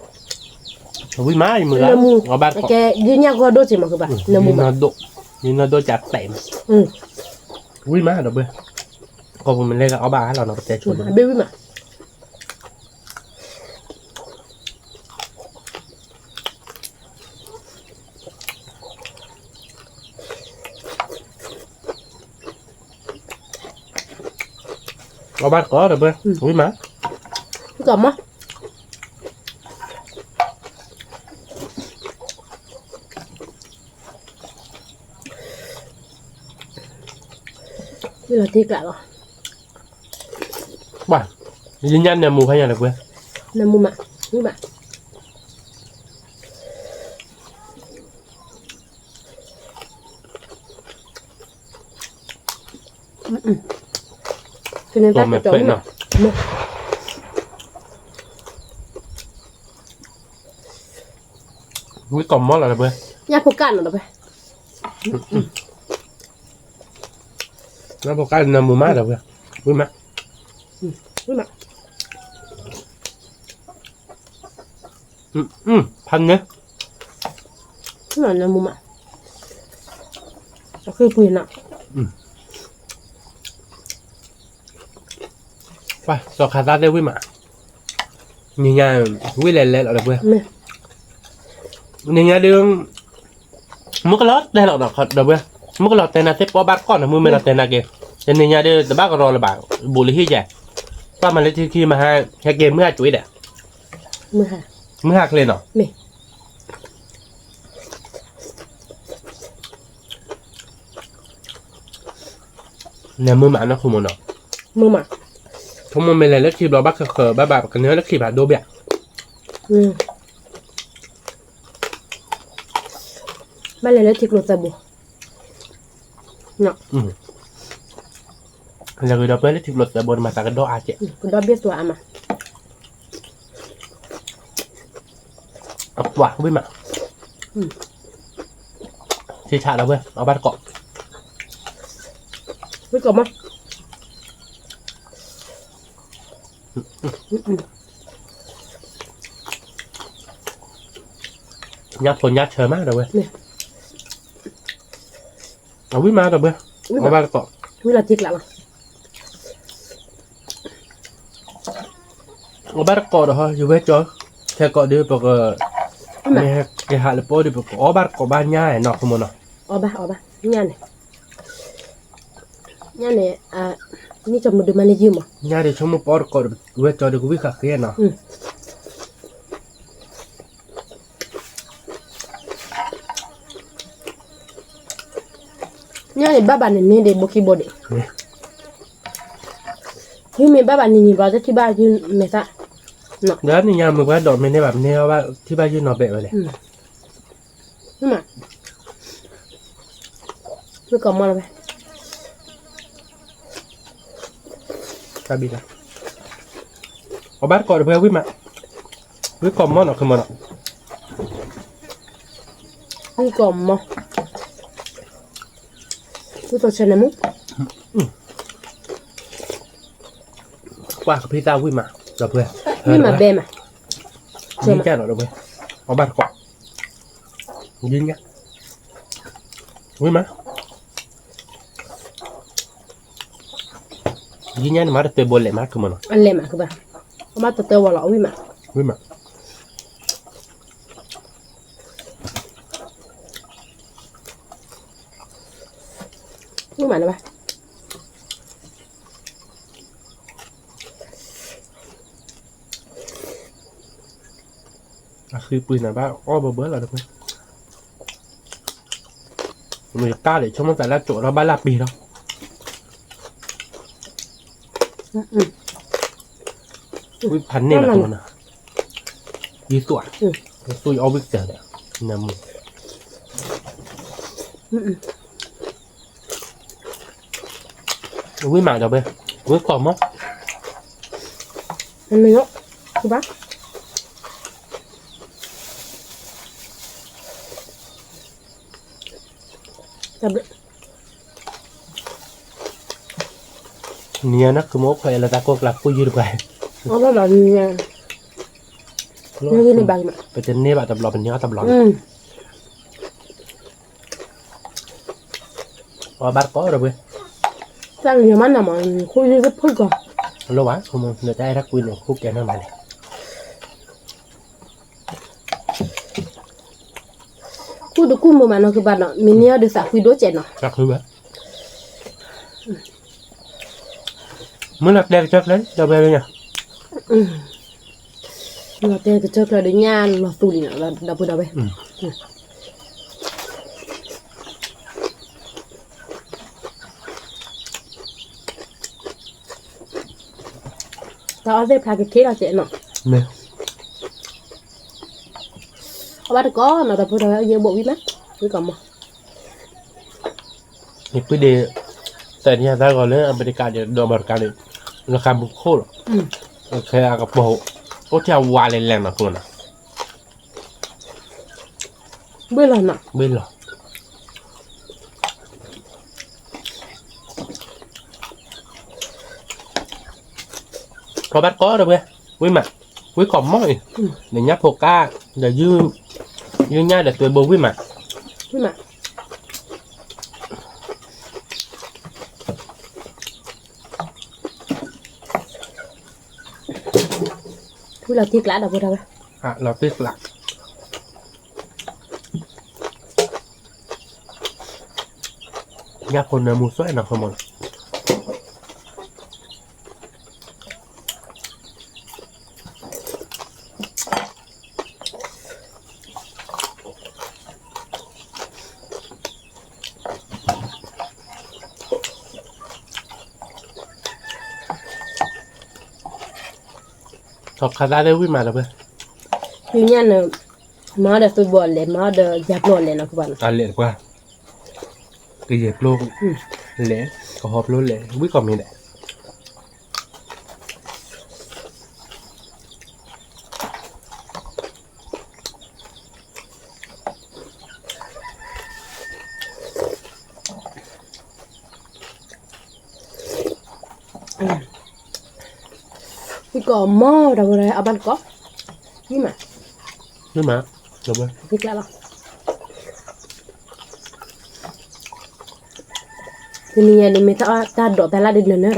ဝံၣ်မး ယမုၢ်ဂၤ, အီၣ်ဘၣ်တကဲ, ယုၢ်ညၣ်ကီၢ်ဒိၣ်စ့ၢ်မးကဘၣ်, ယုၢ်နီၢ်ဒိၣ်, ယုၢ်နီၢ်ဒိၣ်ကးပဲးမး, ဝံၣ်မးဒီးပှၤ, ကီၢ်ပူၤမ့ၢ်လဲၤဂၤအီၣ်ဘၣ်လီၤနီၤ ပတဲဆိန့ၣ်, ဘ့ၣ်ဝံၣ်မး အီၣ်ဘၣ်တကိးဒီးပှၤ, ဝံၣ်မး, ကီၢ်မး, ဝံၣ်လီၤတ့ၢ်ကျးလီၤ, ပှၤ, ယညၣ်နၢမူဖးညါဒီးပှၤ, နၢမူမး, ဝံၣ်မး ကမဲာ်ဖျၢၣ်နီၤ, ဝံၣ်ကီးမီၢ်လီၤဒီးပှၤ, ညၣ်ဖိကၣ်နီၤဒီးပှၤ, ညၣ်ဖိကၣ်နၢမူမးဒီးပှၤ, ဝံၣ်မး, ဝံၣ်မး, ဖးန့ၢ်, နမုာ်မး, အဃံပှ့ၤနီၤ, ပှၤစီၤခါသၣ်သ့ၣ်ဝံၣ်မး, နံၤညါ ဝံၣ်လဲၤလဲၤလီၤဒီပုၢ်ဝဲၢ်, နံၤညါဒုး မုၢ်ကလီၤတဲလီၤဒီး ဒီပုၢ်ဝဲၢ်, မုၢ်ကလီၤတဲနၤသ့ၣ်ပီၣ်ဘၣ်တကိးနီၤ မုၢ်မ့ၢ်လီၤတဲနၤက့ၤ, တနံၤညါဒုး တဘၣ်ကရီလၢၤဘၣ်, ဘူးလၢဟံၣ်ယဲ, ပှၤမၤလၢထံခံမဟါ, ဟဲက့ၤမုၢ်ဟါကွံာ်ဒီး, မုၢ်ဟါချ့နီၤ, နမုာ်မးနီၢ်ခိမိၣ်နီၤ, မုာ်မး, ဆိကမိၣ်မ့ၢ်လဲၤလၢထံဘျီဘၣ်ဃၢၤဃၢၤဘၣ်ဘၣ် ပကန့ၢ်လၢထံဘၣ်ဒိဘၣ်, ဘၣ်လဲၤလၢထံကျိသၢဘိ, လဲၤဂ့ၤဒီးပှဲၤလၢထံကျိသၢဘိန့ၣ်မၤသးကဒီအါကဲး, ကဒီဘ့ၣ်သွါအါမး, အပှၤဝံၣ်မး, ထံဆးဒီပုၢ်ဝဲၢ် အီၣ်ဘၣ်တကိး, ဝံၣ်ကိးမီၢ် ညါဖိညါဆၢမးဒီပုၢ်ဝဲၢ်, အဝံၣ်မးဒီပုၢ်ဝဲၢ်, အီၣ်ဘၣ်တကိး, ဝံၣ်လီၤထံကျးလီၤ, အီၣ်ဘၣ်တကိးဒီး ယဝဲကၠီ, ခဲကိးဒုးပက, မ့ၢ်ကဟးလၢပီၣ်ဒုး ပကအီၣ်ဘၣ်တကိးဘၣ်ညါနီၢ်ခိမိၣ်နီၤ, အီၣ်ဘၣ်အီၣ်ဘၣ်, ညါန့ၣ်, ညါန့ၣ်, မ့ၢ်ကၠီမုၢ်ဒုးမၤန့ၢ်ယုၢ်မး, ညါဒုးဆိကမိၣ်ပအီၣ်တကိးဒီး ဝဲကၠီဒုးကဝံၣ်ဃာ်ဃ့နီၤ ညါန့ၣ် ဘၣ်ဘၣ်န့ၣ်န့ၣ်ဒံး ဘိခံဘိဒံး, ယုၢ်မ့ၢ်ဘၣ်ဘၣ်န့ၣ်န့ၣ် ဘၣ်တထံၣ်ဘၣ်ယုၢ်မဲာ်သၣ်, ဒီးနံၤညါမုၢ်ပှၤဒိးမ့ၢ်န့ၢ်ဘၣ် မ့ၢ်န့ၢ်ဘၣ်ထံၣ်ဘၣ်ယုၢ်နီၢ်ဘဲးဝဲလဲၣ်, မ့ၢ်ကိးမီၢ်လီၤဝဲ အီၣ်ဘၣ်တကိးဒီးဖဲဝံၣ်မး, ဝံၣ်ကိးမီၢ်နီၢ်ခိမိၣ်နီၤ, ဝံၣ်ကိးမီၢ်, ဝံၣ်ကိးဆၢန့ၣ်မုၢ်, ကွၢ်ကဖံသၣ်ဝံၣ်မး, ဒီးဖဲ, ဝံၣ်မးဘဲမး, ယံၤကၢ်ဒီးဒီးဖဲ, အီၣ်ဘၣ်တကိး, ယံၤညါ, ဝံၣ်မး ယံၤညါန့ၣ်မးတတဲဘိလဲၣ်မး ကမီၤနီၤ, အလဲၣ်မး ကဘၣ်, အဘၣ်တတဲဝဲလီၤ အဝံၣ်မး, ဝံၣ်မး, ဝံၣ်မးလၢၤဘၣ်, အဃံပှ့ၤန့ၣ်ဘၣ်အီၣ်ဘၢဘၢလီၤတဖဲ, မ့ၢ်တၢ်ဒီး ဆိကမိၣ်သးလၢကၠိးထီၣ်ဘၣ်လၢပ့ၤထီၣ်, ဝံၣ်ဖးန့ၢ်လီၤ ယသူၣ်, ယသူၣ်ယအီၣ်ဝံၣ်ကတၢၢ်ဒီး, နမုၢ် ဝံၣ်မးဒီးဖဲ, ဝံၣ်ကိးမီၢ်, မ့ၢ်, ဘၣ်, နံၤညါန့ၣ် ကမီၤအိၣ်ခိးအလၢတၢ်ကိၢ်ကျါ ကိၢ်ယုၢ်တပှၤ, အီၣ်လီၤလီၤနံၤညါ, ပတန့ၢ်ဘၣ်တဘျီ ပန့ၢ်အီၣ်တဘျီန့ၣ်, အီၣ်ဘၣ်တကိးဒီးဖဲ, တၢ်ကညီၤမးနၤမး ခိၣ်ယုၢ်တဖုၣ်ကီး, လိၣ်ဘၣ် ခိၣ်မီၢ် လၢတၢ်အဲၣ်တၢ်ကွံန့ၣ် ခိၣ်ကဲနီၢ်မးန့ၣ် ကူၣ်တကူၣ်မုာ်မးနီၢ်ကဘၣ်နီၤ မ့ၢ်န့ၢ်အီၤဒီးသးဃံဒိၣ်စဲးနီၤ, သးဃံဘၣ်, မုၢ်လီၤတဲကစၢၢ်ကျၢၤ ဒီပုၢ်ဝဲၢ်, မုၢ်လီၤတဲကစၢၢ်ကျၢၤဒီးညၣ်လီၤသူလံနီၤ ဒီပုၢ်ဒီဝဲၢ် တၢ်အီၣ်သ့ၣ်ဖျါက့ၤခ့လီၤစဲးနီၤ, အီၣ်ဘၣ်တကိးနီၤ ဒီပုၢ်ဒီဝဲၢ် ယဘိးဝံၣ်မး ဝံၣ်ကိးမီၢ်, ယပုၢ်ဒ့ သးန့ၣ်ယသးဂီၤလၢအမဲရကၤဒီး ဒီးအမဲရကၤန့ၣ် လၢဃါမူခိၣ်လီၤ, ခဲအကပီၤ အိၣ်ထဲအဝါလဲၤလဲၤနီၤ ခိၣ်နီၤ ဘ့ၣ်လီၤနီၤ ဘ့ၣ်လီၤ အီၣ်ဘၣ်တကိးဒီပုၢ်ဝဲၢ် ဝံၣ်မး ဝံၣ်ကိးမီၢ်အံၤ ဒီးညၣ်ဖိကၢ် ဒီး ယုၢ်ညၣ်ဒီးသွဲဘိဝံၣ်မး မ့ၢ်မး, ဝံလီၤတံၢ်ကျးဒီးဖိတၢ်ဝဲ, လီၤတံၢ်ကျး, ညၣ်ဖိနၢမူသွဲနီၤ ခီမီၤနီၤ. ထီၣ်ခါသၣ်သ့ၣ်ဝံၣ်မးဒီးဝဲ, ညၣ်န့ၣ်, မၤအီၣ်ဒီးသူဘီလဲၣ် မၤအီၣ်ဒီးယၤပျိလဲၣ်နီၤ ကဘၣ်နီၤ, အလဲၣ်တပှၢ်, ကယဲၢ်ပျိလဲၣ်, ကဟီပျိလဲၣ် ဝံၣ်ကီၢ်မ့ၢ်ဒဲး. ဝံၣ်ကီၢ်မီၤဒီးဝဲအဘၣ်တကိး, မ့ၢ်မး, မ့ၢ်မး, တနံၤညါန့ၣ် မ့ၢ်တၢ်ဒိးတၢ်လၢ်ဒ်နၢၤနၢၤဒီးဝဲဒၣ် တၢ်အီၣ်တၢ်အီ တၢ်အီၣ်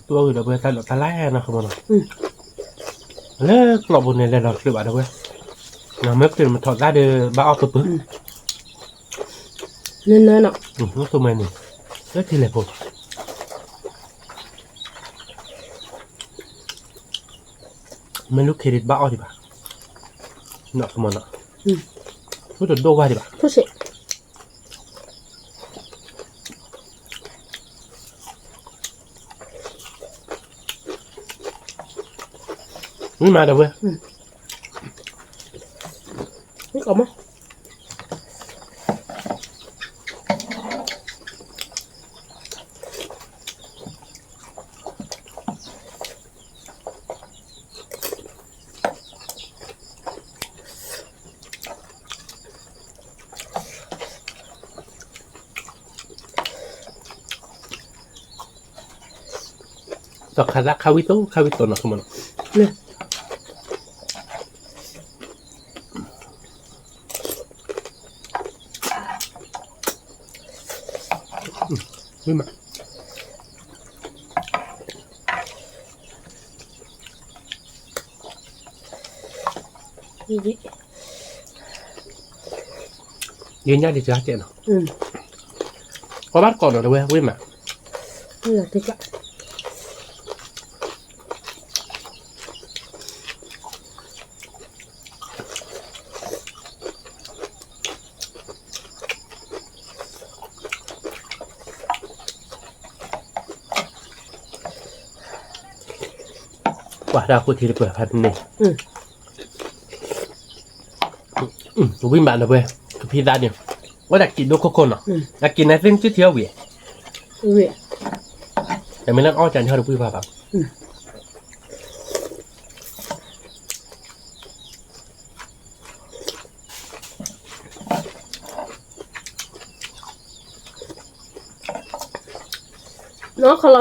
ဒီးဝဲတၢ်ဒိးတၢ်လၢ်နီၤ ခီမီၤနီၤ, လၢကျီၢ်ပူၤန့ၣ် လဲၤလီၤချုးဘၣ်ဒီးဝဲ, မ့ၢ်ချုးမထီၣ်သၣ်ဒီး ဘၣ်အီၣ်ပၢပၢ, နၢၤနၢၤနီၤ, ဆိကမိၣ်န့ၣ်, လၢထံလဲၣ်ဖိ မ့ၢ်လူၤခ့ဒံးတဘၣ်အီၣ်ဒံးဘၣ်, နီၢ်ကမီၤနီၤ, ဆူတဒိၣ်ဝါဒံးဘၣ်, ဝံၣ်မးဒီးဝဲ, ဝံၣ်ကီၢ်မီၤ တၢ်ခါသၣ်ခါဝံၣ်တိၢ် ခါဝံၣ်တိၢ်နီၤ ခီမီၤနီၤ, ဝံၣ်မး ယညၣ်ဒံးစှၤကဲနီၤ, ကီၢ်ဘၣ်တကိးနီၤ တဝဲ ဝံၣ်မး, ပှၤတၢ်ဃိထံတပၢၤဖးန့ၣ်, ဝံၣ်မးလၢပှဲၤ, ကဖံသးန့ၣ်, ဝဲဒၣ်ကံးဒိၣ်ခိၣ်ခိၣ်နီၤ, အကံးန့ၣ်သ့ၣ်နစုထံအီၣ်ဝံၤ, တမ့ၢ်လၢအီၣ်ကၢန့ၣ်ဟီၣ်တပှံၢ်ဘၣ်ဘၣ် န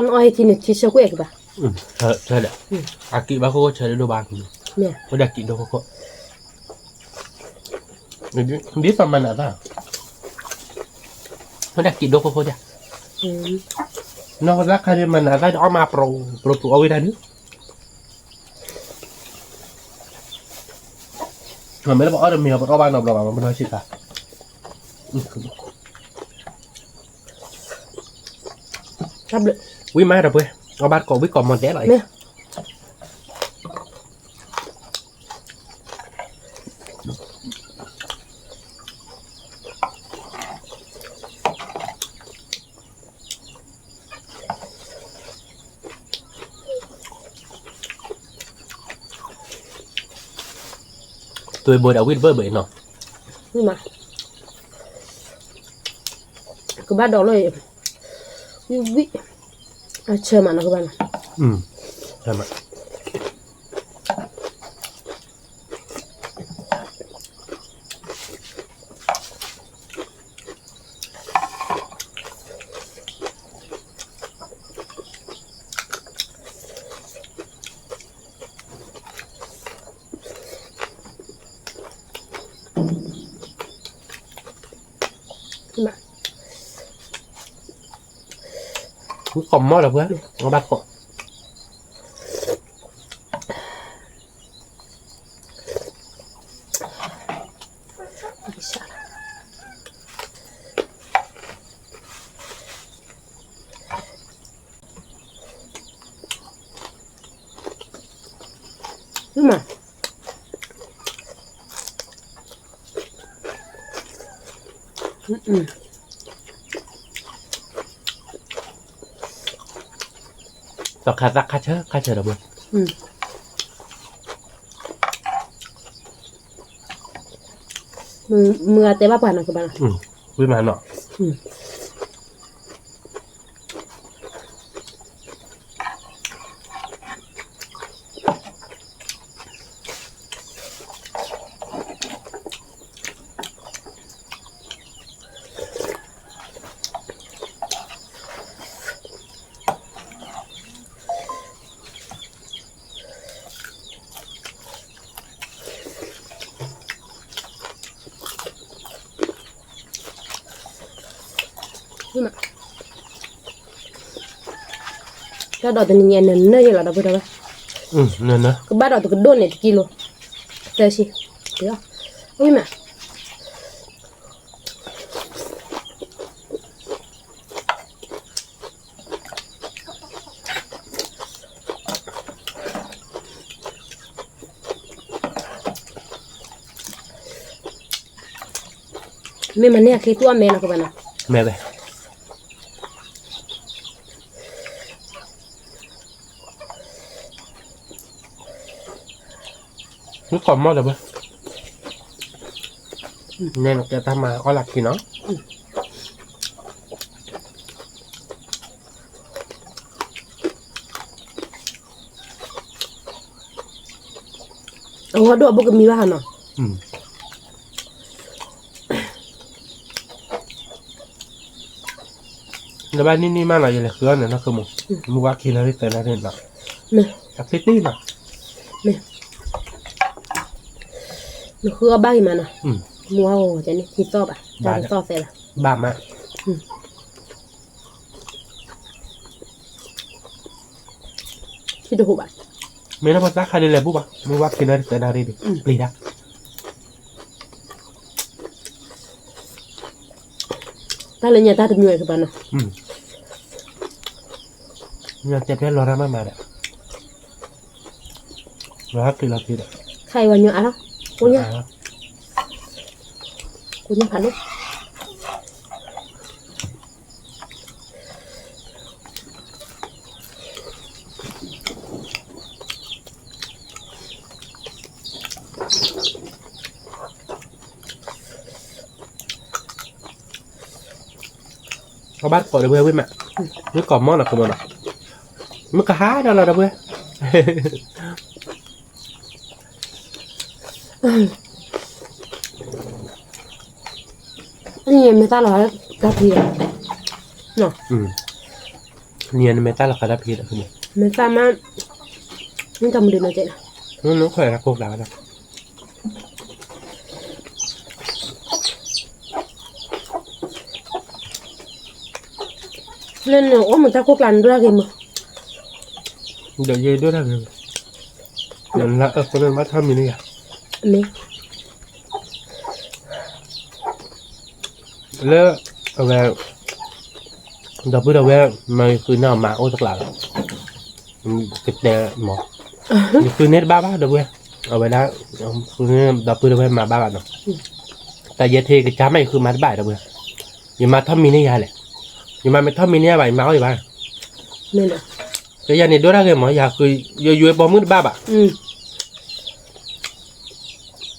အီၣ်ခီလီၤနအီၣ်ဟဲထံန့ၣ် ထံဆၢကွံာ်အကဘၣ်, ဆၢဒီး, အကံးဘၣ်ခိၣ်ဆၢဒိၣ်ဒိၣ်ဘၣ်, ဝဲဒၣ်ကံးဒိၣ်ခိၣ်ခိၣ်, ဒ်သိးမၤနးသၣ်, ဝဲဒၣ်ကံးဒိၣ်ခိၣ်ခိၣ်ဒၣ်, နီၢ်သၣ်ခါဒ်မၤနးသၣ်ဒီးအီၣ်မးပြိပြိပြိအီၣ်ဝဲဒၣ်ဒုး မ့ၢ်လၢပအီၣ်တမံၤအီၤ ပတအီၣ်ဘၣ်နီတဘျီဘၣ် ပနီၢ်ဆံးခါ, ဝံၣ်မးဒီးပှဲၤ, အီၣ်ဘၣ်တကိးဝံၣ်ကီၢ်မီၤဒဲးလီၤအံၤ. သွဲဘိဒီးဝံၣ်တဘၢၣ်ဘၢၣ်အံၤနီၤ, ဝံၣ်မး, ကဘၣ်ဒီးလီၤအံၤ, ဝံၣ်ဝံၣ်, အဆၢမးနီၤကဘၣ်နီၤ, ဆၢမး အ ကိးမီၢ်ဒီးပှၤ ဘၣ်ကိး သီခါသၣ်ခါဆၢခါဆၢဒီးပှၤ မုၢ်ဂၤတဲဘၣ်ပှၤနီၤကဘၣ်နီၤ ဝံၤမးနီၤ တၢ်ဒိးတနံၤညါနၢၤနၢၤယဲလီၤဒီပုၢ်ဒီဝဲၢ်, ကဘၣ်ဒိးတကဒိၣ်န့ၣ်တကံလိၤ, သၢဆံ, ဝံၤမး မ့ၢ်မၤန့ၢ်အချ့တူၢ်အီၣ်မဲနီၤကဘၣ်နီၤ, မဲာ်ဝဲ မ့ၢ်ကိးမီၢ်ဒီးဘၣ်, နဲနကဲတၢ်မၤအီၣ်လၢခံနီၤ, အဝဲဒိၣ်အဘိၣ်ကမံဘၣ်ဟးနီၤ. နဘၣ်နံၣ်နံၣ်မးနီၤ ယလဲၤဃုအီၣ်နၤနီၢ်ခိမိၢ်, မုၢ်ဝါခံနၣ်ရံၣ်သၢနၣ်ရံၣ်နီၤ, အဖ့တံၢ်နီၤ, နဃုအီၣ်ဘၣ်ဂ့ၤမးနီၤ, မုၢ်ဝါအိၣ်န့ၣ် ထံသီၣ်ဘၣ်, တၢ်သီၣ်သဲလီၤ, ဘၣ်မး ထံတဟူးဘၣ်, မ့ၢ်လၢပှၤသးခါဒ်လဲၣ်ဘူၣ်ဘၣ်, မုၢ်ဝါခံနၣ်ရံၣ်သၢနၣ်ရံၣ်ဒီး ပျံၤတၢ် တၢ်လၢညါတၢ်တမံၤဝဲကဘၣ်နီၤ, ညါတဲပျဲလီၤတၢ်မးမးဒီး, လီၤဟးက့ၤလီၤက့ၤဒီး, ခါအံၤဝဲညါအါလီၤ, ကိညါ, ကိညါဖးဒိၣ် အဘၣ်ကိးဒီးဝဲဝံၤမး, မ့ၢ်ကိးမီၢ်နီၤကမီၢ်နီၤ, မ့ၢ်ကဟးဒီးလီၤဒီးဝဲ နံၤမဲာ်သၣ်လီၤတၢ်ဖံး, နံၤမဲာ်သၣ်လီၤဃာ်တၢ်ဖံးဒီး, မဲာ်သၣ်မး, နတမုဒုးနီၤကဲး, နခွဲးတၢ်ကိၢ်ကျါဝဲဒၣ်, လၢနအိၣ်မုာ်တၢ်ကိၢ်ကျါနဒိၣ်တၢ်ဂ့ၤမး, ဒီးယဒိၣ်တၢ်ဂ့ၤ, နလၢအၢၣ်ဖိန့ၣ်ဘၣ်ထီၣ်မံၤန့ၣ်ယၤ, မ့ၢ် လၢ အဝဲ ဒီပုၢ်ဒီဝဲၢ် မၤဃုန့ၢ်အီၤမၤအိၣ်တကျးလီၤ, ကတဲမး, ယဃုန့ၢ်တဘၣ်ဘၣ် ဒီပုၢ်ဝဲၢ်, အဝဲဒၣ် ဃုန့ၢ်ဒီပုၢ်ဒီဝဲၢ်မၤဘၣ်ဘၣ်နီၤ, တၢ်ယဲထံကစၢ်မး ယဃုမၤတဘၣ် ဒီပုၢ်ဝဲၢ်, ယမၤထီၣ်မံၤန့ၢ်ယၤလဲၣ်, ယမၤမ့ၢ်ထီၣ်မံၤန့ၢ်ယၤဘၣ် ယမၤအီၣ်ယၤဘၣ် ကယၤန့ၣ်ဒိၣ်တၢ်ဂ့ၤမး ယဃု ယယွဲပိာ်မုၣ်တဘၣ်ဘၣ်,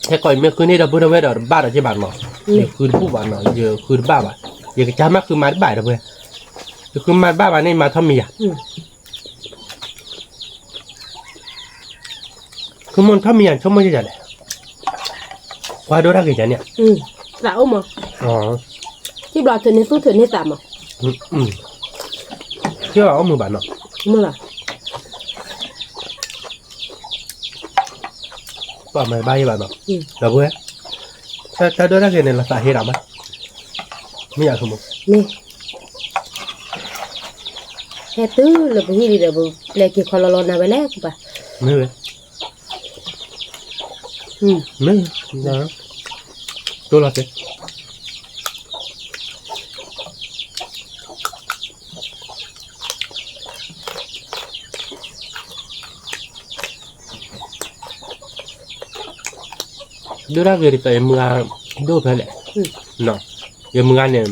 ဟဲကီးယမ့ၢ်ဃုန့ၢ်ဒီပုၢ်ဒီဝဲၢ်ဒီးတဘၣ်ဒီးက့ဘၣ်နီၤ, ယဃုတဘူၣ်ဘၣ်နီၤ ယဃုတဘၣ်ဘၣ်, ယကစၢ်မးဃုမၤတဘၣ်ဒီပုၢ်ဝဲၢ်, ယဃုမၤတဘၣ်ဘၣ်န့ၣ် မၤထီၣ်မံၤယၤ ဆိကမိၣ်ထီၣ်မံၤယၤဆိကမိၣ်ယၤလဲၣ်, ပှၤဒိၣ်တၢ်ဂ့ၤယၤန့ၣ်, သးအိၣ်မး, ထံဘျီထုးန့ၢ်သူၣ်ထုးန့ၢ်သးမး, ထံဘျီအိၣ်မုာ်ဘၣ်နီၤ, ပှၤမၤဘၣ်ယဲဘၣ်နီၤ, ဒီပုၢ်ဝဲၢ်, တၢ်ဒိၣ်တၢ်ဂ့ၤန့ၣ် လီၤသးဟ့ဒီးမး, မ့ၢ်ယၤဆိမိၣ်, မ့ၢ်, ဟဲတုၤလၢပဟံၣ်လံဒီး ပပျဲက့ၤခီလီၤလီၤနၤဝဲလဲၣ်ကပၤ, မ့ၢ်ဝဲ, မ့ၢ်, တိၢ်လီၤတဲာ် ဒိၣ်တၢ်ဂ့ၤဒ်သိးယမုၢ်ဂၤဒိၣ်ဖဲလဲၣ်, ယမုၢ်ဂၤန့ၣ်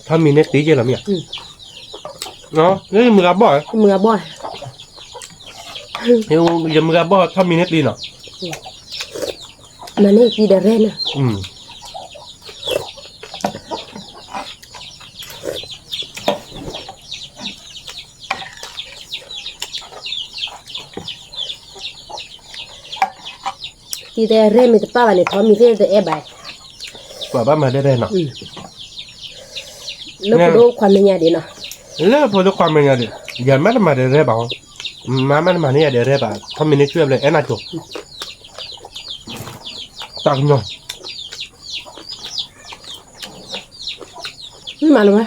ထီၣ်မံၤန့ၢ်တံၤက့လီၤမ့ၢ်ဧါ, ယမုၢ်ဂၤဘီၣ်, ယမုၢ်ဂၤဘီၣ်ထီၣ်မံၤန့ၢ်တံၤနီၤ, မၤန့ၢ်တံၤဒီးရဲၣ်န့ၣ် တံၤတဲရဲၣ်မ့ၢ်တပၣ်ဘၣ်န့ၣ် ထီၣ်မံၤသ့ၣ်တအဲၣ်ဘၣ်, ပှၤဘၣ်မၤဒဲရဲၣ်နီၤ, လၢဖိဒိၣ်ခွါမဲာ်ညါဒံးနီၤ, လၢဖိဒိၣ်ခွါမဲာ်ညါဒံး, ယၤမ့ၢ်တမၤဒဲရဲၣ်ဘၣ်, မၤမ့ၢ်တမၤန့ၢ်ယၤဒဲရဲၣ်ဘၣ် ထီၣ်မံၤန့ၢ်ဆူၣ်ဘျဲၣ်အဲၣ်နၤကၠိ, တၢ်ကညီၤ မၤလၢဝဲ,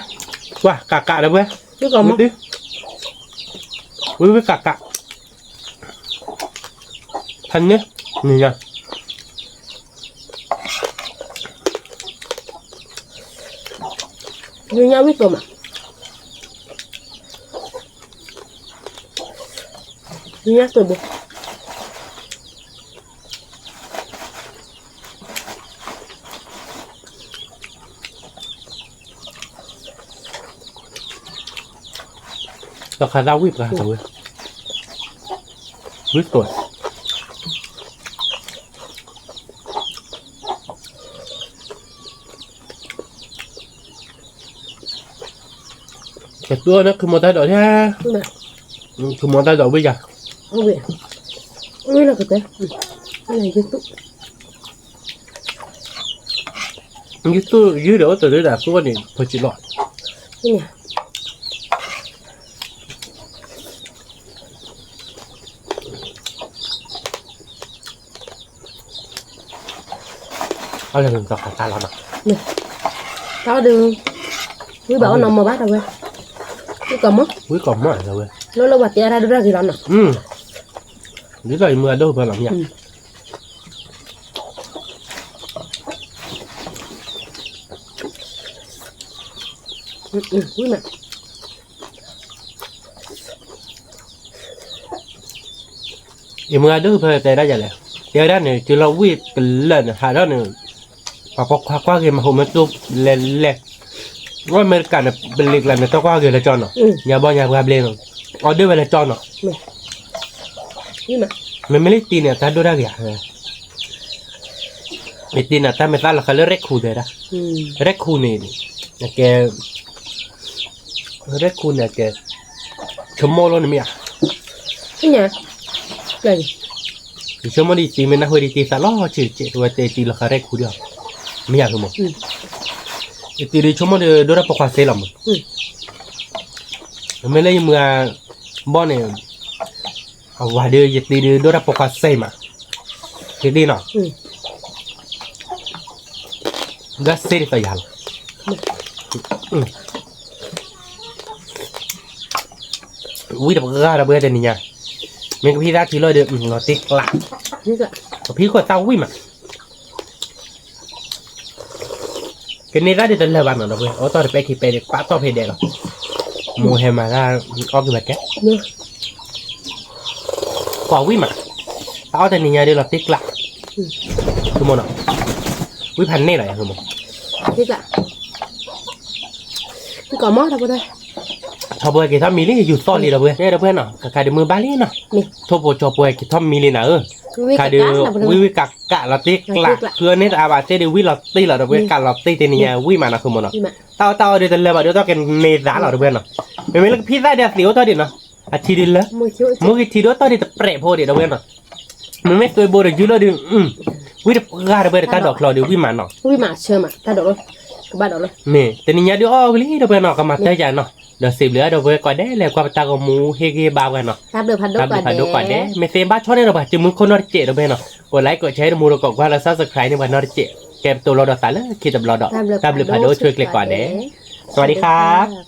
ကွၢ်ကးကးဒီးဝဲ, ဝံဝံကးကး, ဖးန့ၣ်, နံၤညါ, နံၤညါဝံကိးမး, နံၤညါကိးဘိ လီၤခးသးဝံၣ်ပှၤတဝဲ, ဝံၣ်တိၢ်, ကတိၤန့ၣ် ခုမီၤတၢ်ဒိး, ခုမီၤတၢ်ဒိးဝံၣ်ယၤ, ဝံၣ်လီၤကတဲ, ယသူၣ်, ယသူၣ်ယုၢ်ဒီးအိၣ်တရၢဒၣ်သူၣ်န့ၣ် ဖိစံးလီၤ အလၢတၢ်ခးတၢ်လီၤနီၤ, တၢ်အီၣ်ဒီး, ဝံဘၣ်အီၣ်နီၢ်မီၢ်ဘၣ်တဝဲ, ဝံကိးမီၢ်, ဝံကိးမီၢ်တဝဲ, လၢလၢပှၤတဲအါတၢ်ဒိၣ်တၢ်ဂ့ၤလီၤနီၤ, ဒ်သိးယမုၢ်အဒိၣ်ဖဲလီၤမ့ၢ်ဧါ, ဝံမး ယမုၢ်ဂၤဒိၣ်ဖဲတဲဒၣ်ယၤလဲၣ်, တဲဝဲဒၣ်န့ၣ် တုၤလီၤဝံၣ်ကလၢာ်န့ၣ် ဟးထီၣ်န့ၣ်, ပှၤပိာ်ခွါကွၢ်ဂ့ၤမၤဟိးမ့ၢ်တိၢ်လဲၤလဲၤ, အမဲရကၤန့ၣ် ပလံၤကျါန့ၣ် တၢ်ကွၢ်ဂ့ၤလၢကၠီနီၤ, ညါဘီညါပှၤဘျ့နီၤ, အီၣ်ဒၣ်ဝဲလၢကၠီနီၤ, မ့မ့ၢ်လၢတံၤန့ၣ် တၢ်ဒိၣ်တၢ်ဂ့ၤဧါ, ယတံၤန့ၣ် တၢ်မဲာ်သၣ်လီၤဃာ်လၢရဲၣ်ခူတဲဒၣ်, ရဲၣ်ခူန့ၣ်, ကဲ ရဲၣ်ခူန့ၣ်ကဲ, ဆိကမိၣ်လီၤန့ၣ်မ့ၢ်ဧါ, ယဆိကမိၣ်ဒ်တံၤမ့ၢ်နၢ်ဟူဒ်တံၤသးလီၤဆံးတကဲး တဝဲတဲတံၤလီၤဃာ်ရဲၣ်ခူဒီး, မ့ၢ်ယၤဆိကမိၣ်, ယတံၤဒ်ဆိကမိၣ်ဒီးဒိၣ်တၢ်ပိာ်ခွါစ့လီၤမး, မ့မ့ၢ်လၢယမုၢ်ဂၤဘီၣ်န့ၣ်, အဝၤဒီးယတံၤဒ်ဒိၣ်တၢ်ပိာ်ခွါစ့မး, ယတံၤနီၤ ဒီးစ့ဒ်သိးယၤလီၤ, ဝံတပှၢ်ဒီပုၢ်ဝဲၢ်တနံၤညါ, မ့ၢ်ကဖံးသၣ်ထံလီၤဒီး လီၤတံၢ်ကျး, ကဖံးခိၣ်သၣ်ဝံၣ်မး, ကန့ၢ်သၣ်ဒ်တလၢာ်ဘၣ်နီၤဒီပုၢ်ဝဲၢ် အိၣ်တီၢ်တပဲခံပဲဒ်ပာ်တီၢ်ဖဲဒဲးလီၤ, မိၢ်ဟဲမၤတၢ်အီၣ်က့ၤဘၣ်ကဲ ကွၢ်ဝံၣ်မး, တၢ်အီၣ်တနံၤညါဒီးလီၤတံၢ်ကျး, ဆိကမိၣ်နီၤ, ဝံၣ်ဖးန့ၢ်လီၤယၤဆိကမိၣ်, ထီဘိက့ၤထီၣ်မံၤလံ ယူၤသီၣ်လံဒီပုၢ်ဝဲၢ် ဒီပုၢ်ဝဲၢ်နီၤ ကခါဒုးမုၢ်ဘၣ်လံနီၤ, ထိၣ်ဖိကၠီၤပှဲၤက့ၤထီၣ်မံၤလံနၤဧၢ, ခါဒုး, ဝံၣ်ဝံၣ်ကးကးလီၤတံၢ်ကျး ဃုအီၣ်န့ၢ်တအါဘၣ်သ့ၣ်ဒုးဝံၣ်လီၤတံၢ်လီၤဒီပုၢ်ဝဲၢ် ကးလီၤတံၢ်တနံၤညါ ဝံၣ်မးနီၤဆိကမိၣ်နီၤ, တၢ်အီၣ်တၢ်အီဒုးတလၢာ်ဘၣ်ဒုးတီၢ်ကန့ၢ်သးလီၤဒီပုၢ်ဝဲၢ်နီၤ, မ့မ့ၢ်လၢကဖံးသၣ်ဒုးအသံးအိၣ်တီၢ်ဒံးနီၤ, အထံဒုးလၢ မုၢ်ကထံဒုးအိၣ်တီၢ်ဒံးတပြဲးဖိဒံးဒီပုၢ်ဝဲၢ်နီၤ, မ့မ့ၢ်သွဲဘိဒီးယူၤလီၤဒုး, ဝံၣ်တပှၢ်ဒီပုၢ်ဝဲၢ်တၢ်ဒိးချီဒုးဝံၣ်မးနီၤ, မ့ၢ်တနံၤညါဒုးအီၣ်ဝံၤလံဒီပုၢ်ဝဲၢ်နီၤ ကမၤတၢ်ယၤနီၤ, ဒီးစံးဘျုးအါဒီပုၢ်ဝဲၢ်ကိးဂၤဒဲးလၢကွၢ်ပတၢ်ဂီၤမူ ဟ့ၣ်ဂံၢ်ဘါဝဲနီၤ, တၢ်ဘျုးဖးဒိၣ်ကိးဂၤဒဲး, မ့ၢ်သ့ဘၣ်ဆီၣ်န့ၢ်ဒီးပှၤစုမုၢ်ခိၣ်နီတစဲးဒီပုၢ်ဝဲၢ်နီၤ, ကိးlikeကိးshareတမူဒီးကိးကွၢ်လၢ subscribe န့ၢ်ပှၤနီတစဲး, ကဲပတိၢ်လီၤဒီးသးလၢခံတဘျီဒီး တၢ်ဘျုးဖးဒိၣ်ဆိၣ်ဂ့ၤကျဲၤကိးဂၤဒဲး, สวัสดีครับ.